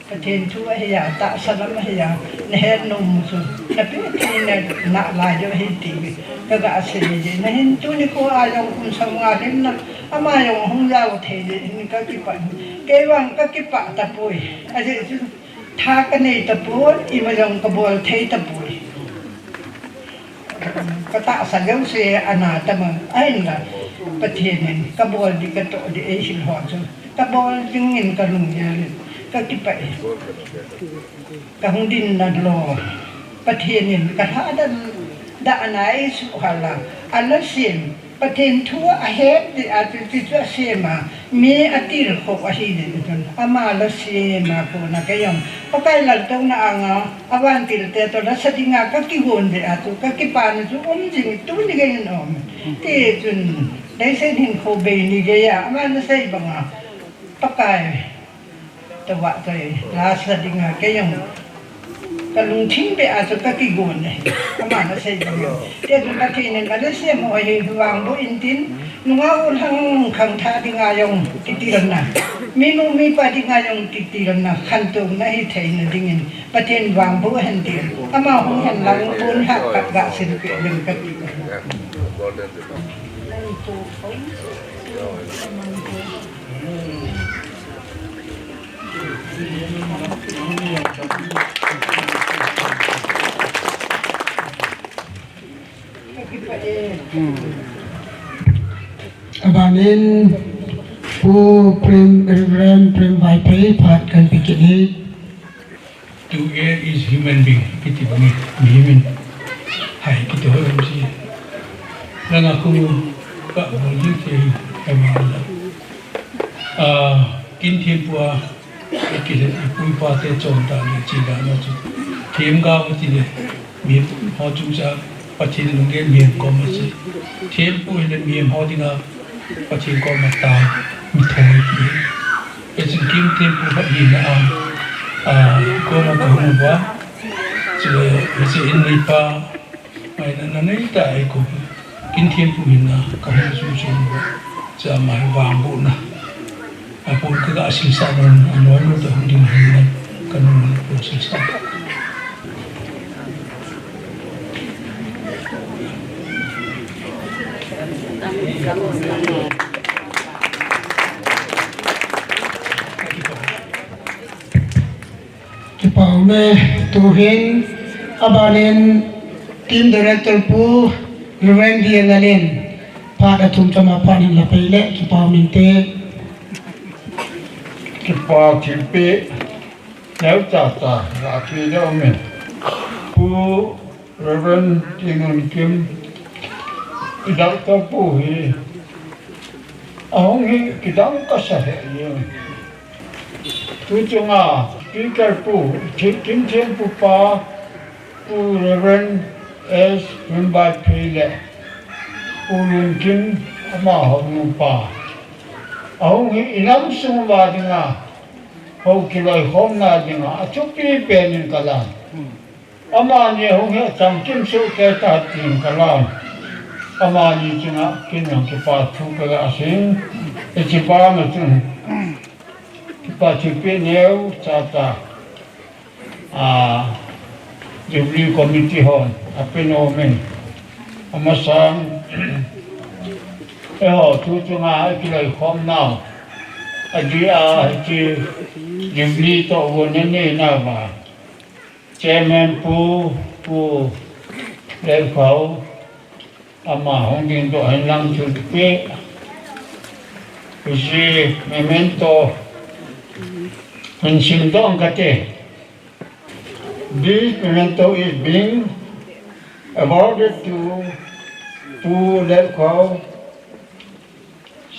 Pathen thu ahi a, tahsa lam ahi a, nahet nom chu, napeh thei na, nalai jo ahi ti, kaga sei je. Nahin tuni kho a jong kum sang nga lhin na, ama jong hung jao thei je, hin kakipah. Kei vang kakipah tapoi. Ajeh chu, tha kanei tapoi, ima jong kabol thei tapoi. Katahsa jouse ana tama, ahinla Pathen in kabol ding katoh ding eihil ho chu, kabol dingin kalunggel in kakipah e. Kahung dinna lou Pathen in kalhadan dahna eisuhhal a, alasem Pathen thu ahet ding a chu, chu asem a, mi atilkhou ahi ding chun, ama lasem a kona kei jong Pakai laltouna anga, avantil te toh lasa dinga kakigon ding a chu, kakipana chu um jing tuni geiyin um. Tichun, leiset hinkho bei ni geiya, ama nasei banga, Pakai Tua toi, lasa dinga kei jong kalungthim beh a chu kakigon e. Ama nasei bang jong. Tia chu Pathen in alasem ho hi vangboh intin, nungah u lhang khangthah dinga jong kitilna. Minu mipa dinga jong kitilna, khantouna hitheina dingin Pathen vangboh hen tin. Ama hung hen lang pon hah khat gasilpeh ding kati. Abanin, Pu Prem, Reverend Prem Vaiphei, phat kahin pe kit e. To err is human being, kiti bang e, mihem in. Hai, kiti ho em si. Langa khu, ka bol ding ti, ka bol la. Ah, kin thempu a, ikile, ipu ipa te chondan le, chidana chu. Themgao tile, mihem ho chungchang, Pathen lunggel mihem koma chu. Thempu hile mihem ho dinga, Pathen koma tao, mi thoi ti. Hichun kin thempu khat hina a, a, koma kahung uva. Chule, hiche in neipa, ngaina nanei tah a eikou. Kin thempu hina kahung chu chu uva. Chu ama hi vangbohna. Apon kaga silsah nom, anoiya toh hung ding hina, kanung pon silsah. Kipah ume, tuhin, abanin, Team Director Pu, Reverend D N Lalin, phat athum chama phat hin la pei le, kipah umin te. Kipah thilpeh, neo chacha, la peh le umin. Pu, Reverend Tinunkim, i Doctor Pu hi, ahung hi kidang kasa he jeng. Tu chunga speaker pu, thi-, kin thempu pa, Pu Reverend S Vimbai Phei le Pu Lunkim amaho nupa. Ahung hi i nam sung uva dinga, hou kiloikhomna dinga, athupi penin kalan. Amani hung hi chamkim soh kei ta tin kalan. Amani chunga kin jong kipa thu kaga sei. Hiche bana chun kipa thilpeh neo chacha. A, Jubilee Committee hon ape nom in. Amasan, eiho thu chunga ikiloikhom nau. Adeh a hiche Jubilee toh vun inei nauva. Chairman Pu, Pu Lekhoh, ama hung dingdoh hen lang thilpeh. Hiche memento hin simdoh kate. This memento is being awarded to Pu Lekhoh,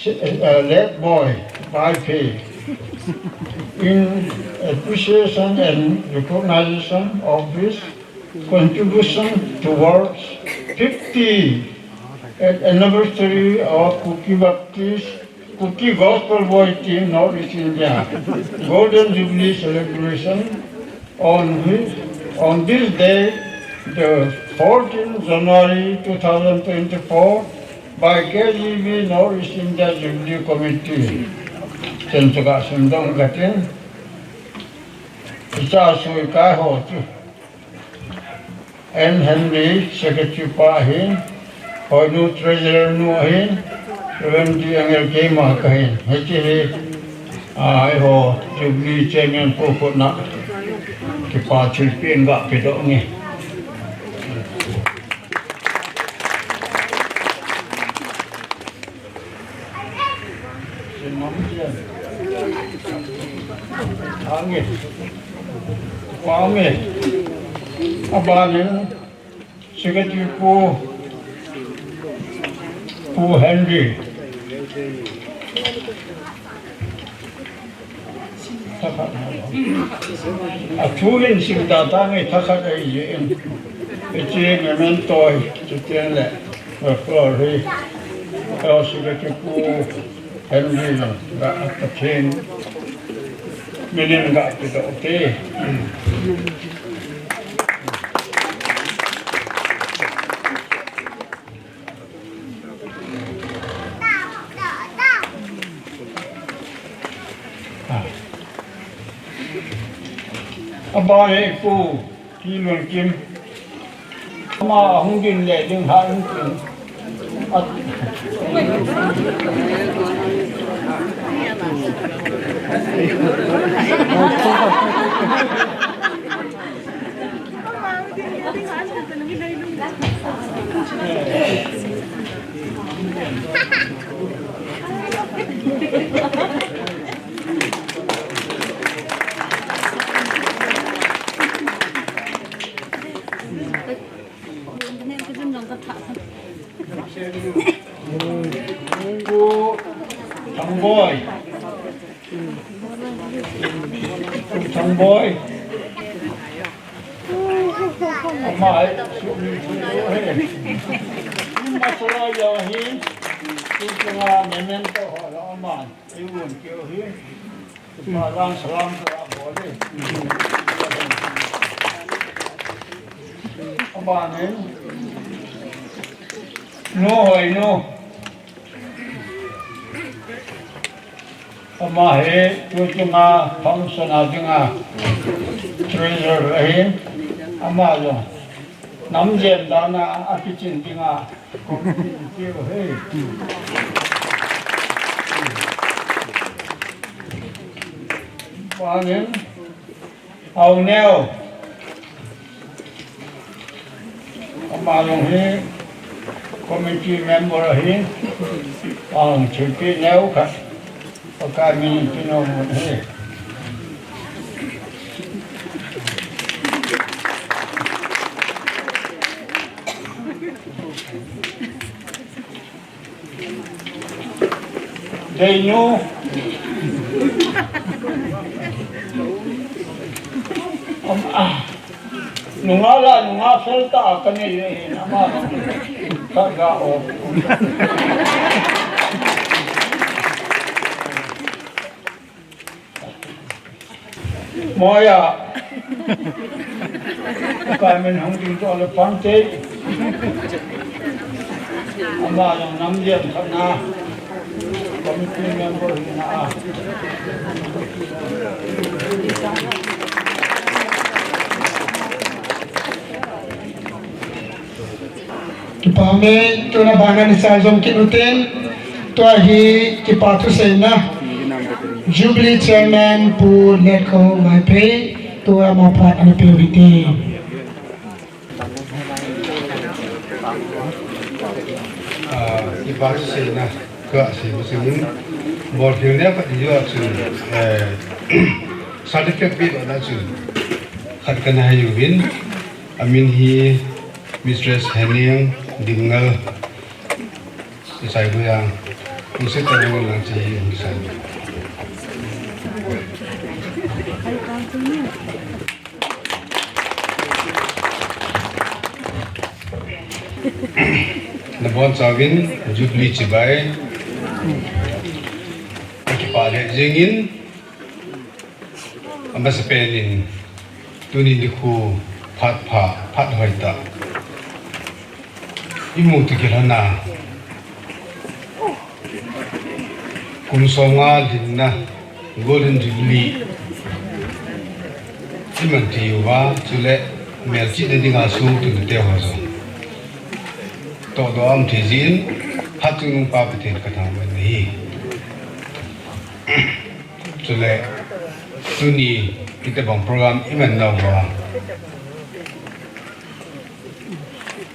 uh, Lekboi Vaiphei, in appreciation and recognition of his Contribution towards fiftieth anniversary of Kuki Baptist, Kuki Gospel Voice Team, North East India, Golden Jubilee celebration on which, on this day, the fourteenth January two thousand twenty-four, by K G B North East India Jubilee Committee. Chen chu kasem dong katin. Icha sui kai ho chu. N Henry, Secretary pa ahin, Hoinu Treasurer nu ahin, Reverend D Angel keima kahin. Hiche hi, ah, eiho Jubilee Chairman pu khutna kipa thilpeh in gapedoh nge. Ange. Ange. Abanin, Secretary Pu, Pu Henry. Thakhat. Athu hin sim ta tange, thakhat ahi jeh in. Hiche memento hi, chuteng le, record hi. Secretary Pu Henry jong, ga Pathen minin gapedoh te. Aba he pu, Pi Lun Kim. Ama hung ding le ding ha hung ding. At- Pu Thangboi. Pu Thangboi. Ama hi, sumi sumi he. Ima sala ya hi. Pu Thangboi memento ho la ama. Ei won keu hi. Pu Thangboi salam ka bol e. Ama nen. Nu Hoinu. Ama hi tuchunga function a dinga treasurer ahin, ama jong nam jem dan a akichen dinga committee in keu ahi. Panin Auneo. Ama jong hi committee member ahin, ahung thilpeh neo khat. Pakai min in peh nom un ahi. Deinu. Am, ah. Nunga la, nunga fel ta, ka nei le hin, ama. Ka ga o. Moya. Ka min hung ding to le pang te. Ama jong nam jem khat na. Committee member hina a. Kipa um e, tuna bana ni sa jom kit uten, tua hi kipa thuseina Jubilee Chairman Pu Letkhong Vaiphei, tua ama phat ana pe u hite. Ah, kipa thuseina kasei masangin, bolkhel neo khat ijo a chun, eh, certificate pe na chun khat kana hai uvin, amin hi Mistress Heniang Dimngal. Isai bu yang, isai ta bu lang chi hi isai. Nabonchauvin Jubilee chibai. Kakipah lheh jengin, amasapen in tuni nikho phat pha, phat hoitah imu toh kilhona kum somnga lhinna Golden Jubilee iman thei uva, chule melchihna dinga songtuna teho jong tohdoh aum thei jeh in, hatchungnung pa Pathen kathangvah in ahi. Chule tuni hitobang program iman nauva,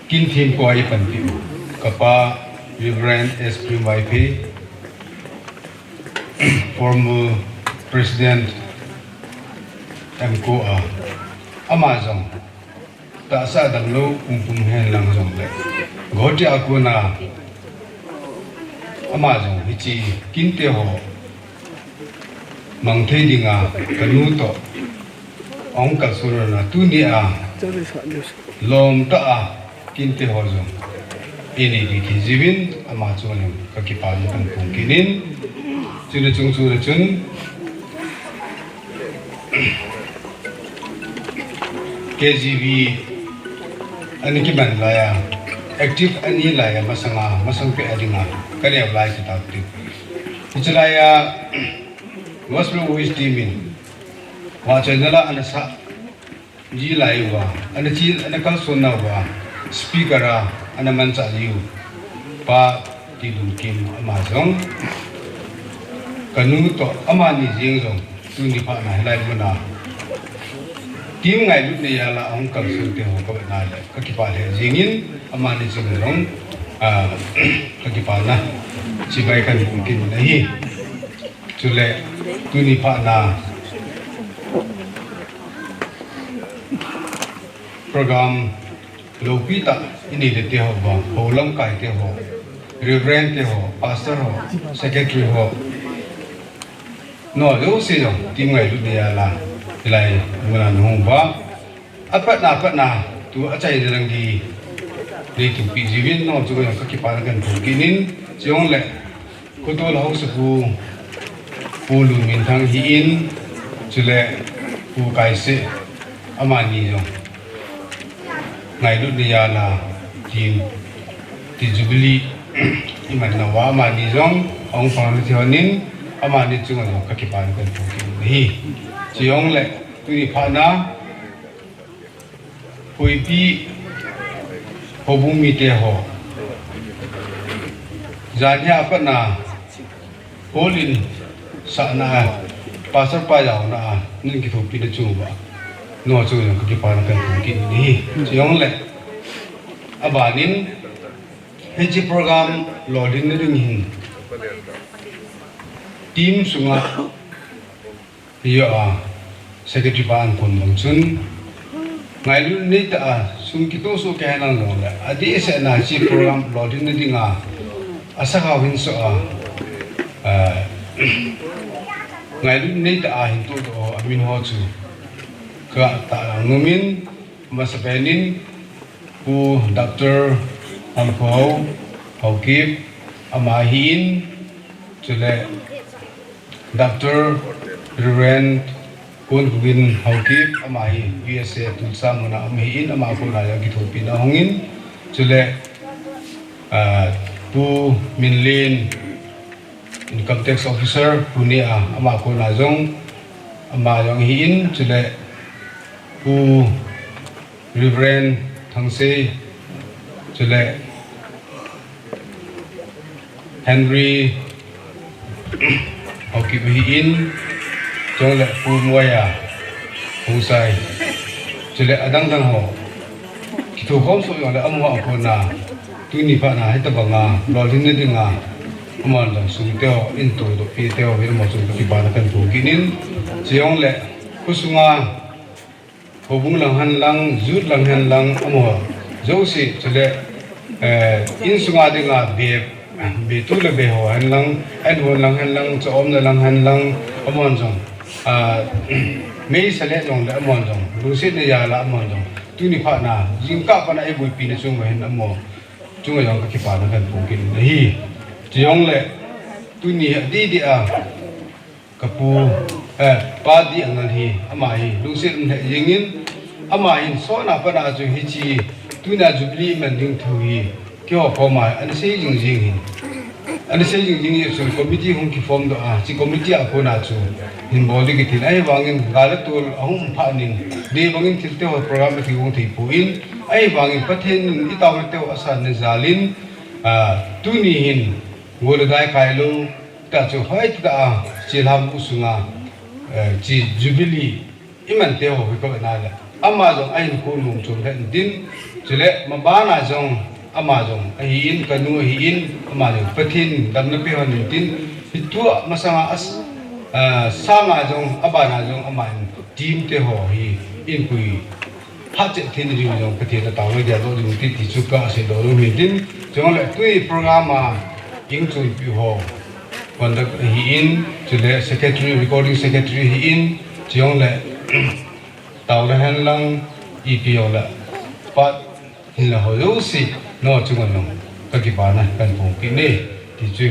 kin themkhoa eipanpiu kapa Reverend S P Vaiphei, former President M C O A, ama jong tahsa damlou pumpum henlang jongle, Guwahati a kona ama jong hiche kinte ho mangthei dinga kanu toh ahung kalsonna tunia lomtah a kinte ho jong einei peh thei jiuvin, ama chunga jong kakipana kahin phong kit in, chule chungchang chun K G B ana kiman laiya, active ana hi laiya, masanga, masang peh a dinga kaneo lai chu tauhite. Hiche laiya Gospel Voice team in vahchoina la ana sah ji lai uva, ana che, ana kalsonna uva, speaker a ana manchah jiu Pa Tilunkim, ama jong kanu toh amani jeng jong tuni phatna hilai muna team ngailutna jal a ahung kalson teho kavetna le kakipah lheh jengin, amani chunga jong, ah, kakipana chibai kahin phong kit in ahi. Chule tuni phatna program loupitah inei le teho vang, hou lamkai teho, Reverend teho, Pastor ho, Secretary ho, nangho jouse jong team ngailutna jal a hilai muna nahung uva, apatna apatna tu achaina lang hi neitupi jiuvin, nangho chunga jong kakipana kahin phong kit in, chujongle Khotol Haosapu Pu Lunminthang hiin, chule Pu Kaise, amani jong ngailutna jal a team, ti Jubilee iman nauva amani jong ahung pang thei hon in, amani chunga jong kakipana kahin phong kit in ahi. Chujongle tuni phatna Khopi houbung mite ho, janhi a patna hall in sahna a, Pastor pa jaona a neihin kithopina chunga, nangho chunga jong kakipana kahin phong kit in ahi. Chujongle abanin hiche program lolhinna ding hin team sunga Hiche a, Secretary pa ahin phon bang chun, ngailut neitah a sum kitoh soh kei henlang jongle, adehset a hiche program lolhinna dinga asakhao hin soh a, ah, ngailut neitah a hin tohdoh ho amin ho chu katahlang nomin, amasapen in Pu Doctor Hamkhohao Haokip ama ahin, chule Doctor Reverend Konkugin Haokip, ama hi U S A Tulsa muna um ahin, ama koma jong kithopina ahungin, chule, ah, Pu Minlen, Income Tax Officer, Pune a, ama koma jong, ama jong ahin, chule Pu Reverend Thangsei, chule Henry Haokip ahin, chule Pu Moya Khongsai, chule adang dang ho kithokhom soh jongle amaho a kona tuni phatna hitobanga lolhinna dinga amahon jong sum teho ahin tohdoh peh teho hi amaho chunga kipana kahin phong kit in, chujongle khosunga houbung lang henlang, youth lang henlang, amaho jouse, chule, eh, insunga dinga be, be tu le be ho henlang, an hon lang henlang, cha-omna lang henlang, amahon jong, ah, meisa le jongle amahon jong, lungsetna jal a amahon jong, tuni phatna jingkah pana eiboipina chunga hin amaho chunga jong kakipana kahin phong kit in ahi. Chujongle tuni hi adih dih a kapu, eh, Pa Diangal hi, ama hi lungset um lheh jengin, ama hin sotna pat a chu hiche tunia Jubilee iman ding thu hi keiho koma ana sei jing jing hin, ana sei jing jing hi chun committee hung kiform doh a, hiche committee a kona chu hin bol ding kitin, ahivangin gal le tol ahung um phat in, dei bangin thilte ho program akigong thei poi, ahivangin Pathen in itaona teho asanna jalin, ah, tuni hin gol le dai khailou tah chu hoitah a chelham u sunga, eh, hiche Jubilee iman teho hi kavet nale, ama jong ahinkho nom chom lheh intin, chule mabana jong ama jong ahin, kanu ahin, ama jong Pathen in damna peh hon intin, hitua masanga as-, ah, sanga jong, abana jong ama in team teho hi eipui phat cheh theina diu jong Pathen a taona geldoh ding ti, ti chu kaseidoh nom in tin, chujongle tui program a eichonpi ho conduct ahin, chule secretary, recording secretary ahin, chujongle taona henlang ipi jongle part hinla ho jouse, nangho chunga jong kakipana kahin phong kit e, ti chu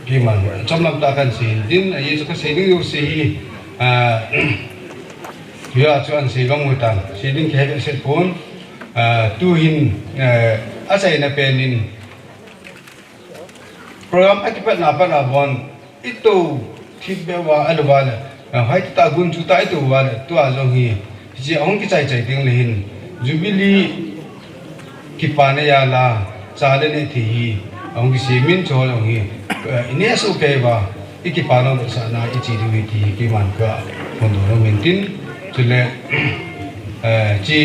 keiman chomlam tah a kahin sei in tin, ajeh chu kasei ding jouse hi, ah, hia chu ahin sei gam u tan, sei ding kahe behseh pon, ah, tuhin, eh, achaina pen in, program akipatna pat a bon, itou thip beh uva, ahilouva le, eh, hoitah a gunchu tah a itou uva le, tua jong hi, hiche ahung kichai chai teng le hin, Jubilee kipana jal a, cha le neh thei hi ahung kisem in, chuho jong hi, eh, ineh soh kei uva, ikipana vetsahna iche diu ahi ti hi keiman kaphondoh nom in tin, chule, eh, hiche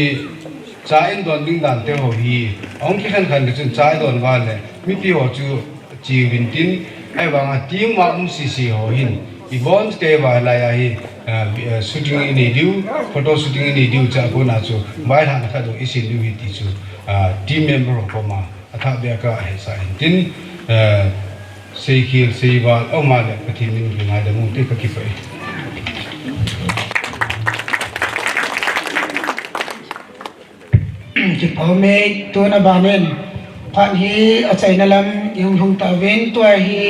cha eidon ding dan teho hi ahung kikhen khen le chun cha eidon uva le mipi ho chu che uvin tin, ahivanga team a um sese ho hin, ibon kei uva lai a hi, ah, ah, shooting inei diu, photo shooting inei diu, chua kona chu vailhahna khat jong isem diu ahi ti chu, ah, team member ho koma athah beh a kahetsah in tin, ah, seikhel seival aum a le Pathen min kingaidam u te, kakipah e. Kipa ume, tun abanin phat hi achaina lam ihung lhung tauvin, tua hi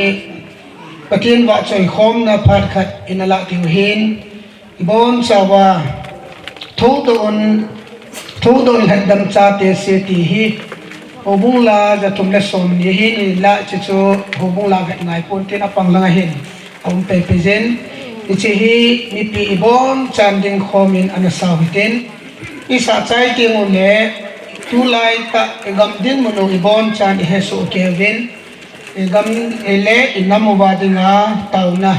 Pathen vahchoikhomna phat khat ina lah diu ahin, ibonchauva Thoudoh un, Thoudoh un Lhatdam Chate se ti hi, houbung la jathum le somni ahin, ilah hiche chu houbung la vet ngai pon tin, apang lang ahin aum pei pei jin, hiche hi mipi ibonchan dingkhomin ana sao hitin, isah chai teng uleh, tulai tah igam dinmun u ibonchan ihesoh kei uvin, igam le inam uva dinga taona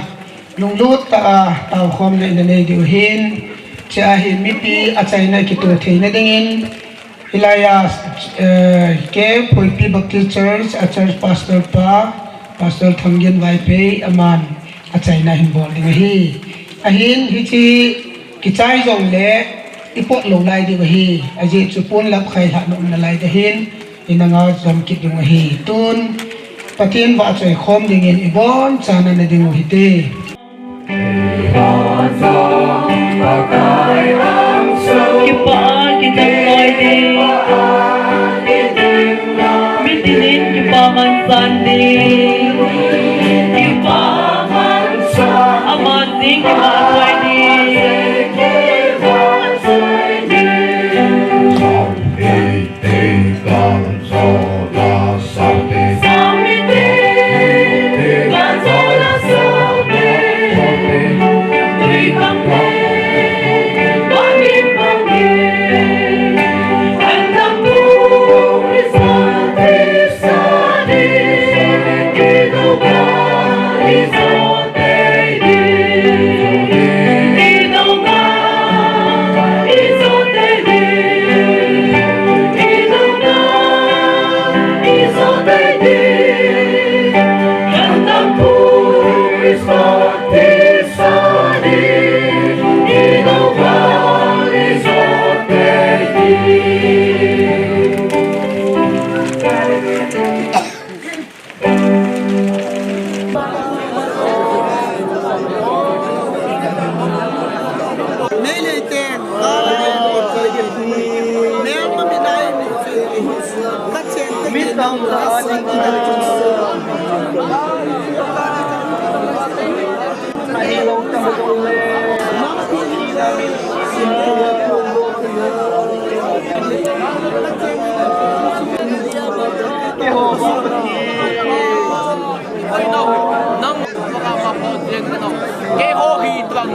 lunglut tah a taokhomna ina nei diu ahin, hiche a hi mipi achaina kitoh theina dingin, hilai a, eh, K Phoipi Baptist Church a church pastor pa, Pastor Thanggen Vaiphei, aman achaina hin bol ding ahi. Ahin hiche kichai jongle ipot lou lai diu ahi. Ajeh chu ponlap khailhahna um nalai ding ahin, inanga jom kit diu ahi. Tun Pathen vahchoikhom dingin ibonchan ana ding u hite. Kipa a kidem loi ding, mitin in kipa mansan ding, kipa mansan, aman ding kipa loi ding.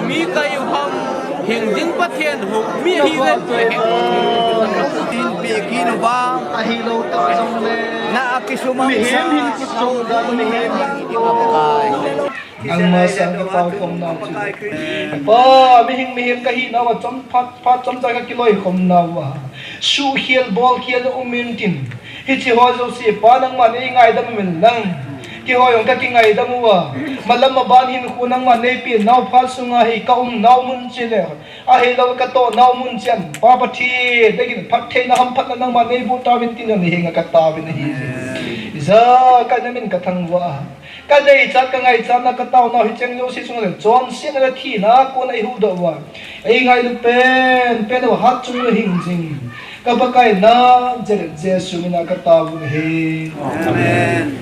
Mi ka hiu ham, hing ding Pathen hou mi ahi ve. Tin pe kinu ba, ahilou tah jongle, na akisumang sa, mihem hin kut chom dan mihem hin. Nangma sang ka pao khom nau chu. Pa, mihing mihem ka hi nau a chom phat phat chom cha ka kiloi khom nau a. Suhkhel bolkhel um intin. Hiche ho jouse Pa nangman nei ngaidam min lang. Keiho jong ka kingaidam uva. Malam maban hin khu nangman nei pen nau phat sunga hi ka um nau mun cheh le. Ahilou ka toh nau mun cheh a. Pa Pathen, degin phattheina hamphatna nangman nei boh tauvin tin jong nei henga ka taovin ahi. Ija ka na min ka thangvah a. Ka deichat ka ngaichatna ka taonau hicheng jouse chunga le chonsetna le thina a kona i huhdoh uva. Ei ngailu pen pen uva hatchungnung hing jing. Ka Pakai Nazareth Jesu mina ka taovin ahi. Amen.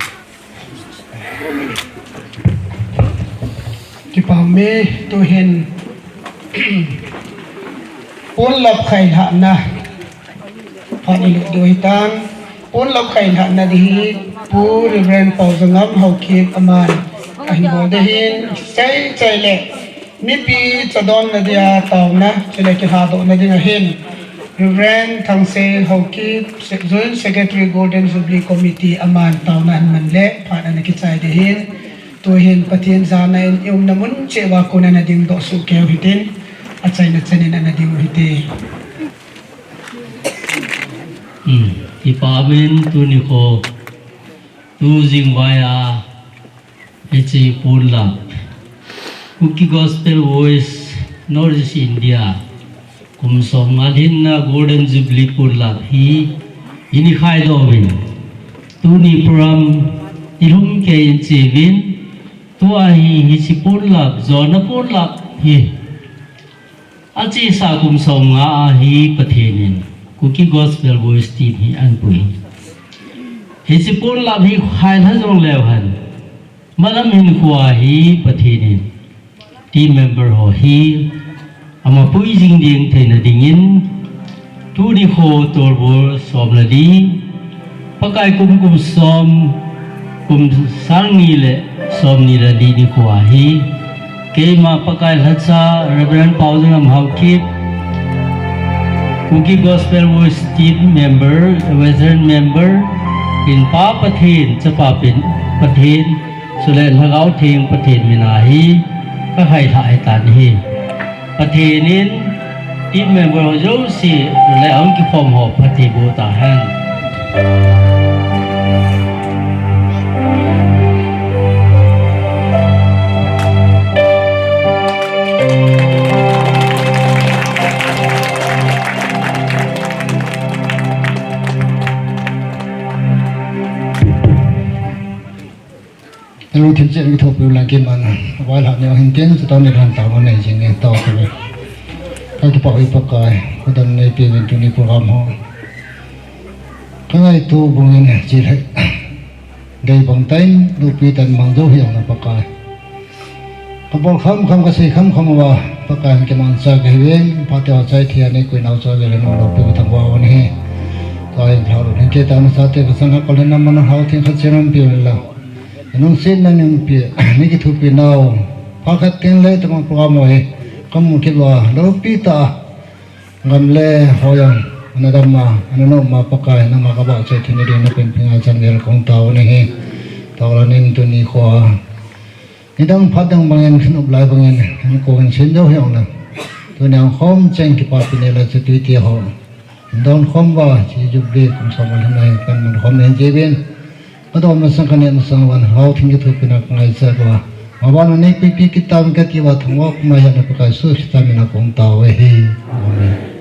Kipah e, tuhin ponlap khailhahna phat ilut diu ahitan, ponlap khailhahna ding hi Pu Reverend Paojangam Haokip aman ahin bol ding ahin, seichai le mipi chadonna dia taona, chule kilhadohna ding ahin, Reverend Thangsei Haokip, Se-, Joint Secretary Golden Jubilee Committee aman taona ahin man le phat ana kichai ding ahin, tuhin Pathen jana in i umna mun cheh uva kona ana dingdoh soh keiu hitin, achaina chan in ana ding u hite. Hmm, kipah in tuni kho, tu jingvai a, hiche ponlap, Kuki Gospel Voice North East India, kum somnga lhinna Golden Jubilee ponlap hi, ini khaidoh uvin. Tuni program ilhum kei in cheuvin, tua hi hiche ponlap, jona ponlap hi. Achesa kum somnga a hi Pathen in Kuki Gospel Voice Team hi ahin pui. Hiche ponlap hi khailha jongleu hen, malam hinkhoa hi Pathen in team member ho hi ama pui jing ding theina dingin, tuni kho October som le li, Pakai kum, kum som, kum sang ni le som ni le li nikho a hi, keima Pakai lhacha Reverend Paojangam Haokip, Kuki Gospel Voice Team member, Western member, in Pa Pathen, Chapa Pathen, chule Lhagao Theng Pathen mina hi ka khailhah ahitan ahi. Pathen in team member ho jouse le ahung kikhom ho phatthei boh tahen. Hello, thil chen kithopiu lang kiman a, vailhah neo hin tin, chutoh ni lhan tao nei jing e, tao ka ve. Ka kipah e Pakai, ka don neipeuvin tuni program ho. Ka ngaito bangin, chilhai. Dei bang tah in, lopi tah in mang jou hih jong na Pakai. Ka bol kham kham, ka sei kham kham uva, Pakai hung kimangcha kahiuvin, phat tah a chai thei a nei koi nau chu avel in um lopi u thangvah u ahi. Tua hin lhau lut hin kei tah a na chate ka sang ha kol hin na man hao theng khat chen umpi un lang. Nung sin na ning pi, ni kithupi nau. Phat khat teng le tama program ho hi. Kamu kit uva, lopi tah a. Gam le hoi jong, ana dam a, ana nom a Pakai, nangma ka vahchoi theina ding na penpi ngaichan vel kong tao nahi. Tao la nin tuni kho a. Nidang phat dang bangin, khin up lai bangin, ana kong in sin jou hi jong na. Tuni ang khom cheng kipapi nei la chu tuite ho. Don khom uva, hiche Jubilee kum som le lhinna hi kan man khom nei jeh uvin. Ka don masang ka neh masang uva, hao theng kithopina ka ngaichat uva. Maban a nei pipi kit tauvin kati uva, thangvah kum a hi na Pakai Jesu Christa mina kong tao ahi. Amen.